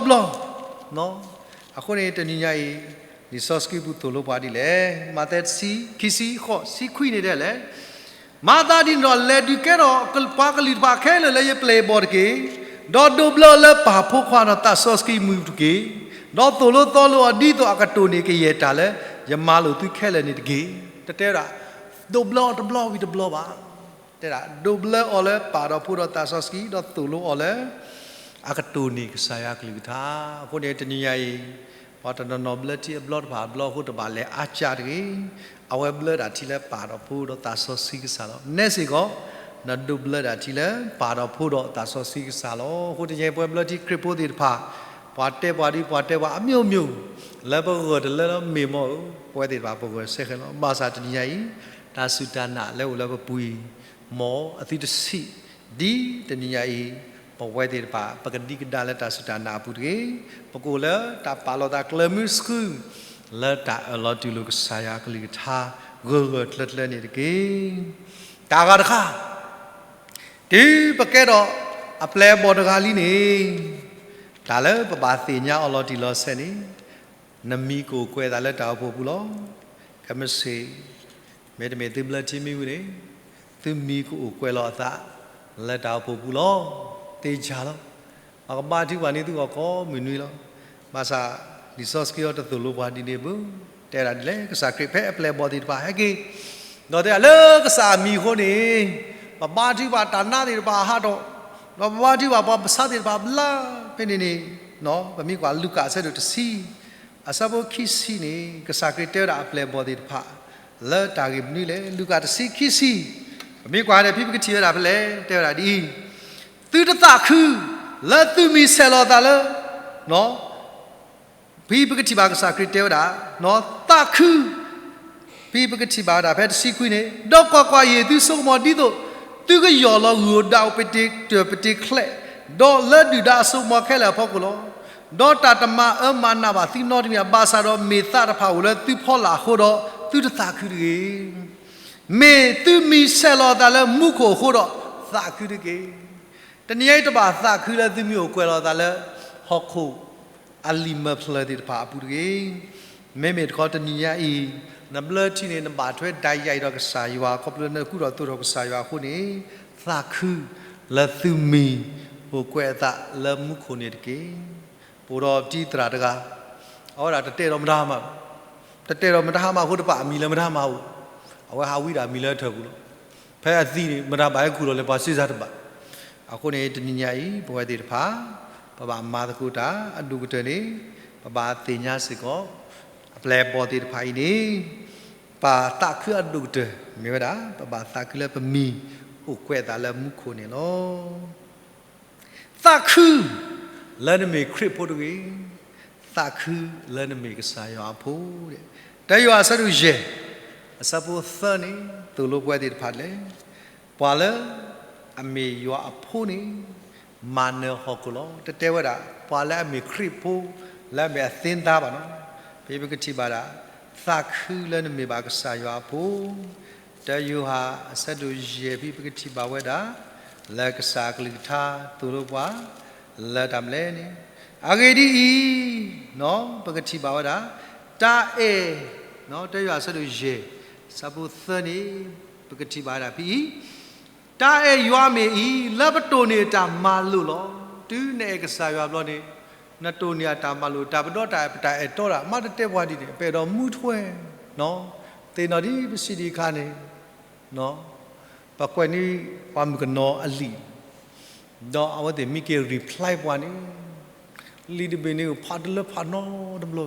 အီၤဘျီဘျီ. အဃိန့ၣ် တနံၤညါအံၤ လံာ်စီဆှံပူၤသိၣ်လိပှၤဒ်လဲၣ်. မးသဲတဆံ ခံဆံဃိး ဆံခွံန့ၣ်ဒ်လဲၣ်. မၤသးဒ်န့ၣ်ဒီး လဲၤဒုးကဲထီၣ်ပှၤကလုာ်တဖၣ်ခဲလၢာ်လၢယပျဲၢ်အဘီၣ်တက့ၢ်. ဒီးဒိးဘျၢအီၤလၢပၢ်ဖိခွါဒီးသးစီဆှံအမုၢ်တက့ၢ်. ဒီးသိၣ်လိသီလိအီၤဒ်သိးအကတိၢ်န့ၢ်ကယဲၢ်တၢ်လၢယမၤလိာ်သုခဲလၢာ်န့ၣ်တက့ၢ်. တတဲဝဲဒၣ် ဒိးဘျၢအီၤတဘျီဝံၤတဘျီဘၣ်. တဲဒၣ် ဒိးဘျၢအီၤလၢပၢ်ဒီးဖိဒီးသးစီဆှံ ဒီးသိၣ်လိအီၤလၢ အကတိၢ်န့ၢ်ကစၢ်ယွၤကလုၢ်ကထါ. အဃိန့ၣ် တနံၤညါအံၤ ပှၤတနီၤနီၤဘျၢထံအဘျီတဖၣ်အဘျီအဃိ တဘၣ်လဲၤအါကၢ်တဂ့ၤ. အဝဲဘျၢဒၣ်ထံလၢပၢ်ဒီးဖိဒီးသးစီဆှံကစၢ်လီၤ. နဲစ့ၢ်ကီး နဒိးဘျၢဒၣ်ထံလၢပၢ်ဒီးဖိဒီးသးစီဆှံကစၢ်လီၤ. အဃိတနံၤညါအံၤ ပဝဲဘျၢထံခရံာ်ဖိသ့ၣ်တဖၣ် ပှၤတဲပှၤဒ်ပှၤတဲပှၤအမျိုးမျိုး လၢပဂၢၢ်တလၢလီၤမ့ၢ်မ့ၢ်ဧိၤ ပဝဲသ့ၣ်တဖၣ်ပဂၢၢ်စ့ၢ်ကီးလီၤ. ဘၣ်ဆၣ်တနံၤညါအံၤ တၢ်စူၢ်တၢ်နာ်လၢအိၣ်လၢပပူၤအံၤ မ်အသုတဆံး ဒ်တနံၤညါအံၤ ပဝဲသ့ၣ်တဖၣ် ပကဒံကဒါလၢတၢ်စူၢ်တၢ်နာ်အပူၤတဂ့ၤ. ပကအိၣ်လၢတၢ်ပာ်လီၤသးကျၢၤမုဆှု လၢတၢ်အၢၣ်လီၤတူၢ်လိာ်ကစၢ်ယွၤအကလုၢ်ကထါ ဂၢၢ်ဂၢၢ်ကျၢၤကျၢၤန့ၣ်တက့ၢ်. တၢ်ဂၤတခါ, တုၤပကဲထီၣ်အပျဲၢ်အဘီၣ်တဂၤလံန့ၣ်, တၢ်လၢပဘၣ်သ့ၣ်ညါအီၤလီၤတံၢ်လီၤဆဲးန့ၣ်, နမံၤကအိၣ်ကွဲးအသးလၢတၢ်အိၣ်ဖှိၣ်ပူၤလီၤ. ခဲမုၢ်ဆ့ၣ်, မ့တမ့ၢ်သုဘျၢထံမ့ၢ်ဝံၤန့ၣ်, သုမံၤကအိၣ်ကွဲးလီၤအသး လၢတၢ်အိၣ်ဖှိၣ်ပူၤလီၤ. သ့ၣ်ညါလီၤ. ပကဘါထုကဖၣ်န့ၢ်သုဂီၢ်ကိးမုၢ်နွံလီၤ. ဘၣ်ဆၣ် လံာ်စီဆှံအံၤတသိၣ်လိပှၤဒ်န့ၣ်ဘၣ်, တဲဒၣ်ဒ်လဲၣ်, ကစၢ်ခရံာ်ဖဲအပျဲၢ်အဘီၣ်သ့ၣ်တဖၣ်ဟဲက့ၤ, ဒီးတဲဒၣ်လၢကစၢ်အမံၤအဃိန့ၣ်, ပဘါထုကဖၣ်တၢ်နါသ့ၣ်တဖၣ်အဟးထီၣ်, ဒီးပဘါထုကဖၣ်ပှၤပဆါသ့ၣ်တဖၣ်ဘျါ, ဖဲန့ၣ်န့ၣ်, ပမ့ၢ်ကွၢ်လူၤကၣ်အဆၢဒိၣ်တဆံ အဆၢဖိခံဆံန့ၣ် ကစၢ်ခရံာ်တဲဝဲဒၣ်အပျဲၢ်အဘီၣ်သ့ၣ်တဖၣ် လၢတၢ်ဂ့ၢ်မနုၤလဲၣ်, လူၤကၣ်တဆံခံဆံ, ပမ့ၢ်ကွၢ်န့ၣ် ဖဲပကထံၣ်ဝဲဒၣ်ဖဲလဲၣ်, တဲဝဲဒၣ်ဒ်အံၤ, သုတသးခု, လၢသုမံၤဆဲးလီၤအသးလၢ ဖဲပကထံၣ်ဘၣ်ကစၢ်ခရံာ်တဲဝဲဒၣ်, သးခု, ဖဲပကထံၣ်ဘၣ်ဝဲဒၣ်ဖဲတဆံခွံန့ၣ်, ဒီးကွၢ်ကွၢ်, ယ့ၣ်သုဆိကမိၣ်ဒ်သိးသုကယီၢ်လီၤဂုၢ်ဧိၤဒၣ်ဧိၤ ပတ့ၤတၢၢ်ပတ့ၤချဲး, ဒီးလၢဒုၣ်ဒါအစိကမီၤခဲလၢာ်အဖီခိၣ်လီၤ. ဒီးတၢ်တမၤအၢမၤနးဘၣ်သုနီတမံၤဘၣ်, ဘၣ်ဆၣ်ဒီးမ့ၢ်သးတဖၣ်အိၣ်လၢသုဖီလာ်အဃိဒီး သုတသးခုတဂ့ၤ. မ့ၢ်သုမံၤဆဲးလီၤအသးလၢမူခိၣ်အဃိဒီး သးခုတက့ၢ်. တနံၤအံၤတဘၣ်သးခုလၢသုမံၤအိၣ်ကွဲးလီၤအသးလၢ ဟီၣ်ခိၣ်အလံာ်မၢဖျၢၣ်သ့ၣ်တဖၣ်အပူၤတဂ့ၤ. မ့မ့ၢ်တခီတနံၤညါအံၤ, နဘျၢထံန့ၣ် နဘၣ်ထွဲဒၣ်ယၤအံၤဒီးကစၢ်ယွၤ ခီဖျိလၢနကူၣ်ထီၣ်သိးထီၣ်ကစၢ်ယွၤအဃိန့ၣ်, သးခုလၢသုမံၤအိၣ်ကွဲးအသးလၢမူခိၣ်န့ၣ်တက့ၢ်. ပအိၣ်ဒီးတံၤသရၣ်တဂၤ, အဝဲဒၣ်တတဲဒီးမတၤမၤ, တတဲဒီးမတၤမၤအဃိတဖၣ် အမံၤလၢမတၤမၤအိၣ်, အဝဲဟးဝံဒၣ်မံၤလၢအထၢၣ်ပူၤလီၤ. ဖဲအသံန့ၣ် မတၤဘၣ်ဟဲခူၣ်လီၤလဲၤပှၤစ့စါတဘၣ်. အဃိန့ၣ် တနံၤညါအံၤ ပဝဲသ့ၣ်တဖၣ် ပဘၣ်မၤသကိးတၢ်အဒိၣ်ကတၢၢ်န့ၣ်, ပဘၣ်သ့ၣ်ညါစ့ၢ်ကီး အပျဲၢ်အဘီၣ်သ့ၣ်တဖၣ်အံၤန့ၣ်, ပသးခုအဒိၣ်ကတၢၢ် မ့ၢ်ဝဲဒၣ် ပဘၣ်သးခုလၢပမံၤအိၣ်ကွဲးအသးလၢမူခိၣ်န့ၣ်လီၤ. သးခုလၢနမ့ၢ်ခရံာ်ဖိတဂ့ၤ, သးခုလၢနမ့ၢ်ကစၢ်ယွၤအဖိ. တၢယိၤဟၣ်အဆၢဒိၣ်ယဲၢ်, အဆၢဖိသၢန့ၣ် သိၣ်လိပဝဲသ့ၣ်တဖၣ်လဲၣ်, ပှၤလၢအမ့ၢ်ယွၤအဖိန့ၣ် မၤနၢၤဟီၣ်ခိၣ်လီၤ. တတဲဝဲဒၣ် ပှၤလၢအမ့ၢ်ခရံာ်ဖိ လၢအမ့ၢ်အသ့တၢ်ဘၣ်နီၤ. ဖဲပကထံၣ်ဘၣ်ဒၣ် သးခုလၢနမ့ၢ်ဘၣ်ကစၢ်ယွၤအဖိ. တၢယိၤဟၣ်အဆၢဒိၣ်ယဲၢ် ဖဲပကထံၣ်ဘၣ်ဝဲဒၣ် လၢကစၢ်အကလုၢ်ကထါသိၣ်လိပှၤ လၢတၢ်မနုၤလဲၣ်န့ၣ်, အဂ့ၢ်ဒ်အံၤ, ပကထံၣ်ဘၣ်ဝဲဒၣ် တၢ်အဲၣ်, တၢယိၤဟၣ်အဆၢဒိၣ်ယဲၢ် အဆၢဖိသၢန့ၣ် ပကထံၣ်ဘၣ်ဝဲဒၣ်ဖဲအံၤ, တၢ်အဲၣ်ယွၤမ့ၢ်အံၤ လၢပတိၢ်န့ၢ်အတၢ်မၤလိာ်လီၤ. တုၤနအဲၣ်ကစၢ်ယွၤဘျီန့ၣ် နတိၢ်န့ၢ်အတၢ်မၤလိာ် တၢ်ပဒီတၢ်အဲၣ် ပတၢ်အဲၣ်တီတၢ် မ့ၢ်တတဲပှၤဒ်န့ၣ် ပအဲၣ်ဒိးမူထွဲ, သ့ၣ်နီၣ်ဒ်ပစံးဒ်အခါန့ၣ်, ပကွဲးန့ၢ်ပှၤမုၣ်ကနီၤအလံာ်, ဒီးအဝဲသ့ၣ်မ့ၢ်က့ၤ reply ပှၤန့ၣ်, လံာ်တဘ့ၣ်န့ၣ် ဖးတလၢဖးနီတဘျီ လဲၤ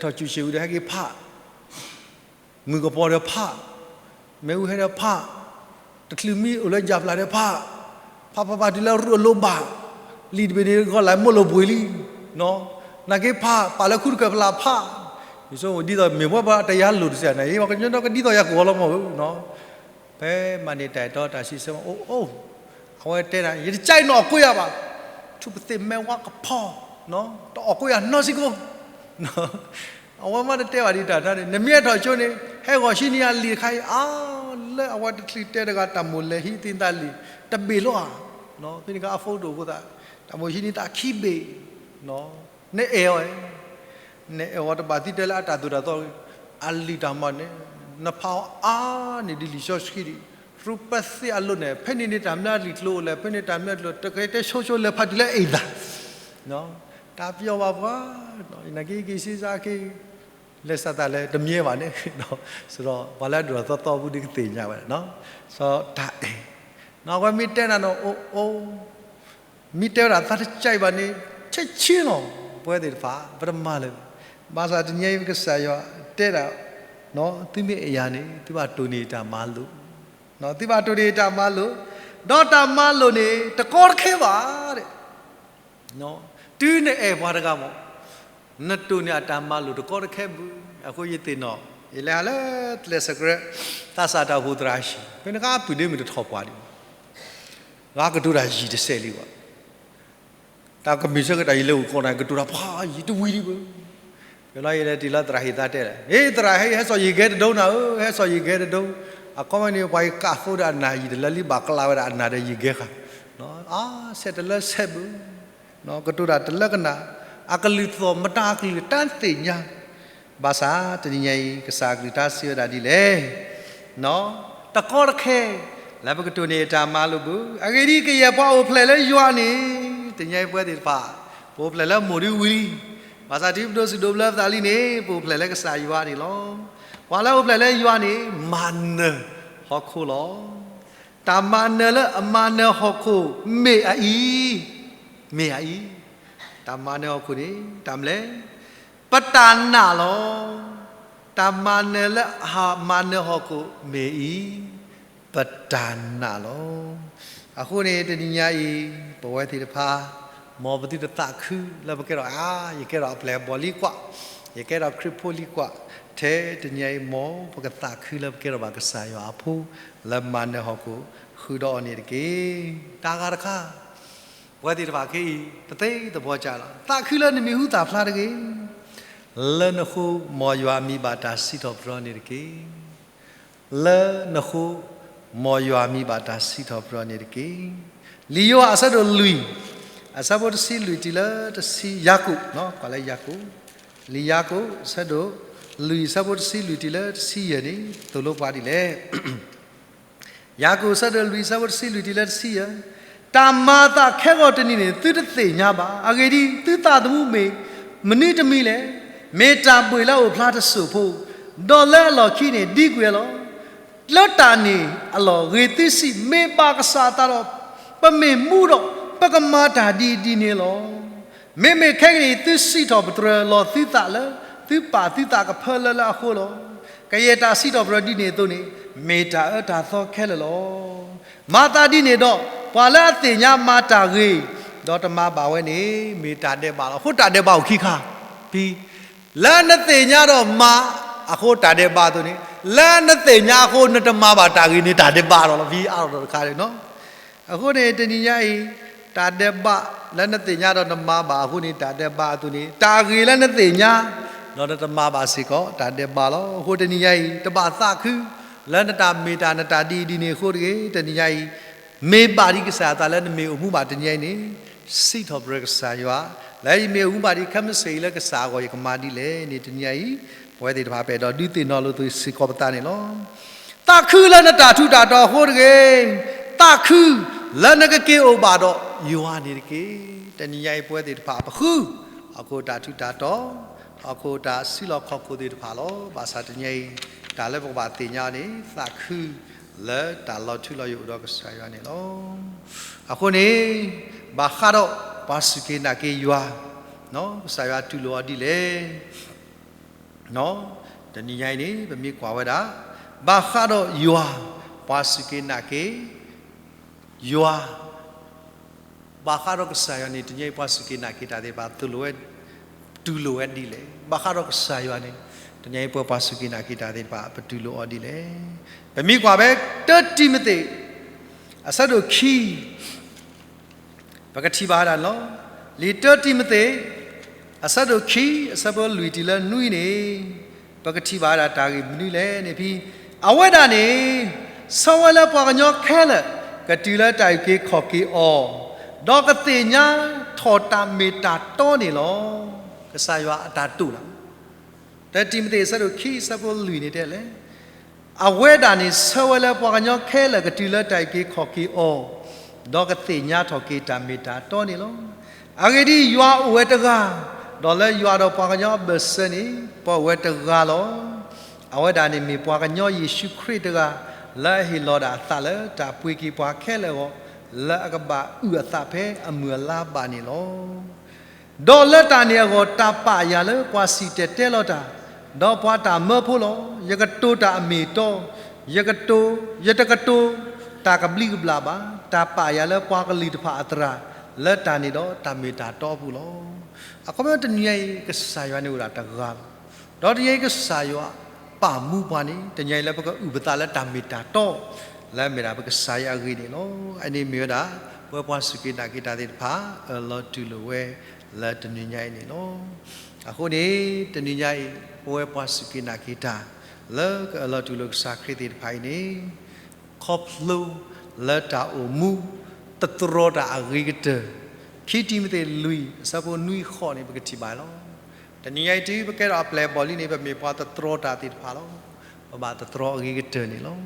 ထီၣ်စူၣ်ဆ့ၣ်ဝံၤဒီးဟဲက့ၤဖး, မုၢ်ကပီၤဒီးဖး, မ့ၣ်အူဟဲဒီးဖး, တချုးမံအိၣ်လၢယၢ်ပျၢ်ဒီးဖး, ဖးဖးဖးတုၤလၢအရူၢ်အလိၤဘၣ်, လံာ်တဘ့ၣ်န့ၣ် ဂီၤလၢ်မိၢ်လိာ်ဘှံးလံ, နာ်က့ဖး ပာ်လၢခူၣ်တကၢၢ်ဖျါဖး, ယဆိကမိၣ်ဒ်သိးမ့ၢ်ပှၤတယါလိာ်တစဲးန့ၣ် ယဝဲကညီဒီးကဒ်သိးယၤကဝီၤလီၤမၢ်ဧၢ, ဖဲမၤန့ၢ်တၢ်အဲၣ်တီတၢ်စံးဆၢမး အိၣ်အိၣ်, အဝဲတဲဒၣ် ယတကဲအံၤနီၣ်အီၣ်ကိးယၤဘၣ်, ထူပသ့ၣ်မဲဝါကဖီ, တအီၣ်ကိးယၤနီတစဲးကိး, အဝဲမ့ၢ်တတဲဘၣ်ဒ်တၢ်တခါန့ၣ် နမ့ၢ်အဲၣ်ထီၣ်ကၠိန့ၣ် ဟဲဂီၤဟံးန့ၢ်ယၤလံာ်တခါအံၤ အါ, လၢအဝဲတချုးတဲတဂၤ တၢ်မိၣ်လဲၤဟံးသ့ၣ်နသးလံာ် တဘ့ၣ်လီၤဧါ, ဖဲန့ၣ်အခါအ phone တအိၣ်အဃိသတး တၢ်မိၣ်ဟံးန့ၢ်သးခံဘ့ၣ်, နအဲၣ်အီၤ, နအဲၣ်အီၤတဘၣ်သံတဲလၢအတၢ်သိၣ်တၢ်သီ အလံာ်တၢ်မၤန့ၣ် နဖးအီၤအါန့ၢ်ဒ်လံာ်စီဆှံဒံး, ထူပသ့ၣ်အလိၤန့ၣ် ဖဲန့ၣ်န့ၣ်တၢ်မျၢလံာ်ကျိၤအိၣ်လဲၣ် ဖဲန့ၣ်တၢ်မျၢလံာ်ကျိၤ တကဲတဲဆိဆိလဲၤဖးတုၤလၢအအ့ၣ်သး, တၢ်ပယီၤဘၣ်ပှၤ, နာ်က့က့ၤစ့စ့က့ၤ လဲၤစးသးလဲၤတမံၤဘၣ်န့ၣ်, စဒီးပှၤလၢအဒိၣ်ထီၣ်သီသီပူၤဒ်ကသ့ၣ်ညါဝဲဒၣ်, စီၤတၢ်အဲၣ်, အဝဲမ့ၢ်တဲနၤနီၣ် အိၣ်အိၣ်, မ့ၢ်တဲဝဲဒၣ်သးတကဲအံၤဘၣ်န့ၣ် ဆဲးဆ့နီၤ, ပဝဲသ့ၣ်တဖၣ် ပတမၤလၢၤ, ဘၣ်ဆၣ်တနံၤအံၤကစၢ်ယွၤတဲဒၣ်, သုမ့ၢ်အဲၣ်ယၤန့ၣ် သုဘၣ်တိၢ်န့ၢ်တၢ်မၤလိာ်, သုဘၣ်တိၢ်န့ၢ်တၢ်မၤလိာ်, ဒီးတၢ်မၤလိာ်န့ၣ် တကီတခဲဘၣ်, တုၤနအဲၣ်ပှၤတဂၤမး နတိၢ်န့ၢ်အတၢ်မၤလိာ်တကီတခဲဘၣ်, အဃိယသ့ၣ်နီၣ် ယလဲၤဟးလၢ ကျဲးစၢးကြဲး သးစၢ်တၢ်အိၣ်ဖှိၣ်သရၣ်ဟံၣ် ဖဲန့ၣ်အခါအပုၢ်ဒ့မုၣ်တထီၣ်ပှၤဒံး, ဂၤကတိၤတၢ်ယံာ်တစဲးလံဘၣ်, တၢ်ကမ့ၢ်ဆၢကတီၢ်ယလဲၤအိၣ်ကီးန့ၣ် ကတိၤတၢ်ဖးယံာ်တဝံၤဒံးဘၣ်, လီၤယလဲၤတုၤလၢသရၣ်ဟ့ၣ်သါတဲလဲၣ်, ဟ့ၣ်သရၣ်ဟဲ ဟဲစိာ်ယံၤကဲတဒိနၤဧၢ, ဟဲစိာ်ယံၤကဲတဒိ, အခီပညီန့ၣ် ပှၤကးသိဒီးအနၢ်ယံၤတလၢလံ ဘၣ်ကျးဝဲဒၣ်အနၢ်ဒီးယံၤကဲဃာ်, အါ ဆဲးတလၢဆဲးဘၣ် ကတိၤတၢ်တလၢကနၣ်, အကလုၢ်သီၣ်မတၤအကလုၢ်တၢ်သ့ၣ်ညါ, ဘၣ်ဆၣ်တနံၤညါအံၤ ကစၢ်အကလုၢ်တၢ်စံးဝဲဒၣ်ဒ်လဲၣ်, တကီတခဲ လၢပကတိၢ်န့ၢ်တၢ်မၤလိာ်ဘၣ်, အဂ့ၢ်ဒ်အံၤ ကယဲၢ်ပှၤအိၣ်ဖျဲၣ်လၢယွၤန့ၣ်, တနံၤညါအံၤပဝဲသ့ၣ်တဖၣ် ပအိၣ်ဖျဲၣ်လၢမိၢ်ဒုဝံၤလံ, ဘၣ်ဆၣ်တုၤပဒိးစံးဒိးဘျၢပသးလံန့ၣ် ပအိၣ်ဖျဲၣ်လၢကစၢ်ယွၤန့ၣ်လီၤ. ပှၤလၢအအိၣ်ဖျဲၣ်လၢယွၤန့ၣ် မၤနၢၤဟီၣ်ခိၣ်လီၤ. တၢ်မၤနၢၤလၢအမၤနၢၤဟီၣ်ခိၣ် မ့ၢ်အအံၤ, မ့ၢ်အအံၤ, တၢ်မၤနၢၤဟီၣ်ခိၣ်န့ၣ် တၢ်မနုၤလဲၣ်, ပတၢ်နာ်လီၤ. တၢ်မၤနၢၤလၢအမၤနၢၤဟီၣ်ခိၣ် မ့ၢ်အံၤ, ပတၢ်နာ်လီၤ. အဃိန့ၣ် တနံၤညါအံၤ ပဝဲသ့ၣ်တဖၣ် မ်ပသုတသးခုလၢပကဲထီၣ် အါ ယကဲထီၣ်အပျဲၢ်အဘီၣ်လံကွၢ်, ယကဲထီၣ်ခရံာ်ဖိလံကွၢ်, ထဲတနံၤညါအံၤ မ်ပကသးခုလၢပကဲထီၣ်ဘၣ်ကစၢ်ယွၤအဖိ လၢမၤနၢၤဟီၣ်ခိၣ်ဃုာ်ဒီးအီၤန့ၣ်တက့ၢ်. တၢ်ဂၤတခါ ပဝဲသ့ၣ်တဖၣ်ခဲအံၤ တသ့တဘီကၢ်လီၤ. သးခုလၢနမံၤဟူသၣ်ဖျါတဂ့ၤ, လၢနဃိ မ်ယွၤမံဘၣ်တၢ်စံးထီၣ်ပတြၢၤန့ၣ်တက့ၢ်. လၢနဃိ မ်ယွၤမံဘၣ်တၢ်စံးထီၣ်ပတြၢၤန့ၣ်တက့ၢ်. လံာ်ယိၤဟၣ်အဆၢဒိၣ်လွံၢ် အဆၢဖိတဆံလွံၢ်တုၤလၢတဆံ ယၤကိာ်, ကွၢ်လၢယၤကိာ်, လံာ်ယၤကိာ် အဆၢဒိၣ်လွံၢ် အဆၢဖိတဆံလွံၢ်တုၤလၢတဆံယဲၢ်န့ၣ် သိၣ်လိပှၤဒ်လဲၣ်. ယၤကိာ် အဆၢဒိၣ်လွံၢ် အဆၢဖိတဆံလွံၢ်တုၤလၢတဆံယဲၢ်, တၢ်မၤအသးခဲဂီၤတနံၤန့ၣ် သုတသ့ၣ်ညါဘၣ်. အဂ့ၢ်ဒ်အံၤ, သုသးသမူမ့ၢ်မနုၤတမံၤလဲၣ်. မ့ၢ်တၢ်ဘှံးလၢအအိၣ်ဖျါတစိၢ်ဖိ, ဒီးလၢအလီၢ်ခံန့ၣ် ဒံကွံာ်ဝဲလီၤ. လၢတၢ်န့ၣ်အလီၢ် ဂ့ၤသုစံး, မ့ၢ်ဘၣ်ကစၢ်အသးဒီး ပမ့ၢ်မူဒီး ပကမၤတၢ်ဒ်အံၤဒ်န့ၣ်လီၤ. မ့မ့ၢ်ခဲကနံၣ်အံၤ သုစံးထီၣ်ပတြၢၤလီၤသုသးလၢ သုပာ်သုသးကဖၢလၢလၢအဃိလီၤ. ကယဲၢ်တၢ်စံးထီၣ်ပတြၢၤဒ်န့ၣ်အသိးန့ၣ် မ့ၢ်တၢ်အၢတၢ်သီခဲလၢာ်လီၤ. မၤသးဒ်န့ၣ်ဒီး ပှၤလၢအသ့ၣ်ညါမၤတၢ်ဂ့ၤ ဒီးတမၤဘၣ်ဝဲန့ၣ် မ့ၢ်တၢ်ဒဲးဘးလီၤ. အဃိတၢ်ဒဲးဘးအိၣ်ခံခါ, ဖဲ လၢနသ့ၣ်ညါဒီးမၤ အဃိတၢ်ဒဲးဘးအသိးန့ၣ်, လၢနသ့ၣ်ညါအဃိ နတမၤဘၣ်တၢ်ဂ့ၤန့ၣ် တၢ်ဒဲးဘးလီၤ. ဖဲအါထီၣ်တခါန့ၣ် အဃိန့ၣ် တနံၤညါအံၤ တၢ်ဒဲးဘးလၢနသ့ၣ်ညါဒီးနမၤဘၣ်အဃိန့ၣ် တၢ်ဒဲးဘးအသိးန့ၣ်, တၢ်ဂ့ၤလၢနသ့ၣ်ညါ ဒီးနတမၤဘၣ်စ့ၢ်ကီး တၢ်ဒဲးဘးလီၤ. အဃိတနံၤညါအံၤ တဘၣ်သးခု လၢနတၢ်မ့ၢ်တၢ်နတၢ်ဒ်အံၤဒ်န့ၣ်အဃိတဂ့ၤ. တနံၤညါအံၤ မ့ၢ်ဘၣ်ဒ်ကစၢ်အသးလၢနမ့ၢ်အိၣ်မူဘၣ်တနံၤညါအံၤန့ၣ် စံးထီၣ်ပတြၢၤကစၢ်ယွၤ, လၢယမ့ၢ်အိၣ်မူဘၣ်ဒ်ခဲမုၢ်ဆ့ၣ်အံၤလၢကစၢ်အဂီၢ် ယကမၤဒ်လဲၣ်န့ၣ် တနံၤညါအံၤ ပဝဲသ့ၣ်တဖၣ်ပအဲၣ်ဒိးဒုးသ့ၣ်နီၣ်လိာ်သကိးစ့ၢ်ကီးပသးန့ၣ်လီၤ. သးခုလၢနတၢ်ထူးတၢ်တီၤအဃိတဂ့ၤ, သးခုလၢနကက့ၤအိၣ်ဘၣ်ဒီးယွၤန့ၣ်တက့ၢ်. တနံၤညါအံၤပဝဲသ့ၣ်တဖၣ်ပဃု ဟီၣ်ခိၣ်တၢ်ထူးတၢ်တီၤ, ဟီၣ်ခိၣ်တၢ်စုလီၢ်ခီၣ်ခိၣ်သ့ၣ်တဖၣ်လီၤ. ဘၣ်ဆၣ်တနံၤညါအံၤ တၢ်လၢပကဘၣ်သ့ၣ်ညါန့ၣ် သးခုလၢတၢ်လီၤထူလီၤယိာ်အိၣ်ဒီးကစၢ်ယွၤန့ၣ်လီၤ. အဃိန့ၣ် ဘၣ်ဃးဒီးပှၤစူၢ်က့ၤနာ်က့ၤယွၤ ကစၢ်ယွၤတူၢ်လိာ်အီၤဒ်လဲၣ်. တနံၤညါအံၤန့ၣ် ပမ့ၢ်ကွၢ်ဝဲဒၣ် ဘၣ်ဃးဒီးယွၤ ပှၤစူၢ်က့ၤနာ်က့ၤ ယွၤ ဘၣ်ဃးဒီးကစၢ်ယွၤန့ၣ် တနံၤညါအံၤပှၤစူၢ်က့ၤနာ်က့ၤတၢ်သ့ၣ်တဖၣ် သိၣ်လိဝဲ တူၢ်လိာ်ဝဲဒ်လဲၣ်. ဘၣ်ဃးဒီးကစၢ်ယွၤန့ၣ် တနံၤညါအံၤပဝဲပှၤစူၢ်က့ၤနာ်က့ၤတၢ်သ့ၣ်တဖၣ် ပတူၢ်လိာ်အီၤဒ်လဲၣ်. ပမ့ၢ်ကွၢ်ဖဲ တၢတံၤမသ့း အဆၢဒိၣ်ခံ ပကထံၣ်ဘၣ်ဝဲဒၣ်န့ၣ်လီၤ. လံာ်တၢတံၤမသ့း အဆၢဒိၣ်ခံ အဆၢဖိလွံၢ်တုၤလၢနွံန့ၣ် ပကထံၣ်ဘၣ်ဝဲဒၣ်တၢ်ဂ့ၢ်မနုၤလဲၣ်န့ၣ် ဖဲ အဝဲဒၣ်န့ၣ် ဆၢဝဲလၢပှၤကညီခဲလၢာ် ကတုၤလၢတၢ်အုၣ်က့ၤခီၣ်က့ၤအီၤ, ဒီးကသ့ၣ်ညါထီၣ်တၢ်မ့ၢ်တၢ်တီန့ၣ်လီၤ. ကစၢ်ယွၤအတၢ်တိာ်လီၤ. တၢတံၤမသ့း အဆၢဒိၣ်ခံ အဆၢဖိလွံၢ်န့ၣ်တဲလဲၣ် အဝဲဒၣ်န့ၣ် ဆၢဝဲလၢပှၤကညီခဲလၢာ် ကတုၤလၢတၢ်အုၣ်က့ၤခီၣ်က့ၤအီၤ, ဒီးကသ့ၣ်ညါထီၣ်က့ၤတၢ်မ့ၢ်တၢ်တီန့ၣ်လီၤ. အဂ့ၢ်ဒ်အံၤ, ယွၤအိၣ်ဝဲတဂၤ, ဒီးလၢယွၤဒီးပှၤကညီအဘၢၣ်စၢၤန့ၣ် ပအိၣ်ဝဲတဂၤလီၤ. အဝဲဒၣ်န့ၣ်မ့ၢ်ပှၤကညီယ့ၣ်ၡူးခရံာ်တဂၤ, လၢအဟ့ၣ်လီၤဒၣ်အသးလၢတၢ်ပှ့ၤက့ၤပှၤခဲလၢာ်အဂီၢ်, လၢအကဘၣ်အုၣ်အသးဖဲအမုၢ်အလါဘၣ်န့ၣ်လီၤ. ဒီးလၢတၢ်န့ၣ်အဂီၢ် တၢ်ပာ်ယၤလၢပှၤစံၣ်တဲၤတဲလီၤတၢ်, ဒီးပှၤတၢ်မၢဖိလီၤ. ယကတိၤတၢ်အမ့ၢ်အတီ, ယကတိၤ, ယတကတိၤတၢ်ကဘျံးကဘျၣ်ဘၣ်. တၢ်ပာ်ယၤလၢပှၤကလုာ်တဖၣ်အသရၣ်, လၢတၢ်န့ၣ်ဒီးတၢ်မ့ၢ်တၢ်တီအပူၤလီၤ. အခီပညီတနံၤညါအံၤ ကစၢ်ယွၤန့ၣ်အိၣ်ဒၣ်တဂၤလီၤ. ဒီးတနံၤညါအံၤကစၢ်ယွၤပာ်မူပှၤန့ၣ် တနံၤညါအံၤလၢပကအုၣ်ပသးလၢတၢ်မ့ၢ်တၢ်တီ လၢအမ့ၢ်ဒၣ်ပကစၢ်ယွၤအဂ့ၢ်န့ၣ်လီၤ. အန့ၣ်မ့ၢ်ဝဲဒၣ် ပဝဲပှၤစူၢ်က့ၤနာ်က့ၤတၢ်သ့ၣ်တဖၣ် အၢၣ်လီၤတူၢ်လိာ်ဝဲလၢတနံၤညါအံၤန့ၣ်လီၤ. အဃိန့ၣ် တနံၤညါအံၤ ပဝဲပှၤစူၢ်က့ၤနာ်က့ၤတၢ် လၢကအၢၣ်လီၤတူၢ်လိာ်ကစၢ်ခရံာ်သ့ၣ်တဖၣ်အံၤန့ၣ် ခီဖျိလၢတၢ်အိၣ်မူ တတြီတၢ်အဂ့ၤကတၢၢ်, ခံတံၤမသ့းလွံၢ် အဆၢဖိနွံဃိးန့ၣ် ပကထံၣ်ဘၣ်လီၤ. တနံၤညါအံၤတုၤပကဲထီၣ်အပျဲၢ်အဘီၣ်လံန့ၣ် ပမ့ၢ်ပှၤတတြီတၢ်သ့ၣ်တဖၣ်လီၤ. ပဘၣ်တတြီအဂ့ၤကတၢၢ်န့ၣ်လီၤ.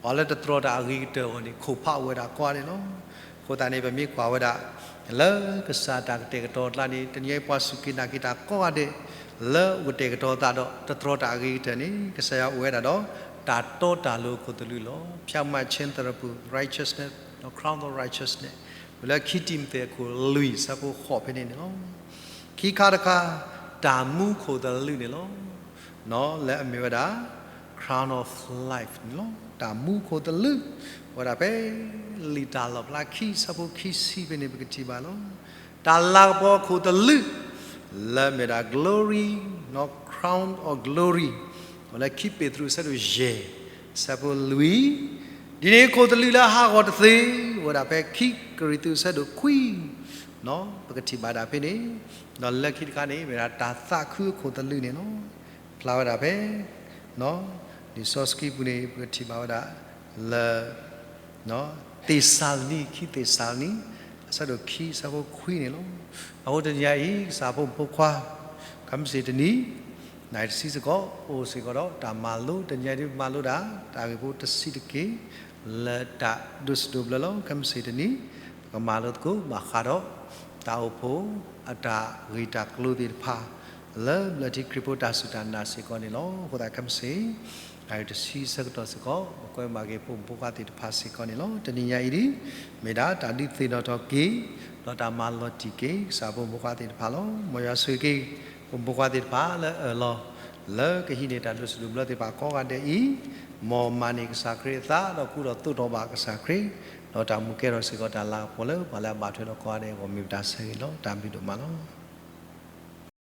ပှၤလၢတတြီတၢ်အဂ့ၤကတၢၢ်အဂီၢ်န့ၣ် ခိၣ်ဖးအိၣ်ဝဲဒၣ်ကိးဂၤဒဲးလီၤ. အဃိသတးန့ၣ် ပမ့ၢ်ကွၢ်ဝဲဒၣ် လၢကစၢ်တၢ်ကတဲာ်ကတီၤအကျါန့ၣ် တနံၤညါအံၤပှၤစူၢ်က့ၤနာ်က့ၤတၢ်ကိးဂၤဒဲး လၢအိၣ်ကတဲာ်ကတီၤအသးဒီး တတြီတၢ်အဂ့ၤကတၢၢ်န့ၣ် ကစၢ်ယွၤအိၣ်ဝဲဒၣ်ဒီး တၢ်တီတၢ်လိၤအခိၣ်သလုးလီၤ. ဖြောင့်မတ်ခြင်းသရၣ်ပူၤ righteousness ဒီး crown of righteousness အိၣ်လၢခံတံၤမသ့းအခိၣ်လွံၢ် ဆၢဖိဃိးဖဲန့ၣ်န့ၣ်လီၤ. ခံခါတခါ တၢ်မူခိၣ်သလုးန့ၣ်လီၤ. လၢအမ့ၢ်ဝဲဒၣ် crown of life န့ၣ်လီၤ. တၢ်မူခိၣ်သလုး အိၣ်ဝဲဒၣ်ဖဲ လံာ်တၢ်လီၣ်ဖျါခံ ဆၢဖိခံဆံဖဲန့ၣ် ပကထံၣ်ဘၣ်လီၤ. တၢ်လၤကပီၤခိၣ်သလုး လၢအမ့ၢ်ဒၣ် glory နီၣ် crown of glory အိၣ်လၢခံပ့းတရူး အဆၢဒိၣ်ယဲၢ် အဆၢဖိလွံၢ်, ဒ်န့ၣ်ခိၣ်သလုးလၢအဟးဂီၤတသ့ အိၣ်ဝဲဒၣ်ဖဲခံကရံၣ်သူး အဆၢဒိၣ်ခွံ ပကထံၣ်ဘၣ်ဒၣ်ဖဲန့ၣ်, ဒီးလၢခံတခါန့ၣ် မ့ၢ်ဒၣ်တၢ်သးခုအခိၣ်သလုးန့ၣ်လီၤ. ဖျါဝဲဒၣ်ဖဲ လံာ်စီဆှံပူၤန့ၣ် ပကထံၣ်ဘၣ်ဝဲဒၣ်လၢ သ့းစၤလနံ ခံသ့းစၤလနံ အဆၢဒိၣ်ခံ အဆၢဖိခွံန့ၣ်လီၤ. အဃိတနံၤညါအံၤ ကစၢ်ဖိမုၣ်ဖိခွါ ခဲမုၢ်ဆ့ၣ်တနံၤ နၣ်ရံၣ်တဆံစ့ၢ်ကီး အိၣ်စ့ၢ်ကီးဒီးတၢ်မၤလိ တနံၤညါအံၤဒ်မၤလိဒၣ် တၢ်ဂ့ၢ်ဖိတဆံးတက့ၢ် လၢတၢ်ဒိးစံးဒိးဘျၢလီၤ. ခဲမုၢ်ဆ့ၣ်တနံၤ ပကမၤလိသကိးဘၣ်ဃးဒီး တၢ်အိၣ်ဖှိၣ်အတၢ်ဂ့ၢ်တၢ်ကျိၤသ့ၣ်တဖၣ် လၢဘျၢထံခရံာ်ဖိတၢ်စူၢ်တၢ်နာ်စ့ၢ်ကီးန့ၣ်လီၤ. အဃိသတးခဲမုၢ်ဆ့ၣ် နၣ်ရံၣ်တဆံဆၢကတီၢ်စ့ၢ်ကီး ပကွဲမၤက့ၤဖိမုၣ်ဖိခွါသ့ၣ်တဖၣ်စ့ၢ်ကီးန့ၣ်လီၤ. တနံၤညါအံၤဒ် မ့ၢ်ဒၣ်တၢ်ဒုးသ့ၣ်နီၣ်ထီၣ်က့ၤ ဒီးတၢ်မၤလီၤတံၢ်က့ၤ ကစၢ်ဖိမုၣ်ဖိခွါသ့ၣ်တဖၣ်လီၤ. မ်ယွၤဆိၣ်ဂ့ၤက့ၤ ဖိမုၣ်ဖိခွါသ့ၣ်တဖၣ်လၢအၢၣ်လီၤ လၢကဟံးန့ၢ်တၢ်ဒိးစံးဒိးဘျၢသ့ၣ်တဖၣ်ကိးဂၤဒဲးအံၤ, မ်မၤန့ၢ်ကစၢ်ခရံာ်အသး ဒီးကူဒီးသိးဒီးဘၣ်ကစၢ်ခရံာ်, ဒီးတၢ်မူကဲထီၣ်စ့ၢ်ကီးတၢ်လၤကပီၤလၢပှၤလၢအဘၣ်ထွဲဒီးကိးဂၤဒဲးအဂီၢ် မ့ၢ်ပတၢ်ဆၢဂ့ၤလီၤ. တၢ်ဘျုးဒိၣ်မးလီၤ.